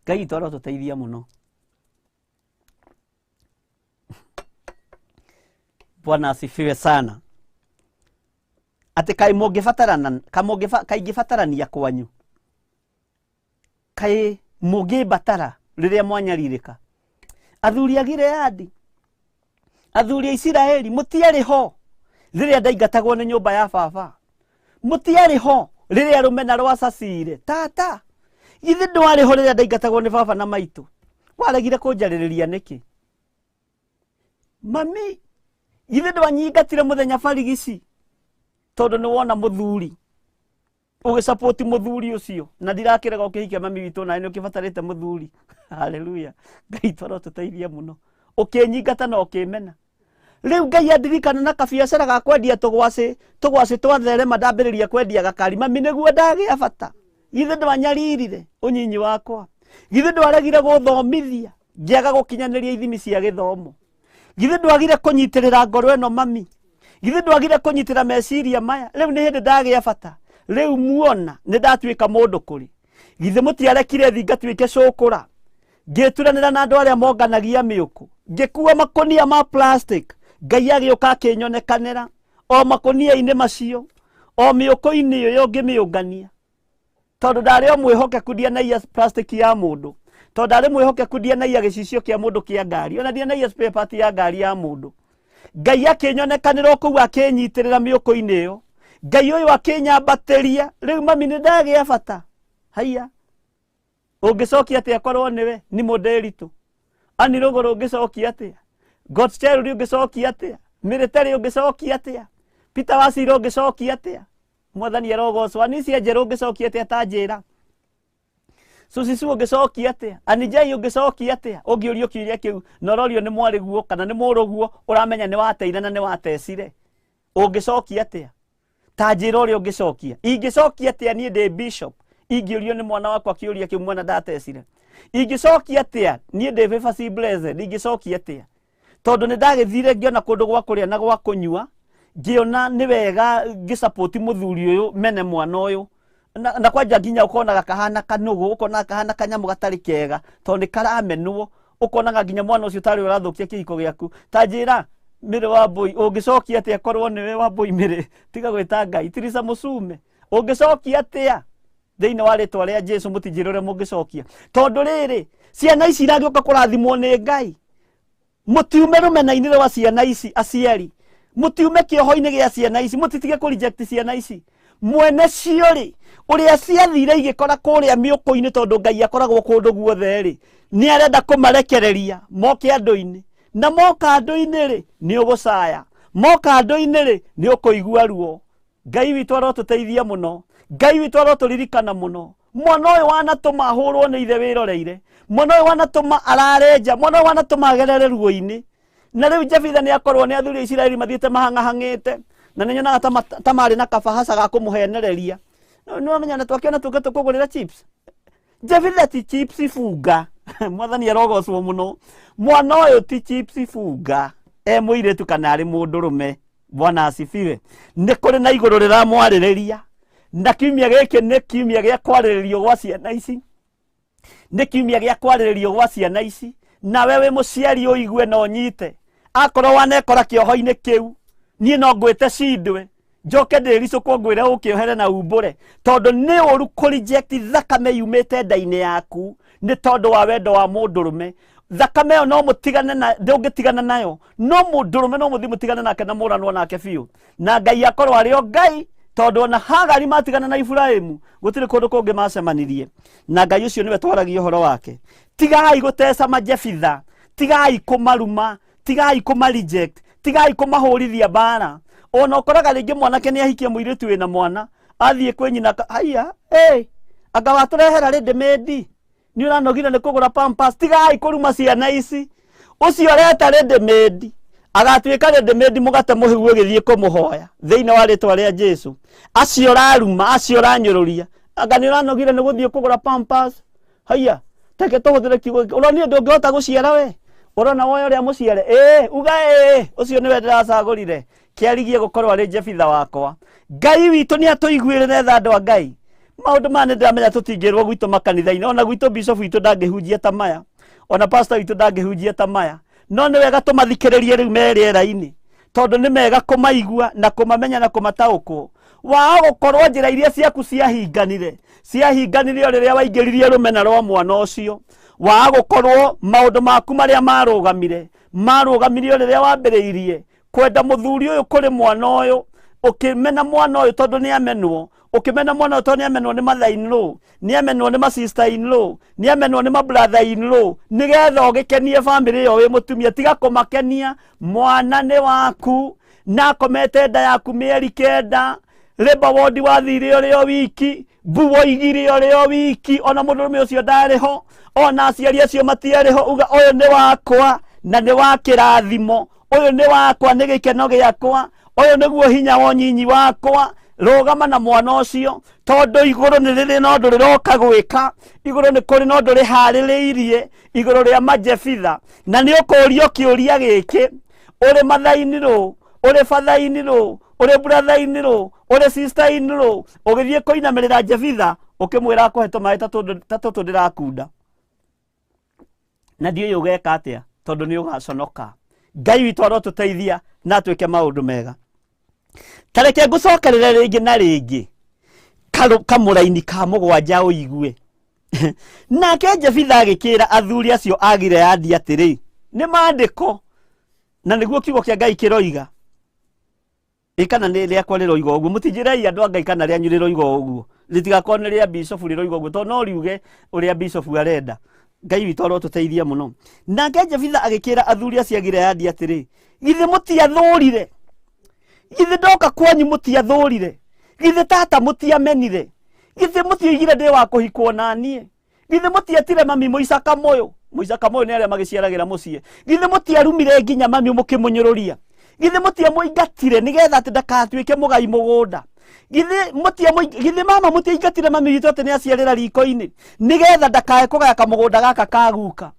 Ngai witũ arotũteithia mũno. Bwana asifiwe sana. Atĩ kaĩ mũngĩbatarana ka mũngĩba- kaĩ ingĩbatarania kwanyu, kaĩ mũngĩmbatara rĩrĩa mwanyarirĩka. Athuri a Gileadi, athuri a Isiraeli, mũtiarĩ ho rĩrĩa ndaingatagwo nĩ nyũmba ya baba, mũtiarĩ ho rĩrĩa rũmena rwacacire. Tata, githĩ ndwarĩ ho rĩrĩa ndaingatagwo nĩ baba na maitũ? Waregire kũnjarĩrĩria nĩkĩ? Mami, githĩ ndwanyingatire mũthenya barigici tondũ nĩ wona mũthuri ũgĩcapoti mũthuri ũcio, na ndirakĩrega ũkĩhikia mami witũ, nawe nĩ ũkĩbatarĩte mũthuri. Haleluya, Ngai twara ũtũteithie mũno. Ũkĩnyingata na ũkĩmena. Rĩu Ngai andirikana na kabiacara ga kwendia tũgwacĩ, tũgwacĩ twatherema, ndambĩrĩria kwendia gakari. Mami, nĩguo ndagĩa bata. Githĩ ndwanyaririre ũnyinyi wakwa? Githĩ ndwaregire gũthomithia ngĩaga gũkinyanĩria ithimi cia gĩthomo? Githĩ ndwagire kũnyitĩrĩra ngoro ĩno mami? Githĩ ndwagire kũnyitĩra meciria maya? Rĩu nĩ hĩndĩ ndagĩa bata, rĩu muona nĩ ndatuĩka mũndũ kũrĩ. Githĩ mũtiarekire thi ngatuĩke cũkũra, ngĩturanĩra na andũ arĩa monganagia mĩũkũ, ngĩkua makũnia ma plastic? Ngai agĩũka akĩnyonekanĩra o makũnia-inĩ macio, o mĩũkũ-inĩ ĩyo ngĩmĩũngania, tondũ ndarĩ o mwĩhokeku, ndianaiya plastic ya mũndũ, tondũ ndarĩ mwĩhokeku, ndianaiya gĩcicio kĩa mũndũ kĩa ngari, ona ndianaiya spare part ya ngari ya mũndũ. Ngai akĩnyonekanĩra o kũu, akĩnyitĩrĩra mĩũkũ-inĩ ĩyo. Ngai ũyũ akĩnyambatĩria. Rĩu mami, nĩ ndagĩa bata. Haiya, ũngĩcokia atĩa korwo nĩwe ni mũndĩritũ ani rũgũrũ? Ũngĩcokia atĩa? Godcheruri, ũngĩcokia atĩa? Mĩrĩterĩ, ũngĩcokia atĩa? Peter Wacira, ũngĩcokia atĩa? Mwathani arogocwo. Anisia Njerũ, ũngĩcokia atĩa? Ta njĩra. Sucicu, ũngĩcokia atĩa? Anijai, ũngĩcokia atĩa ũngĩũrio kĩũria kĩu, na ũrorio nĩ mwarĩguo kana nĩ mũrũguo ũramenya nĩ wateire na nĩ watecire? Ũngĩcokia atĩa? Ta njĩra ũrĩa ũngĩcokia. Ingĩcokia atĩa niĩ ndĩ bishop ingĩũrio nĩ mwana wakwa kĩũria kĩu, mwana ndatecire? Ingĩcokia atĩa niĩ ndĩ Favor Blessed? Ingĩcokia atĩa? Tondũ nĩ ndagĩthire ngĩona kũndũ gwa kũrĩa na gwa kũnyua, ngĩona nĩ wega ngĩsapoti mũthuri ũyũ mene mwana ũyũ na kwanja nginya ũkonaga kahana kanũgũ, ũkonaga kahana kanyamũ gatarĩ kega, tondũ nĩ karamenwo, ũkonaga nginya mwana ũcio tarĩ ũrathũkia kĩhiko gĩaku. Ta njĩra, Mĩrĩ wa Mbũi, ũngĩcokia atĩa korwo nĩwe wa Mbũi? Mĩrĩ, tiga gwĩta Ngai. Tirisa Mũcume, ũngĩcokia atĩa? Thĩinĩ wa rĩtwa rĩa Jesu, mũtinjĩre ũrĩa mũngĩcokia, tondũ rĩrĩ, ciana ici iragĩũka kũrathimwo nĩ Ngai. Mũtiume rũmena-inĩ rwa ciana ici, aciari, mũtiume kĩoho-inĩ gĩa ciana ici, mũtitige kũ reject ciana ici. Mwene cio rĩ, ũrĩa ciathire igĩkora kũrĩa mĩũkũ-inĩ, tondũ Ngai akoragwo kũndũ guothe rĩ, nĩ arenda kũmarekereria moke andũ-inĩ, na moka andũ-inĩ rĩ, nĩ ũgũcaya, moka andũ-inĩ rĩ, nĩ ũkũigua ruo. Ngai witũ arotũteithia mũno, Ngai witũ arotũririkana mũno. Mwana ũyũ wanatũma ahũrwo nĩ ithe wĩroreire, mwana ũyũ wanatũma arare nja, mwana ũyũ wanatũma agerere ruo-inĩ. Na rĩu Jefitha nĩ akorwo nĩ athuri a Isiraeli mathiĩte mahang'ahang'ĩte, na nĩ nyonaga ta marĩ na kabahaca ga kũmũhenereria. Nĩ wamenya na twakĩona tũke tũkũgũrĩra chips. Jefitha ti chips bunga. Mwathani arogocwo mũno. Mwana ũyũ ti chips bunga, e mũirĩtu kana arĩ mũndũrũme. Bwana asifiwe. Nĩ kũrĩ na igũrũ rĩramwarĩrĩria, na kiumia gĩkĩ nĩ kiumia gĩa kwarĩrĩrio gwa ciana ici, nĩ kiumia gĩa kwarĩrĩrio gwa ciana ici. Nawe wĩ mũciari, ũigue na ũnyite. Akorwo wanekora kĩoho-inĩ kĩu, niĩ no ngwĩte cindwe, njoke ndĩricũkwo ngwĩre ũkĩohere na umbũre, tondũ nĩ ũru kũ reject thakame yumĩte nda-inĩ yaku nĩ tondũ wa wendo wa mũndũrũme. Thakame ĩyo no mũtigane na ndũngĩtigana nayo, no mũndũrũme no mũthiĩ mũtigane nake na mũranwo nake biũ, na Ngai akorwo arĩ o Ngai, tondũ ona Hagari matigana na Iburahĩmu gũtirĩ kũndũ kũngĩ macemanirie na Ngai ũcio nĩwe twaragia ũhoro wake. Tigai gũteca majebitha, tigai kũmaruma, tigai kũma reject, tigai kũmahũrithia mbara. Ona ũkoraga rĩngĩ mwanake nĩ ahikia mũirĩtu wĩna mwana, athiĩ kwĩ nyina, haiya, hey, anga watũrehera ready made, nĩ ũranogire nĩ kũgũra pampers. Tigai kũruma ciana ici. Ũcio ũreta ready made agatuĩka ready made mũgate mũhĩu ũgĩthiĩ kũmũhoya thĩinĩ wa rĩtwa rĩa Jesu. Acio ũraruma, acio ũranyũrũria, anga nĩ ũranogire nĩ gũthiĩ kũgũra pampers, haiya, teke tũhũthĩre kiugo gĩkĩ. Ũronire ndũngĩhota gũciara we, ũrona woya ũrĩa mũciare, ĩĩ, uga ĩĩ, ũcio nĩwe ndĩracagũrire kĩarigie gũkorwo arĩ Jefitha wakwa. Ngai witũ nĩ atũiguĩrĩre tha, andũ a Ngai. Maũndũ maya nĩ ndĩramenya tũtingĩrwo gwitũ makanitha-inĩ, ona gwitũ bishop witũ ndangĩhunjia ta maya, ona pastor witũ ndangĩhunjia ta maya, no nĩ wega tũmathikĩrĩrie rĩu me rĩera-inĩ. Tondũ nĩ mega kũmaigua na kũmamenya na kũmataũkwo. Wao gũkorwo njĩra iria ciaku ciahinganire, ciahinganire o rĩrĩa waingĩririe rũmena rwa mwana ũcio. Waa gũkorwo maũndũ maku marĩa marũgamire, marũgamire o rĩrĩa wambĩrĩirie kwenda mũthuri ũyũ kũrĩ mwana ũyũ, ũkĩmena mwana ũyũ tondũ nĩ amenwo, ũkĩmena mwana ũyũ tondũ nĩ amenwo nĩ mother in law, nĩ amenwo nĩ ma sister in law, nĩ amenwo nĩ ma brother in law, nĩgetha ũgĩkenie bamĩrĩ ĩyo wĩ mũtumia. Tiga kũmakenia, mwana nĩ waku na akomete nda yaku mĩeri 9, labour ward wathire ũrĩ o wiki, mbu woigire ũrĩ o wiki, ona mũndũrũme ũcio ndarĩ ho, ona aciari acio matiarĩ ho. Uga ũyũ nĩ wakwa na nĩ wa kĩrathimo, ũyũ nĩ wakwa nĩ gĩkeno gĩakwa, ũyũ nĩguo hinya wa ũnyinyi wakwa. Rũgama na mwana ũcio, tondũ igũrũ nĩ rĩrĩ na ũndũ rĩroka gwĩka, igũrũ nĩ kũrĩ na ũndũ rĩharĩrĩirie igũrũ rĩa majebitha. Na nĩ ũkũrio kĩũria gĩkĩ, ũrĩ mathainĩ rũ, ũrĩ bathainĩ rũ, ũrĩ brathainĩ rũ, ũrĩ sister-inĩ rũ, ũgĩthiĩ kũinamĩrĩra jebitha ũkĩmwĩra akũhe tũmaĩ ta tũtũ ndĩrakunda, na ndiũĩ ũgeka atĩa, tondũ nĩ ũgaconoka. Ngai witũ arotũteithia na atwĩke maũndũ mega. Ta reke ngũcokerere rĩngĩ na rĩngĩ kamũraini ka 7 ũigue. Nake Jefitha agĩkĩra athuri acio a Gileadi atĩrĩ, nĩ maandĩko na nĩguo kiugo kĩa Ngai kĩroiga. Ĩ kana nĩ rĩakwa rĩroiga ũguo, mũtinjĩrei andũ a Ngai kana rĩanyu rĩroiga ũguo, rĩtigakorwo nĩ rĩa bishofu rĩroiga ũguo, tondũ no riuge ũrĩa bishofu arenda. Ngai witũ arotũteithia mũno. Nake Jefitha agĩkĩra athuri acio a Gileadi atĩrĩ, githĩ mũtiathũrire? Githĩ ndoka kwanyu mũtiathũrire? Githĩ tata mũtiamenire? Githĩ mũtioigire ndĩ wa kũhikwo na niĩ? Githĩ mũtietire mami mũica kamũyũ? Mũica kamũyũ nĩ arĩa magĩciaragĩra mũciĩ. Githĩ mũtiarumire nginya mami mũkĩmũnyũrũria? Githĩ mũtiamũingatire nĩgetha atĩ ndakatuĩke mũgai mũgũnda? Githĩ githĩ mama mũtiaingatire mami witũ atĩ nĩaciarĩra riko-inĩ nĩgetha ndakae kũgaya kamũgũnda gaka ka guka?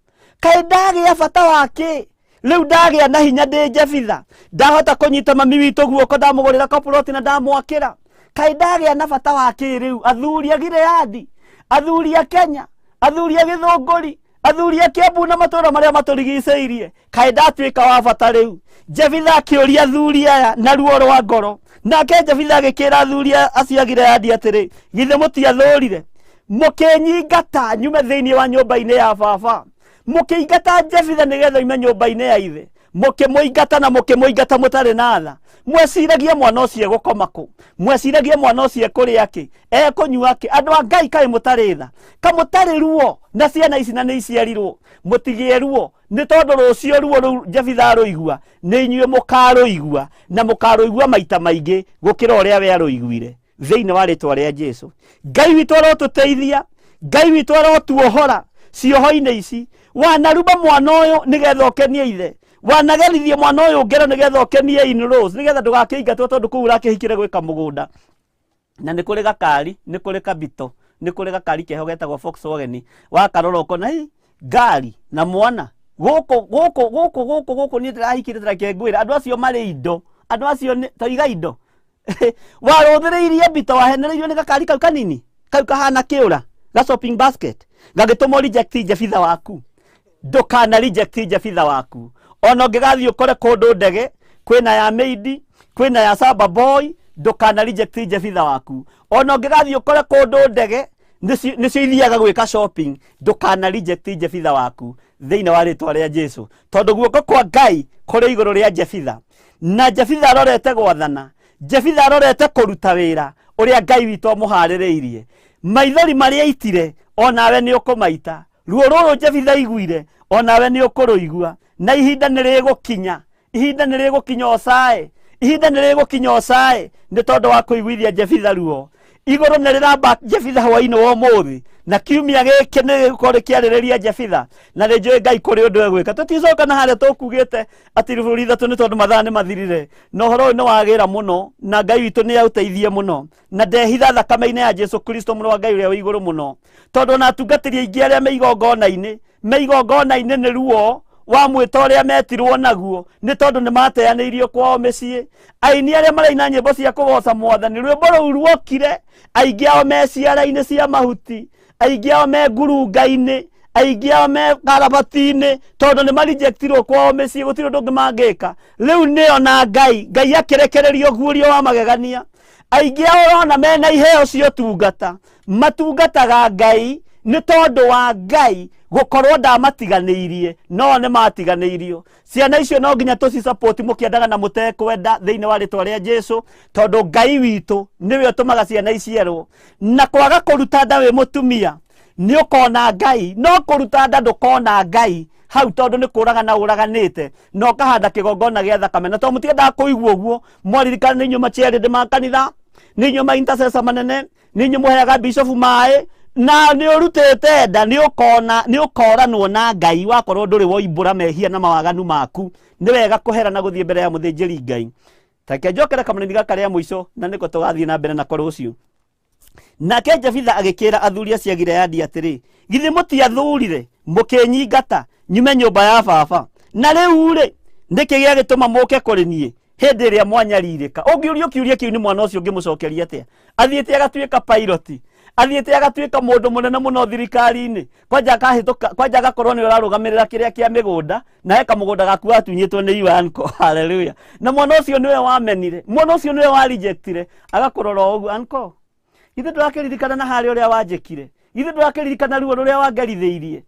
Kaĩ ndagĩa bata wa kĩ? Rĩu ndagĩa na hinya ndĩ Jefitha, ndahota kũnyita mami witũ guoko, ndamũgũrĩra kaploti na ndamwakĩra. Kaĩ ndagĩa na bata wa kĩ rĩu? Athuri a Gileadi, athuri a Kenya, athuri a Gĩthũngũri, athuri a Kiambu na matũũra marĩa matũrigicĩirie, kaĩ ndatuĩka wa bata rĩu? Jefitha akĩũria athuri aya na ruo rwa ngoro. Nake Jefitha agĩkĩra athuri acio a Gileadi atĩrĩ, githĩ mũtiathũrire mũkĩnyingata nyume thĩinĩ wa nyũmba-inĩ ya baba? Mũkĩingata Jefitha nĩgetha oime nyũmba-inĩ ya ithe, mũkĩmũingata na mũkĩmũingata mũtarĩ na tha. Mweciragia mwana ũcio egũkoma kũ? Mweciragia mwana ũcio ekũrĩa kĩ? Ekũnyua kĩ? Andũ a Ngai, kaĩ mũtarĩ tha? Kamũtarĩ ruo na ciana ici na nĩ iciarirwo? Mũtigĩe ruo, nĩ tondũ rũciũ ruo rũu Jefitha arũigua nĩ inyuĩ mũkarũigua, na mũkarũigua maita maingĩ gũkĩra ũrĩa we arũiguire. Thĩinĩ wa rĩtwa rĩa Jesu, Ngai witũ arotũteithia, Ngai witũ arotuohora cioho-inĩ ici. Wanaruma mwana ũyũ nĩgetha ũkenie ithe, wanagerithia mwana ũyũ ngero nĩgetha ũkenie in-laws, nĩgetha ndũgakĩingatwo tondũ kũu ũrakĩhikĩre gwĩka mũgũnda. Na nĩ kũrĩ gakari, nĩ kũrĩ kabito, nĩ kũrĩ gakari keho getagwo Volkswagen, wakarora ũkona hi ngari na mwana gũkũ gũkũ gũkũ gũkũ gũkũ niĩ ndĩrahikire. Reke ngwĩre, andũ acio marĩ indo, andũ acio nĩ toiga indo. Warũthĩrĩirie mbito, wahenereirio nĩ gakari kau kanini kau kahana kĩũra ga shopping basket, gagĩtũma reject Jefitha waku. Ndũkana reject Jefitha waku, ona ũngĩgathiĩ ũkore kũndũ ndege kwĩna ya meidi, kwĩna ya samba boy, ndũkana reject Jefitha waku. Ona ũngĩgathiĩ ũkore kũndũ ndege nĩcio ithiaga gwĩka shopping, ndũkana reject Jefitha waku thĩinĩ wa rĩtwa rĩa Jesu, tondũ guoko kwa Ngai kũrĩ igũrũ rĩa Jefitha, na Jefitha arorete gwathana, Jefitha arorete kũruta wĩra ũrĩa Ngai witũ amũharĩrĩirie. Maithori marĩa aitire, onawe nĩ ũkũmaita. Ruo rũrũ Jefitha aiguire, onawe nĩ ũkũrũigua. Na ihinda nĩ rĩgũkinya, ihinda nĩ rĩgũkinya ũcae, ihinda nĩ rĩgũkinya ũcae nĩ tondũ wa kũiguithia Jefitha ruo. Igũrũ nĩ rĩramba Jefitha hwainĩ wa ũmũthĩ, na kiumia gĩkĩ nĩ gĩgũkorwo rĩkĩarĩrĩria Jefitha, na nĩ njũĩ Ngai kũrĩ ũndũ egwĩka. Tũticoka na harĩa tũkugĩte atĩ iburi ithatũ nĩ tondũ mathaa nĩ mathirire, na ũhoro ũyũ nĩ wagĩra mũno, na Ngai witũ nĩ aũteithie mũno. Na ndehitha thakame-inĩ ya Jesu Kristo mũrũ wa Ngai ũrĩa wĩ igũrũ mũno, tondũ ona atungatĩri aingĩ arĩa me igongona-inĩ, me igongona-inĩ nĩ ruo wa mwĩto ũrĩa metirwo naguo, nĩ tondũ nĩ mateanĩirio kwao mĩciĩ. Aini arĩa maraina nyĩmbo cia kũgoca Mwathani, rwĩmbo rũu ruokire aingĩ ao me ciara-inĩ cia mahuti, aingĩ ao me ngurunga-inĩ, Aingĩ ao me karabati-inĩ tondũ nĩ marijektirwo kwao mĩciĩ, gũtirĩ ũndũ ũngĩ mangĩka. Rĩu nĩo na Ngai, Ngai akĩrekereria ũguũrio wa magegania. Aingĩ ao ũrona mena iheo cia ũtungata, matungataga Ngai nĩ tondũ wa Ngai gũkorwo ndamatiganĩirie, no nĩ matiganĩirio. Ciana icio no nginya tũcisupport mũkĩendaga na mũtekwenda thĩinĩ wa rĩtwa rĩa Jesu, tondũ Ngai witũ nĩwe ũtũmaga ciana iciarwo. Na kwaga kũruta nda wĩ mũtumia nĩ ũkona Ngai, no kũruta nda ndũkona Ngai hau, tondũ nĩ kũraga na ũraganĩte na ũkahanda kĩgongona gĩa thakame. Na tondũ mũtiendaga kũigua ũguo, mwaririkana nĩ inyuĩ maciarĩndĩ ma kanitha, nĩ inyuĩ ma intercessor manene, nĩ inyuĩ mũheaga bishop maĩ, na nĩ ũrutĩte nda, nĩ ũkona, nĩ ũkoranwo na Ngai wakorwo ndũrĩ woimbũra mehia na mawaganu maku. Nĩ wega kũhera na gũthiĩ mbere ya mũthĩnjĩri Ngai. Ta reke njokere kamũnini gaka rĩa mũico, na nĩko tũgathiĩ na mbere nako rũciũ. Nake Jefitha agĩkĩra athuri acio a Gileadi atĩrĩ, githĩ mũtiathurire mũkĩnyingata nyume nyũmba ya baba? Na rĩu rĩ, nĩkĩ gĩagĩtũma mũke kũrĩ niĩ hĩndĩ ĩrĩa mwanyarirĩka? Ũngĩũrio kĩũria kĩu nĩ mwana ũcio ũngĩmũcokeria atĩa? Athiĩte agatuĩka pilot, athiĩte agatuĩka mũndũ mũnene mũno thirikari-inĩ, kwanja akahĩtũka, kwanja agakorwo nĩ ũrarũgamĩrĩra kĩrĩa kĩa mĩgũnda, na he kamũgũnda gaku watunyĩtwo nĩ your uncle. Hallelujah. Na mwana ũcio nĩwe wamenire, mwana ũcio nĩwe warejectire, agakũrora o ũguo, uncle, githĩ ndũrakĩririkana na harĩa ũrĩa wanjĩkire? Githĩ ndũrakĩririkana ruo rũrĩa wangerithĩirie?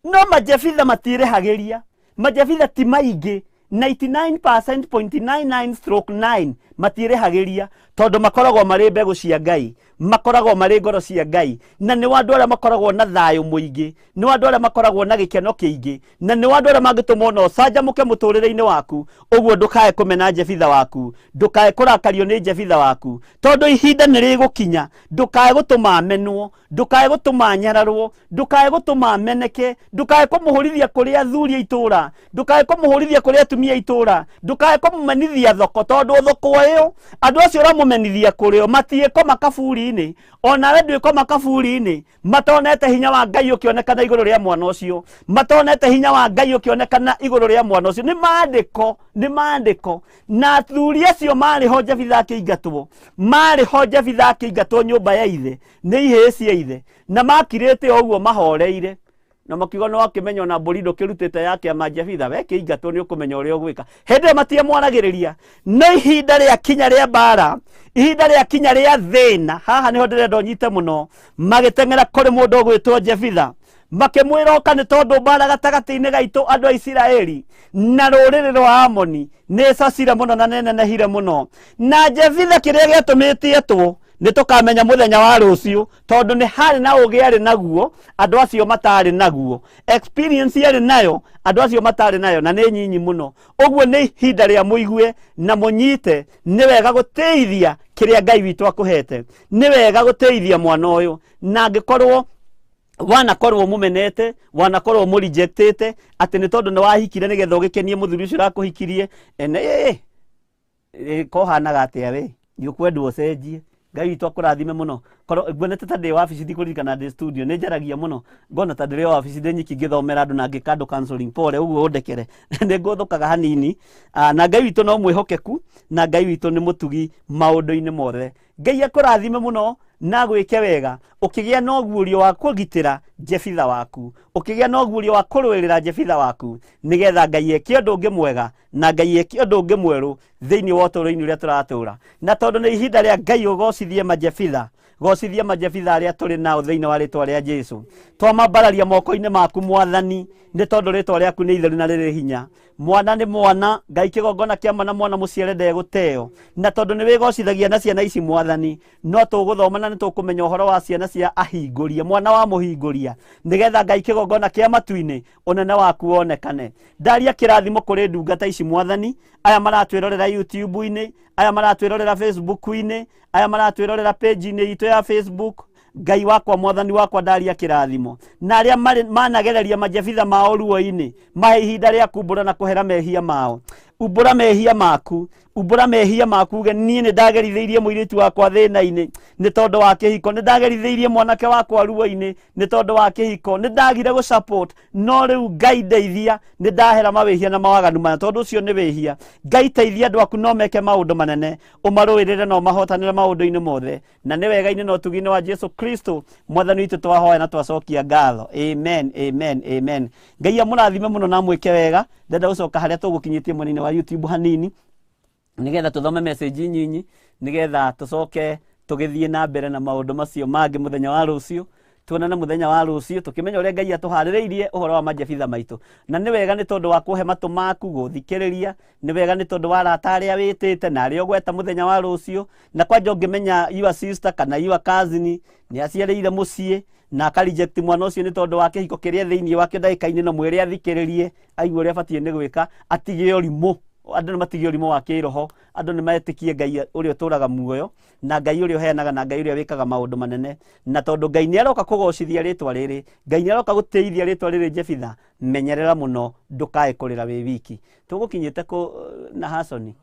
No majebitha matiĩrĩhagĩria, majebitha ti maingĩ, 99.99/9 matiĩrĩhagĩria, tondũ makoragwo marĩ mbegũ cia Ngai, makoragwo marĩ ngoro cia Ngai, na nĩ andũ arĩa makoragwo na thayũ mũingĩ, nĩ andũ arĩa makoragwo na gĩkeno kĩingĩ, na nĩ andũ arĩa mangĩtũma ona ũcanjamũke mũtũrĩre-inĩ waku. Ũguo ndũkae kũmena jebitha waku, ndũkae kũrakario nĩ jebitha waku, tondũ ihinda nĩ rĩgũkinya. Ndũkae gũtũma amenwo, ndũkae gũtũma anyararwo, ndũkae gũtũma ameneke, ndũkae kũmũhũrithia kũrĩ athuri a itũũra, ndũkae kũmũhũrithia kũrĩ atumia a itũũra, ndũkae kũmũmenithia thoko, tondũ thoko ĩyo andũ acio ũramũmenithia kũrĩ o matiĩkoma kaburi-inĩ, onawe ndwĩkoma kaburi-inĩ, matonete hinya wa Ngai ũkĩonekana igũrũ rĩa mwana ũcio, matonete hinya wa Ngai ũkĩonekana igũrũ rĩa mwana ũcio. Nĩ maandĩko, nĩ maandĩko. Na athuri acio marĩ ho Jefitha akĩingatwo, marĩ ho Jefitha akĩingatwo nyũmba ya ithe nĩ ihĩĩ cia ithe, na makirĩte o ũguo mahoreire, na makiuga nĩ wakĩmenya ona mbũri ndũkĩrutĩte ya kĩama Jefitha, we kĩingatwo nĩ ũkũmenya ũrĩa ũgwĩka. Hĩndĩ ĩyo matiamwaragĩrĩria, no ihinda rĩa kinya rĩa mbara, ihinda rĩa kinya rĩa thĩna, haha nĩho ndĩrenda ũnyite mũno, magĩteng'era kũrĩ mũndũ ũgwĩtwo Jefitha, makĩmwĩra oka, nĩ tondũ mbara gatagatĩ-inĩ gaitũ andũ a Isiraeli na rũrĩrĩ rwa Amoni nĩ ĩcacire mũno na nĩnenehire mũno. Na Jefitha kĩrĩa gĩatũmĩte etwo nĩ tũkamenya mũthenya wa rũciũ, tondũ nĩ harĩ na ũgĩ arĩ naguo andũ acio matarĩ naguo, experience arĩ nayo andũ acio matarĩ nayo, na nĩ nyinyi mũno. Ũguo nĩ ihinda rĩa mũigue na mũnyite, nĩ wega gũtĩithia kĩrĩa Ngai witũ akũhete, nĩ wega gũtĩithia mwana ũyũ. Na angĩkorwo wanakorwo mũmenete, wanakorwo mũrejectĩte atĩ nĩ tondũ nĩ wahikire nĩgetha ũgĩkenie mũthuri ũcio ũrakũhikirie, ene kohanaga atĩa we nĩ ũkwendwo ũcenjie. Ngai witũ akũrathime mũno. Korwo nguonete ta ndĩ wabici, ndikũririkana ndĩ studio, nĩ njaragia mũno ngona ta ndĩrĩ o wabici ndĩ nyiki ngĩthomera andũ na ngĩka andũ counseling. Pole ũguo ũndekere, nĩ ngũthũkaga hanini. Na Ngai witũ no mwĩhokeku, na Ngai witũ nĩ mũtugi maũndũ-inĩ mothe. Ngai akũrathime mũno na gwĩke wega, ũkĩgĩa na ũguũrio wa kũgitĩra Jefitha waku, ũkĩgĩa na ũguũrio wa kũrũĩrĩra Jefitha waku, nĩgetha Ngai eke ũndũ ũngĩ mwega na Ngai eke ũndũ ũngĩ mwerũ thĩinĩ wa ũtũũro-inĩ ũrĩa tũratũũra. Na tondũ nĩ ihinda rĩa Ngai ũgocithie majebitha, gocithie majebitha arĩa tũrĩ nao thĩinĩ wa rĩtwa rĩa Jesu. Twamambararia moko-inĩ maku Mwathani, nĩ tondũ rĩtwa rĩaku nĩ itheru na rĩrĩ hinya. Mwana nĩ mwana, Ngai kĩgongona kĩa mwana, mwana mũciare ndegũteo. Na tondũ nĩ wĩgocithagia na ciana ici Mwathani, no tũgũthoma na nĩ tũkũmenya ũhoro wa ciana cia ahingũria, mwana wa mũhingũria, nĩgetha Ngai kĩgongona kĩa matu-inĩ ũnene waku wonekane. Ndaria kĩrathimo kũrĩ ndungata ici Mwathani, aya maratwĩrorera YouTube-inĩ, aya maratwĩrorera Facebook-inĩ, aya maratwĩrorera page-inĩ itũ ya Facebook. Ngai wakwa, Mwathani wakwa, ndaria kĩrathimo. Na arĩa managereria majebitha mao ruo-inĩ, mahe ihinda rĩa kumbũra na kũhera mehia mao. Umbũra mehia maku, Umbũra mehia maku uge niĩ nĩ ndagerithĩirie mũirĩtu wakwa thĩna-inĩ nĩ tondũ wa kĩhiko, nĩ ndagerithĩirie mwanake wakwa ruo-inĩ nĩ tondũ wa kĩhiko, nĩ ndagire gũ support, no rĩu Ngai ndeithia, nĩ ndahera mawĩhia na mawaganu maya, tondũ ũcio nĩ wĩhia. Ngai teithia andũ aku no meke maũndũ manene, ũmarũĩrĩre na ũmahotanĩre maũndũ-inĩ mothe, na nĩ wega-inĩ na ũtugi-inĩ wa Jesu Kristo mwathani witũ twahoya na twacokia ngatho. Amen, amen, amen. Ngai amũrathime mũno na amwĩke wega. Ndenda gũcoka harĩa tũgũkinyĩtie mwena-inĩ wa YouTube hanini nigetha tuthome message nyinyi, nigetha tucoke tugithie na mbere na maundu macio mangi muthenya wa rucio. Tuonane muthenya wa rucio tukimenya uria Ngai atuhaririirie uhoro wa majebitha maitu. Na ni wega ni tondu wa kuhe matu maku guthikiriria, ni wega ni tondu wa arata aria witite na aria ugweta muthenya wa rucio. Na kwanja ungimenya your sister kana your cousin ni aciarire mucii na aka reject mwana ucio ni tondu wa kihiko kiria thiini wake ndagika-ini, no mwire athikiririe aigue uria abatie ni gwika, atige urimu. Andũ nĩ matige ũrimũ wa kĩroho, andũ nĩ metĩkie Ngai ũrĩa ũtũraga muoyo, na Ngai ũrĩa ũheanaga, na Ngai ũrĩa wĩkaga maũndũ manene. Na tondũ Ngai nĩ aroka kũgocithia rĩtwa rĩrĩ, Ngai nĩ aroka gũtĩithia rĩtwa rĩrĩ Jebitha, menyerera mũno ndũkae kũrĩra wĩ wiki. Tũgũkinyĩte kũ na Hasoni?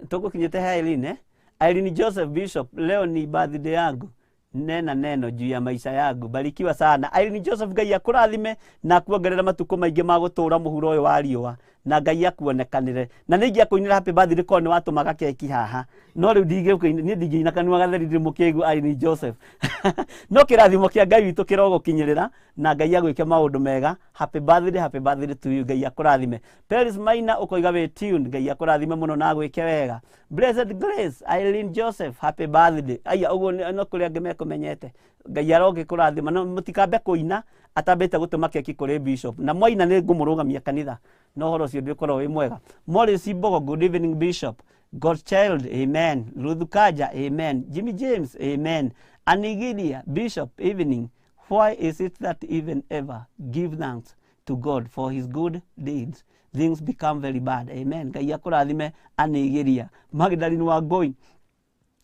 Tũgũkinyĩte he Irene, eh? Irene Joseph Bishop, leo ni birthday yangu. Nena neno juu ya maisha yangu, barikiwa sana Irene Joseph. Ngai akũrathime na akuongerere matukũ maingĩ ma gũtũũra mũhuro ũyũ wa riũa, na Ngai akuonekanĩre. Na nĩ ingĩakũinĩra happy birthday korwo nĩ watũmaga keki haha, no rĩu ndingĩkũinĩra, niĩ ndingĩina kanua gatheri ndĩ mũkĩgu Irene Joseph. No kĩrathimo kĩa Ngai witũ kĩrogũkinyĩrĩra na Ngai agwĩke maũndũ mega. Happy birthday, happy birthday to you. Ngai akũrathime. Paris Maina ũkoiga wĩ tuned, Ngai akũrathime mũno na agwĩke wega. Blessed Grace, Irene Joseph, happy birthday. Aya ũguo no kũrĩ angĩ mekũmenyete. Ngai arogĩkũrathima. No mũtikambe kũina atambĩte gũtũma keki kũrĩ Bishop, na mwaina nĩ ngũmũrũgamia kanitha, no ũhoro ũcio ndũkorwo wĩ mwega. Morris Mbogo, good evening Bishop. Godchild, amen. Ruth Kaja, amen. Jimmy James, amen. Anigiria, Bishop, evening. Why is it that even ever give thanks to God for his good deeds, things become very bad? Amen. Ngai akũrathime Anigiria. Magdalene Wangui,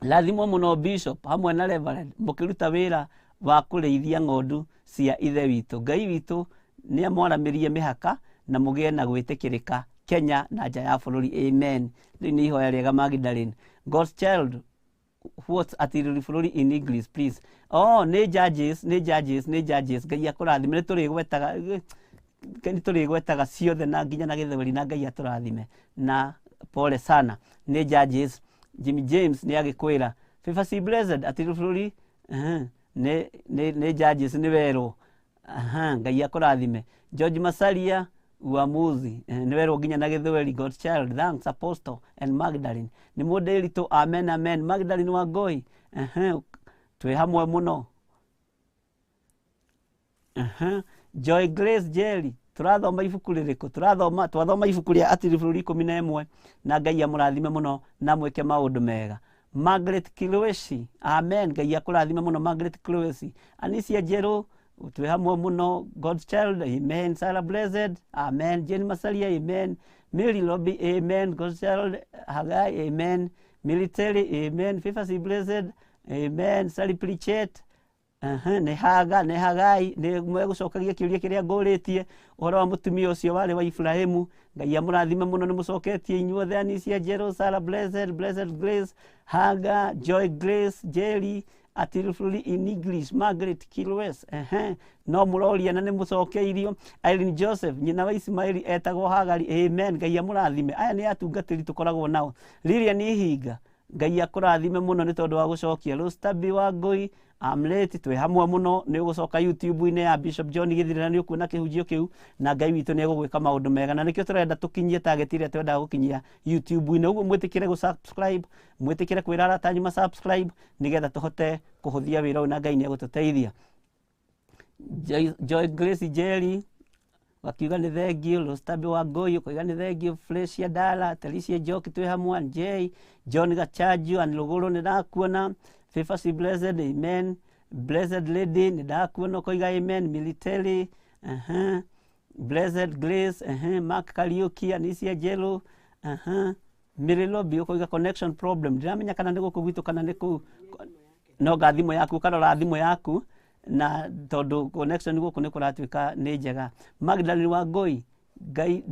rathimwo mũno Bishop hamwe na Reverend mũkĩruta wĩra wa kũrĩithia ng'ondu cia ithe witũ. Ngai witũ nĩ amwaramĩrie mĩhaka na mũgĩe na gwĩtĩkĩrĩka Kenya na nja ya bũrũri. Amen. Rĩu nĩ ihoya rĩega Magdalene. God's child, what's atiriri bũrũri in English please? Oh, nĩ judges, nĩ judges, nĩ judges. Ngai akũrathime. Nĩ tũrĩgwetaga ciothe na nginya na gĩthweri, na Ngai atũrathime. Na pole sana, nĩ judges. Jimmy James nĩ agĩkwĩra Favor C Blessed atiriri bũrũri nĩ judges, nĩ werwo. Ngai akũrathime. George Masaria uamuzi nĩ werwo nginya na gĩthweri. God child, thanks Apostle and Magdalene. Nĩ mũndĩritũ, amen, amen. Magdalene Wangui, twĩ hamwe mũno. Joy Grace Jerry, tũrathoma ibuku rĩrĩkũ? Twathoma ibuku rĩa Atiriri bũrũri 11, na Ngai amũrathime mũno na mwĩke maũndũ mega. Margaret Kilwesi, amen. Ngai akũrathime mũno Margaret Kilwesi. Anisia Njerũ, twĩ hamwe mũno. God's child, amen. Sarah Blessed, amen. Jane Masaria, amen. Mary Lobby, amen. God's child, Hagai, amen. Military, amen. Favor C Blessed, amen. Sally Pritchett, nĩ Haga, nĩ Hagai, nĩ megũcokagia kĩũria kĩrĩa ngũrĩtie ũhoro wa mũtumia ũcio warĩ wa Ibrahimu. Ngai amũrathime mũno, nĩ mũcoketie inyuothe. Anisia Njerũ, Sarah Blessed, Blessed Grace, Haga, Joy Grace, Jerry, Atiriri bũrũri in English, Margaret Kilwes, no mũroria na nĩ mũcokeirio. Irene Joseph, nyina wa Ismaili etagwo Hagari, amen. Ngai amũrathime. Aya nĩ atungatĩri tũkoragwo nao. Lilian Ihinga, Ngai akũrathime mũno nĩ tondũ wa gũcokia. Rostabi Wangui, I'm late, twĩ hamwe mũno. Nĩ ũgũcoka YouTube-inĩ ya Bishop John Gĩthire na nĩ ũkuona kĩhunjio kĩu, na Ngai witũ nĩ egũgwĩka maũndũ mega. Na nĩkĩo tũrenda tũkinyie target ĩrĩa twendaga gũkinyia YouTube-inĩ. Ũguo mwĩtĩkĩre gũ-subscribe, mwĩtĩkĩre kwĩra arata anyu ma-subscribe, nĩgetha tũhote kũhũthia wĩra ũyũ na Ngai nĩ egũtũteithia. Joy Grace Jerry wakiuga nĩ thengiũ. Rostabi Wangui ũkoiga nĩ thengiũ. Fresia Dala, Telicia Njoki twĩ hamwe. J John Gachanju and Rũgũrũ nĩ ndakuona. Favor C Blessed, amen. Blessed Lady nĩ ndakuona ũkoiga amen. Military, Blessed Grace, Mark Kariuki, Anisia Njerũ, Mary Lobby ũkoiga connection problem. Ndiramenya kana nĩ gũkũ gwitũ kana nĩ kũu. No nga thimũ yaku, ũkarora thimũ yaku, na tondũ connection gũkũ nĩ kũratuĩka nĩ njega. Magdalene Wangui, Ngai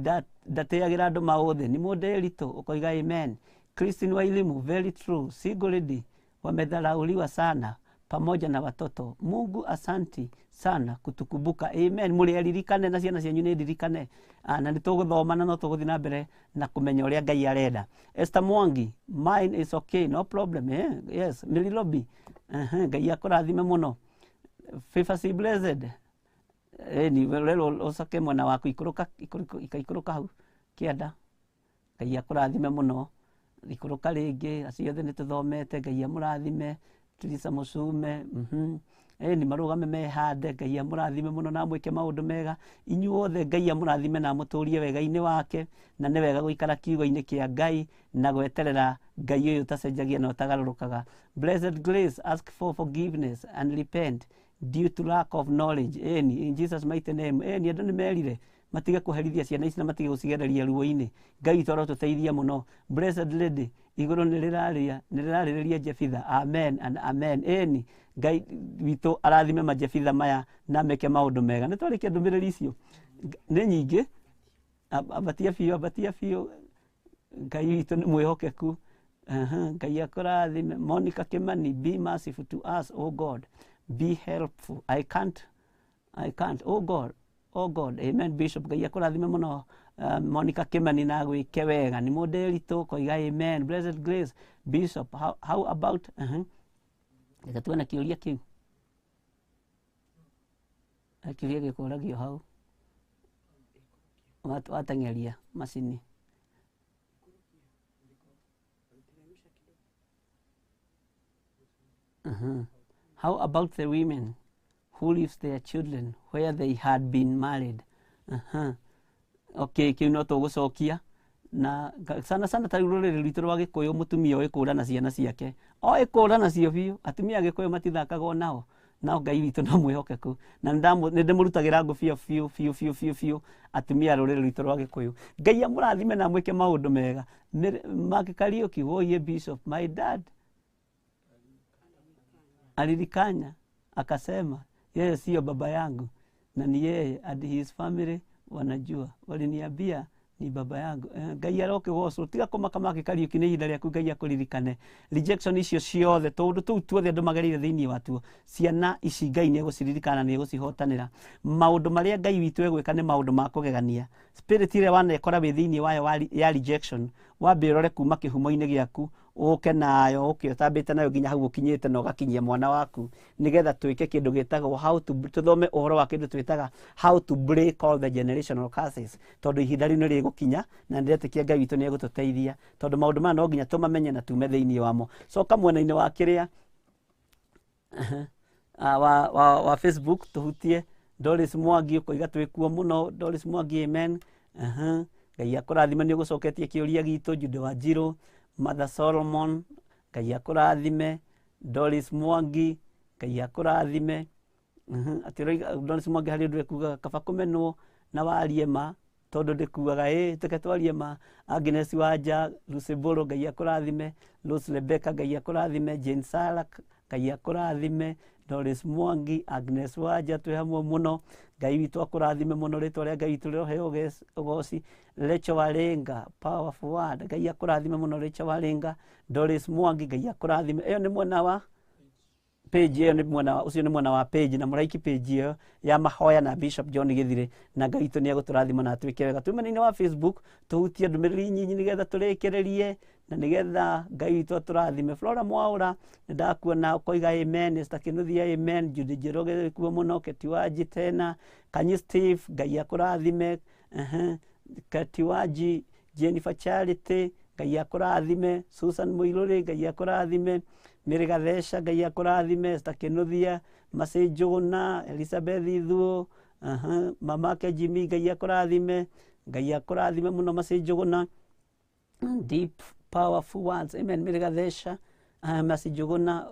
ndatĩagĩra andũ maũthĩ. Nĩ mũndĩritũ ũkoiga amen. Christine Wairimu, very true. Single lady wamedharauliwa sana pamoja na watoto. Mungu asanti sana kutukumbuka. Amen. Mũrĩ aririkane na ciana cianyu nĩ ndirikane. Na nĩ tũgũthoma na no tũgũthiĩ na mbere na kũmenya ũrĩa Ngai arenda. Esther Mwangi, mine is okay, no problem. Eh? Yes, Mirilobi. Ngai akũrathime mũno. Favor C blessed. Ni rero ũcoke mwena waku ikũrũka ikũrũka ikũrũka hau kĩanda. Ngai akũrathime mũno. Ikũrũka rĩngĩ, acio othe nĩ tũthomete. Ngai amũrathime. Teresa Mũcume, ni marũgame mehande. Ngai amũrathime mũno na amwĩke maũndũ mega. Inyuothe Ngai amũrathime na amũtũrie wega-inĩ wake, na nĩ wega gũikara kiugo-inĩ kĩa Ngai na gweterera Ngai ũyũ ũtacenjagia na ũtagarũrũkaga. Blessed Grace, ask for forgiveness and repent due to lack of knowledge. Ĩni, in Jesus mighty name. Ĩni, andũ nĩ merire matige kũherithia ciana ici na matige gũcigereria ruo-inĩ. Ngai witũ arotũteithia mũno. Blessed Lady, igũrũ nĩ rĩraria, nĩ rĩrarĩrĩria Jefitha. Amen and amen. Ĩni, Ngai witũ arathime majefitha maya na meke maũndũ mega. Nĩ twarĩkia ndũmĩrĩri icio nĩ nyingĩ. Ambatia biũ, ambatia biũ. Ngai witũ nĩ mwĩhokeku. Ngai akũrathime. Monica Kimani, be merciful to us, oh God. Be helpful. I can't, I can't. Oh God, oh God. Amen Bishop. Ngai akũrathime mũno. Monica Kimani na gwĩke wega. Nĩ mũndĩritũ koiga amen. Blessed Grace Bishop, how about Reke tuone kĩũria kĩu. Kĩũria gĩkũragio hau. Wateng'eria macini. How about the women who leaves their children where they had been married? Okay, kĩu no tũgũcokia na sana sana ta rĩu rũrĩrĩ rwitũ rwa Gĩkũyũ mũtumia oĩ kũũra na ciana ciake, oĩ kũũra nacio biũ. Atumia a Gĩkũyũ matithakaga nao, nao Ngai witũ no mwĩhokeku na nĩ ndĩmũrutagĩra ngũbia biũ biũ biũ biũ biũ atumia a rũrĩrĩ rwitũ rwa Gĩkũyũ. Ngai amũrathime na amwĩke maũndũ mega. Mark Kariũki, woiye Bishop, my dad alilikanya akasema yeye sio baba yangu na ni yeye and his family wanajua, waliniambia ni baba yangu. Ngai arokĩgocwo. Tiga kũmaka Mark Kariũki, nĩ ihinda rĩaku Ngai akũririkane. Rejection icio ciothe, tũũndũ tũu tuothe andũ magereire thĩinĩ watuo, ciana ici Ngai nĩ egũciririkana, nĩ egũcihotanĩra. Maũndũ marĩa Ngai witũ egwĩka nĩ maũndũ ma kũgegania. Spirit ĩrĩa wanekora wĩ thĩinĩ wayo ya rejection, wambe ũrore kuma kĩhumo-inĩ gĩaku, ũke nayo, ũke ũtambĩte nayo nginya hau ũkinyĩte na ũgakinyia mwana waku, nĩgetha twĩke kĩndũ gĩtagwo how to, tũthome ũhoro wa kĩndũ twĩtaga how to break all the generational curses, tondũ ihinda rĩu nĩ rĩgũkinya na ndĩretĩkia Ngai witũ nĩ egũtũteithia, tondũ maũndũ maya no nginya tũmamenye na tume thĩinĩ wamo. Coka mwena-inĩ wa kĩrĩa wa Facebook tũhutie Doris Mwangi ũkoiga twĩkuo mũno. Doris Mwangi, amen. Ngai akũrathime nĩ ũgũcoketie kĩũria gitũ. Jude Wanjiru, Mother Solomon, Ngai akũrathime. Doris Mwangi, Ngai akũrathime. Atĩ ũroiga Doris Mwangi harĩ ũndũ ekugaga kaba kũmenwo na warie ma tondũ ndĩkuaga. Ĩ tũke twarie ma. Agnes Wanja, Lucy Mbũrũ, Ngai akũrathime. Rose Rebecca, Ngai akũrathime. Jane Sara, Ngai akũrathime. Doris Mwangi, Agnes Wanja, twĩ hamwe mũno. Ngai witũ akũrathime mũno, rĩtwa rĩa Ngai witũ rĩroheo ũgoci. Rachel Waringa, powerful word. Ngai akũrathime mũno Rachel Waringa. Doris Mwangi, Ngai akũrathime. Ĩyo nĩ mwena wa page, ĩyo nĩ mwena wa, ũcio nĩ mwena wa page, na mũraiki page ĩyo ya mahoya na Bishop John Githire, na Ngai witũ nĩ egũtũrathima na atuĩke wega. Twĩ mwena-inĩ wa Facebook tũhutie ndũmĩrĩri nyinyi nĩgetha tũrĩkĩrĩrie na nĩgetha Ngai witũ atũrathime. Flora Mwaũra, nĩ ndakuona ũkoiga amen. Esther Kĩnuthia, amen. Judy Njoroge kuo mũno. Keti Wanji tena, Kanyi Steve, Ngai akũrathime. Keti Wanji, Jennifer Charity, Ngai akũrathime. Susan Mũirũrĩ, Ngai akũrathime. Mary Gathesha, Ngai akũrathime. Esther Kĩnuthia, Mercy Njũgũna, Elizabeth Ithuo, mamake Jimmy, Ngai akũrathime. Ngai akũrathime mũno Mercy Njũgũna. Deep powerful words, amen. Mary Gathesha, Mercy Njũgũna,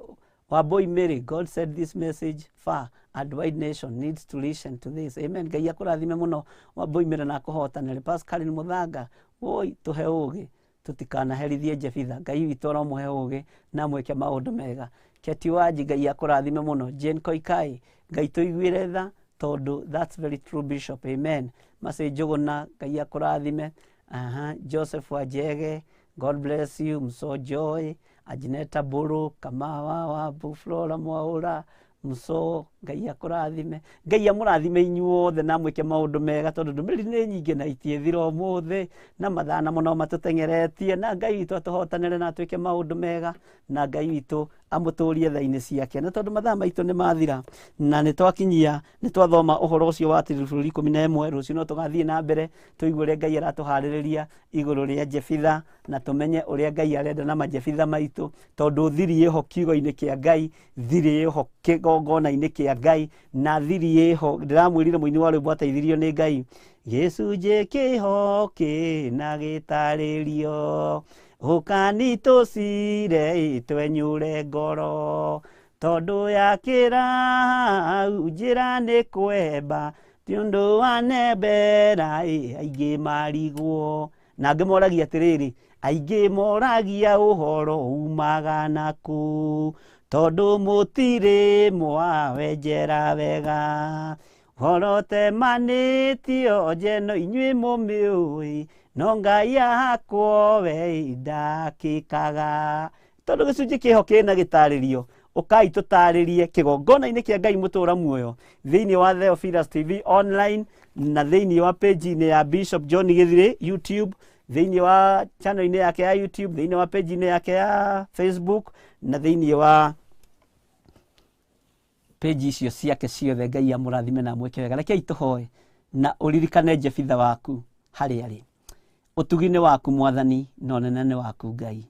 Wambui Mary, God said this message far and wide nation needs to listen to this, amen. Ngai akũrathime mũno Wambui Mary na akũhotanĩre. Pascaline Mũthanga, woi tũhe ũgĩ tũtikanaherithie Jefitha. Ngai witũ aromũhe ũgĩ na mwĩke maũndũ mega. Keti Wanji, Ngai akũrathime mũno. Jane Koikai, Ngai tũiguĩre tha tondũ that's very true Bishop, amen. Macĩ Njũgũna, Ngai akũrathime. Aha, Joseph Wajege, God bless you. Mso Joy, Ajineta Buru, Kamawa Wabu, Flora Mwaura, Mso, Ngai akũrathime. Ngai amũrathime inyuothe na mwĩke maũndũ mega tondũ ndũmĩrĩri nĩ nyingĩ na itiĩthira ũmũthĩ na mathaa namo no matũteng'eretie na Ngai witũ atũhotanĩre na atwĩke maũndũ mega na Ngai witũ amũtũrie tha-inĩ ciake na tondũ mathaa maitũ nĩ mathira na nĩ twakinyia nĩ twathoma ũhoro ũcio wa bũrũri 11. Rũciũ no tũgathiĩ na mbere tũigue ũrĩa Ngai aratũharĩrĩria igũrũ rĩa Jefitha na tũmenye ũrĩa Ngai arenda na majefitha maitũ tondũ thiri ĩho kiugo-inĩ kĩa Ngai, thiri ĩho kĩgongona-inĩ kĩa Ngai na thiri ĩho. Ndĩramwĩrire mũini wa rwĩmbo ateithirio nĩ Ngai gĩcunjĩ kĩho kĩna gĩtarĩrio ũkani tũcire twenyure ngoro tondũ yakĩra hau njĩra nĩ kwemba ti ũndũ wa nembera aingĩ marigwo na angĩ moragia atĩrĩrĩ aingĩ moragia ũhoro umaga nakũ tondũ mũtirĩ mwawenjera wega ũhoro temanĩtio njeno inyuĩ mũmĩũĩ no Ngai ahakwo we ndakĩkaga tondũ gĩcunjĩ kĩho kĩna gĩtarĩrio ũkai tũtarĩrie kĩgongona-inĩ kĩa Ngai mũtũra muoyo thĩinĩ wa Theophilus TV online na thĩinĩ wa page-inĩ ya Bishop John Githiri YouTube, thĩinĩ wa channel-inĩ yake ya YouTube, thĩinĩ wa page-inĩ yake ya Facebook na thĩinĩ wa page icio ciake ciothe. Ngai amũrathime na amwĩke wega. Rekei tũhoe na ũririkane Jefitha waku harĩa arĩ. Ũtugi nĩ waku Mwathani na ũnene nĩ waku Ngai.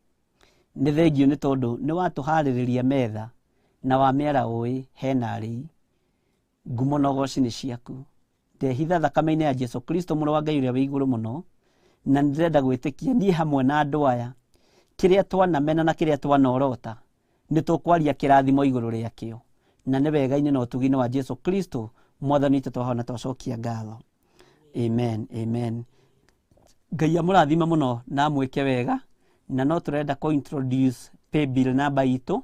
Nĩ thengio nĩ tondũ nĩ watũharĩrĩria metha na wamĩara ũĩ hena arĩi. Ngumo na ũgoci nĩ ciaku. Ndehitha thakame-inĩ ya Jesu Kristo mũrũ wa Ngai ũrĩa wĩ igũrũ mũno na nĩndĩrenda gwĩtĩkia niĩ hamwe na andũ aya kĩrĩa twanamena na kĩrĩa twanorota nĩ tũkwaria kĩrathimo igũrũ rĩakĩo na nĩ wega-inĩ na ũtugi-inĩ wa Jesu Kristo Mwathani witũ twahona twacokia ngatho. Amen, amen. Ngai amũrathime mũno na amwĩke wega na no tũrenda kũ introduce paybill number itũ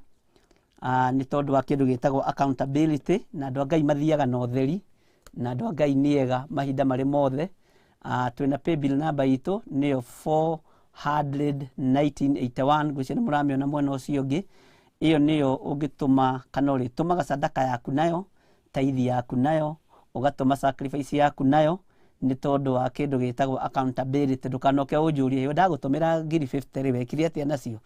nĩ tondũ wa kĩndũ gĩtagwo accountability na andũ a Ngai mathiaga na ũtheri na andũ a Ngai nĩ ega mahinda marĩ mothe. Twĩna paybill number itũ nĩyo 400 1981, ngwĩciria nĩ mũramĩona mwena ũcio ũngĩ. Ĩyo nĩyo ũngĩtũma kana ũrĩtũmaga sadaka yaku nayo, taithi yaku nayo, ũgatũma sacrifice yaku nayo nĩ tondũ wa kĩndũ gĩtagwo accountability. Ndũkanoke ũnjũrie ndagũtũmĩra ngiri 50 rĩ wekire atĩa nacio.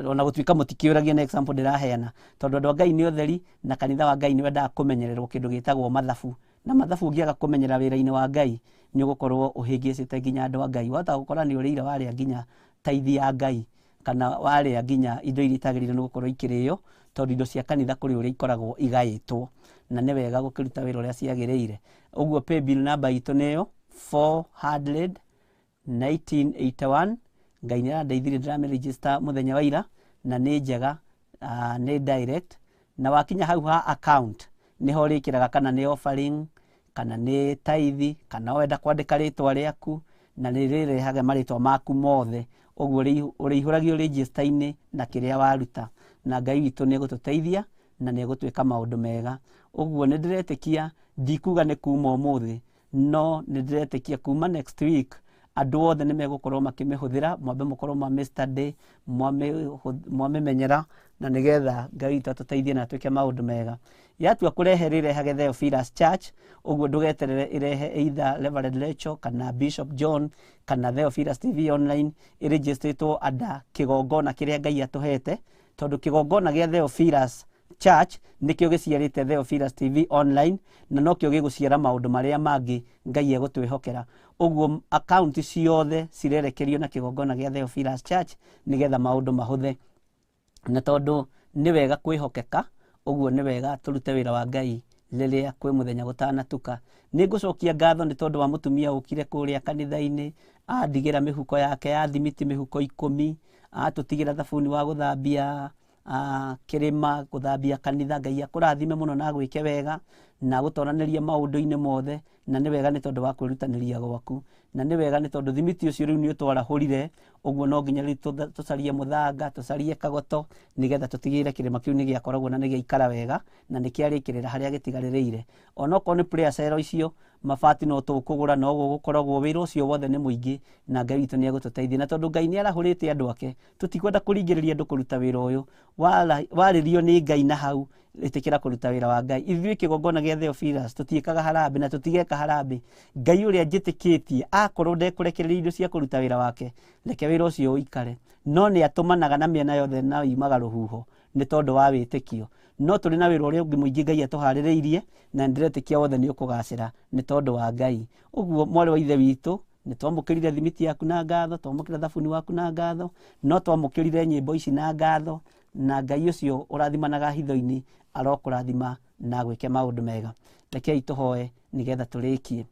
Ona gũtuĩka mũtikĩũragia nĩ example ndĩraheana tondũ andũ a Ngai nĩ ũtheri na kanitha wa Ngai nĩ wendaga kũmenyererwo kĩndũ gĩtagwo mathabu na mathabu ũngĩaga kũmenyera wĩra-inĩ wa Ngai nĩ ũgũkorwo ũhĩngĩcĩte nginya andũ a Ngai. Wahota gũkora nĩ ũrĩire warĩa nginya taithi ya Ngai kana warĩa nginya indo iria itagĩrĩire nĩ gũkorwo ikĩrĩo tondũ indo cia kanitha kũrĩ ũrĩa ikoragwo igaĩtwo na nĩ wega gũkĩruta wĩra ũrĩa ciagĩrĩire. Ũguo paybill number itũ nĩyo 400 1981. Ngai nĩ arandeithirie ndĩramĩregister mũthenya wa ira na nĩ njega, nĩ direct na wakinya hau ha account nĩho ũrĩkĩraga kana nĩ offering kana nĩ taithi kana wenda kwandĩka rĩtwa rĩaku na nĩ rĩrehaga marĩtwa maku mothe. Ũguo ũrĩihũragio register-inĩ na kĩrĩa waruta na Ngai witũ nĩ egũtũteithia na nĩ egũtwĩka maũndũ mega. Ũguo nĩ ndĩretĩkia ndikuga nĩ kuma ũmũthĩ no nĩ ndĩretĩkia kuma next week andũ othe nĩ megũkorwo makĩmĩhũthĩra mwambe mũkorwo mwamĩ study mwamĩmenyera na nĩgetha Ngai witũ atũteithie na atwĩke maũndũ mega. Yatua kũrehe rĩrehage Theophilus Church, ũguo ndũgeterere ĩrehe either Reverend Rachel kana Bishop John kana Theophilus TV online ĩrĩgistĩtwo under kĩgongona kĩrĩa Ngai atũhete tondũ kĩgongona gĩa Theophilus Church nĩkĩo gĩciarĩte Theophilus TV online na nokĩo gĩgũciara maũndũ marĩa mangĩ Ngai egũtwĩhokera. Ũguo akaunti ciothe cirerekerio na kĩgongona gĩa Theophilus Church nĩgetha maũndũ mahũthe na tondũ nĩ wega kwĩhokeka ũguo nĩ wega tũrute wĩra wa Ngai rĩrĩa kwĩ mũthenya gũtanatuka. Nĩ ngũcokia ngatho nĩ tondũ wa mũtumia ũkire kũrĩa kanitha-inĩ andigĩra mĩhuko yake ya thimiti mĩhuko 10 atũtigĩra thabuni wa gũthambia kĩrĩma gũthambia kanitha. Ngai akũrathime mũno na agwĩke wega Na agũtoranĩrie maũndũ-inĩ mothe, na nĩ wega nĩ tondũ wa kwĩrutanĩria gwaku, na nĩ wega nĩ tondũ thimiti ũcio rĩu nĩ ũtwarahũrire, ũguo no nginya rĩu tũcarie mũthanga, tũcarie kagoto, nĩgetha tũtigĩrĩre kĩrĩma kĩu nĩ gĩakoragwo na nĩ gĩaikara wega, na nĩ kĩarĩkĩrĩra harĩa gĩtigarĩrĩire. Onokorwo nĩ prayer cell icio, mabati no tũkũgũra, no gũgũkoragwo wĩra ũcio wothe nĩ mũingĩ, na Ngai witũ nĩ egũtũteithia. Na tondũ Ngai nĩ arahũrĩte andũ ake, tũtikwenda kũringĩrĩria andũ kũruta wĩra ũyũ. Warĩrio nĩ Ngai na hau, ĩtĩkĩra kũruta wĩra wa Ngai. Ithuĩ kĩgongona gĩa Theophilus tũtiĩkaga harambĩ na tũtigeka harambĩ. Ngai ũrĩa njĩtĩkĩtie akorwo ndekũrekereria indo cia kũruta wĩra wake, reke wĩra ũcio ũikare. No nĩ atũmanaga na mĩena yothe na yumaga rũhuho nĩ tondũ wa wĩtĩkio. No tũrĩ na wĩra ũrĩa ũngĩ mũingĩ Ngai atũharĩrĩirie, na nĩndĩretĩkia wothe nĩ ũkũgacĩra nĩ tondũ wa Ngai. Ũguo mwarĩ wa ithe witũ, nĩ twamũkĩrire thimiti yaku na ngatho, twamũkĩra thabuni waku na ngatho, no twamũkĩrire nyĩmbo ici na ngatho, na Ngai ũcio ũrathimanaga hitho-inĩ arokũrathima na agwĩke maũndũ mega. Rekei tũhoe nĩgetha tũrĩkie.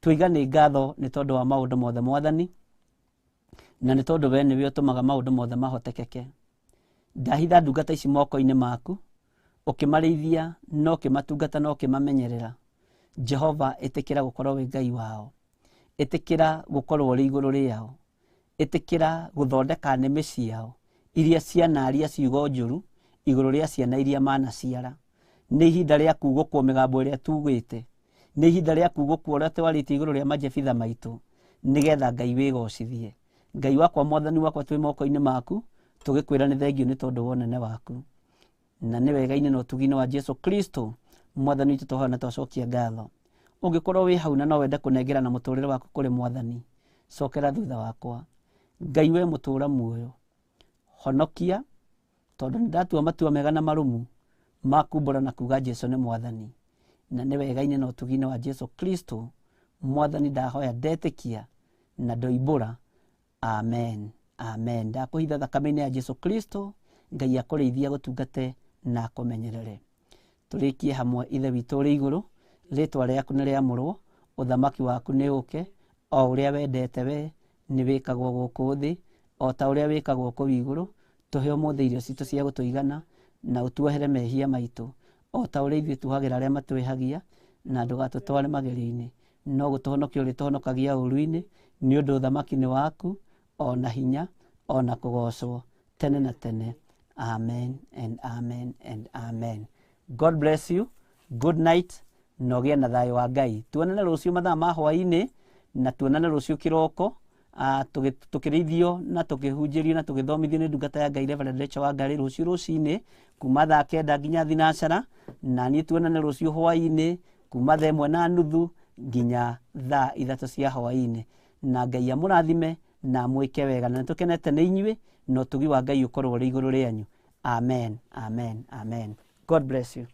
Tũiga nĩ ngatho nĩ tondũ wa maũndũ mothe Mwathani, na nĩ tondũ we nĩwe ũtũmaga maũndũ mothe mahotekeke. Ndahitha ndungata ici moko-inĩ maku, ũkĩmarĩithia na ũkĩmatungata na ũkĩmamenyerera. Jehova, ĩtĩkĩra gũkorwo wĩ Ngai wao, ĩtĩkĩra gũkorwo ũrĩ igũrũ rĩao, ĩtĩkĩra gũthondeka nĩmĩ ciao iria cianaria ciugo njũru igũrũ rĩa ciana iria manaciara. Nĩ ihinda rĩa kugũkwo mĩgambo ĩrĩa tugĩte, nĩ ihinda rĩa kugũkwo ũrĩa twarĩtie igũrũ rĩa majebitha maitũ, nĩgetha Ngai wĩgocithie. Ngai wakwa, Mwathani wakwa, twĩ moko-inĩ maku, tũgĩkwĩra nĩ thengio nĩ tondũ wa ũnene waku, na nĩ wega-inĩ na ũtugi-inĩ wa Jesu Kristo Mwathani witũ tũhoya na twacokia ngatho. Ũngĩkorwo wĩ hau na no wende kũnengera na mũtũrĩre waku kũrĩ Mwathani, cokera thutha wakwa. Ngai we mũtũra muoyo, honokia, tondũ nĩ ndatua matua mega na marũmu ma kumbũra na kuga Jesu nĩ Mwathani, na nĩ wega-inĩ na ũtugi-inĩ wa Jesu Kristo Mwathani ndahoya ndetĩkia na ndoimbũra. Amen, amen. Ndakũhitha thakame-inĩ ya Jesu Kristo, Ngai akũrĩithie, agũtungate na akũmenyerere. Tũrĩkie hamwe. Ithe witũ ũrĩ igũrũ, rĩtwa rĩaku nĩ rĩamũrwo, ũthamaki waku nĩ ũke, o ũrĩa wendete we nĩ wĩkagwo gũkũ thĩ o ta ũrĩa wĩkagwo kũu igũrũ. Tũhe ũmũthĩ irio citũ cia gũtũigana, na ũtuohere mehia maitũ o ta ũrĩa ithuĩ tuohagĩra arĩa matwĩhagia, na ndũgatũtware magerio-inĩ, no gũtũhonokia ũrĩtũhonokagia ũũru-inĩ, nĩ ũndũ ũthamaki nĩ waku, o na hinya, o na kũgocwo tene na tene. Amen and amen and amen. God bless you. Good night, na ũgĩe na thayũ wa Ngai. Tuonane rũciũ mathaa ma hwaĩ-inĩ, na tuonane rũciũ kĩroko, tũkĩrĩithio na tũkĩhunjĩrio na tũgĩthomithio nĩ ndungata ya Ngai Reverend Rachel Wangari rũciũ rũcinĩ kuma thaa 9 nginya thinacara, na niĩ tuonane rũciũ hwaĩ-inĩ kuma thaa 1:30 nginya thaa 3 cia hwaĩ-inĩ. Na Ngai amũrathime na amwĩke wega, na nĩtũkenete nĩ inyuĩ, na ũtugi wa Ngai ũkorwo ũrĩ igũrũ rĩanyu. Amen, amen, amen. God bless you.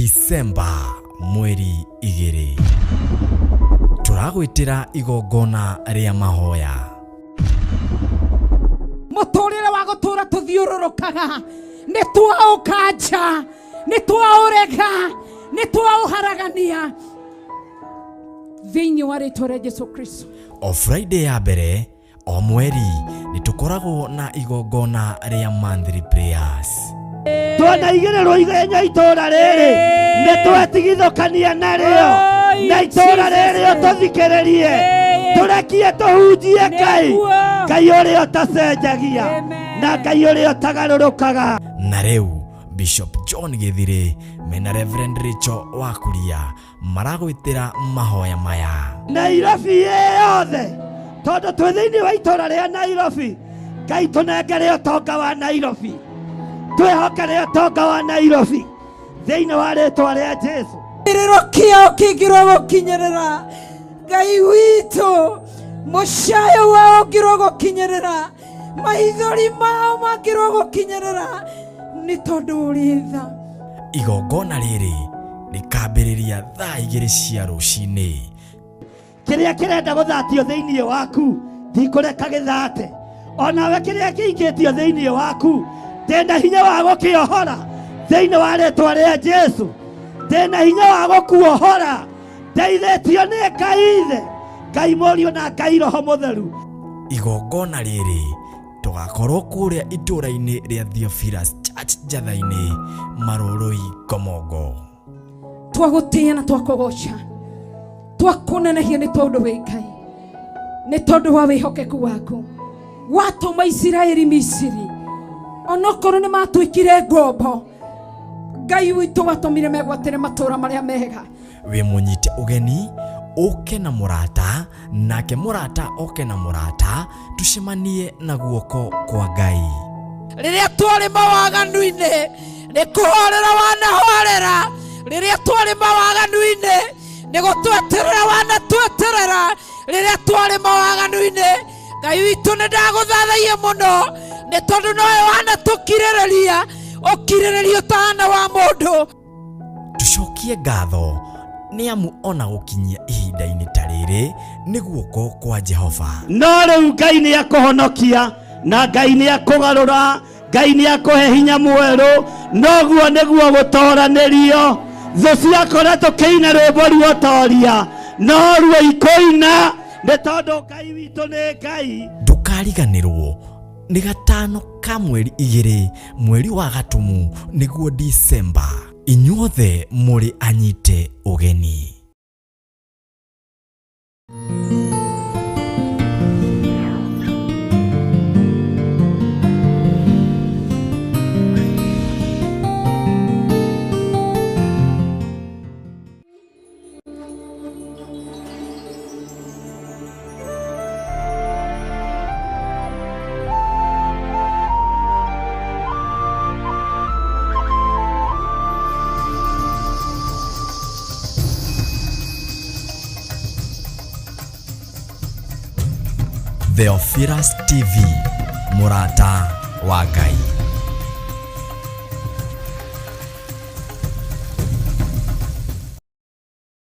Disemba mweri 2 tũragwĩtĩra igongona rĩa mahoya. Mũtũrĩre wa gũtũra tũthiũrũrũkaga nĩ twaũkanja, nĩ twaũrega, nĩ twaũharagania thĩinĩ wa rĩtwa rĩa Jesu Kristo. O Friday ya mbere o mweri nĩ tũkoragwo na igongona rĩa monthly prayers. Twanaigĩrĩrwo ithenya itũra rĩrĩ nĩ twetigithũkania narĩo na itũra rĩrĩ ũtũthikĩrĩrie tũrekie tũhunjie Ngai, Ngai ũrĩa ũtacenjagia na Ngai ũrĩa ũtagarũrũkaga. Na rĩu Bishop John Gĩthirĩ mena Reverend Rachel Wakuria maragwĩtĩra mahoya maya. Nairobi yothe tondũ twĩ thĩinĩ wa itũra rĩa Nairobi, Ngai tũnengere ũtonga wa Nairobi, twĩhokere ũtonga wa Nairobi thĩinĩ wa rĩtwa rĩa Jesu. Kĩrĩro kĩao kĩngĩrwo gũkinyĩrĩra Ngai witũ, mũcayo wao ũngĩrwo gũkinyĩrĩra, maithori mao mangĩrwo gũkinyĩrĩra, nĩ tondũ ũrĩ tha. Igongona rĩrĩ rĩkambĩrĩria thaa 2 cia rũcinĩ. Kĩrĩa kĩrenda gũthatio thĩinĩ waku ndikũreka gĩthate, onawe kĩrĩa kĩikĩtio thĩinĩ waku ndĩna hinya wa gũkĩohora thĩinĩ wa rĩtwa rĩa Jesu, ndĩna hinya wa gũkuohora, ndeithĩtio nĩ Ngai Ithe, Ngai Mũriũ na Ngai Roho Mũtheru. Igongona rĩrĩ tũgakorwo kũrĩa itũra-inĩ rĩa Theophilus Church Njatha-inĩ, Marũrũi, Komongo. Twagũtĩĩa na twakũgoca, twakũnenehia nĩ tondũ wĩ Ngai, nĩ tondũ wa wĩhokeku waku. Watũma Isiraeli Misiri, onokorwo nĩ matuĩkire ngombo, Ngai witũ watũmire megwatĩre matũra marĩa mega. Wĩ mũnyite ũgeni ũke na mũrata, nake mũrata oke na mũrata, tucemanie na guoko kwa Ngai. Rĩrĩa twarĩ mawaganu-inĩ nĩ kũhorera wanahorera, rĩrĩa twarĩ mawaganu-inĩ nĩ gũtweterera wanatweterera, rĩrĩa twarĩ mawaganu-inĩ Ngai witũ nĩ ndagũthathaia mũno nĩ tondũ nowe wanatũkirĩrĩria ũkirĩrĩria ũtahana wa mũndũ. Tucokie ngatho nĩ amu ona gũkinyia ihinda-inĩ ta rĩrĩ nĩ guoko kwa Jehova. No rĩu Ngai nĩ akũhonokia na Ngai nĩ akũgarũra, Ngai nĩ akũhe hinya mwerũ, noguo nĩguo gũtoranĩrio. Thũ ciakora tũkĩina rwĩmbo ruotoria, no ruo ikũina nĩ tondũ Ngai witũ nĩ Ngai. Ndũkariganĩrwo nĩ gatano ka mweri 2 mweri wa Gatumu nĩguo Disemba. Inyuothe mũrĩ anyite ũgeni. Theophilus TV, mũrata wa Ngai.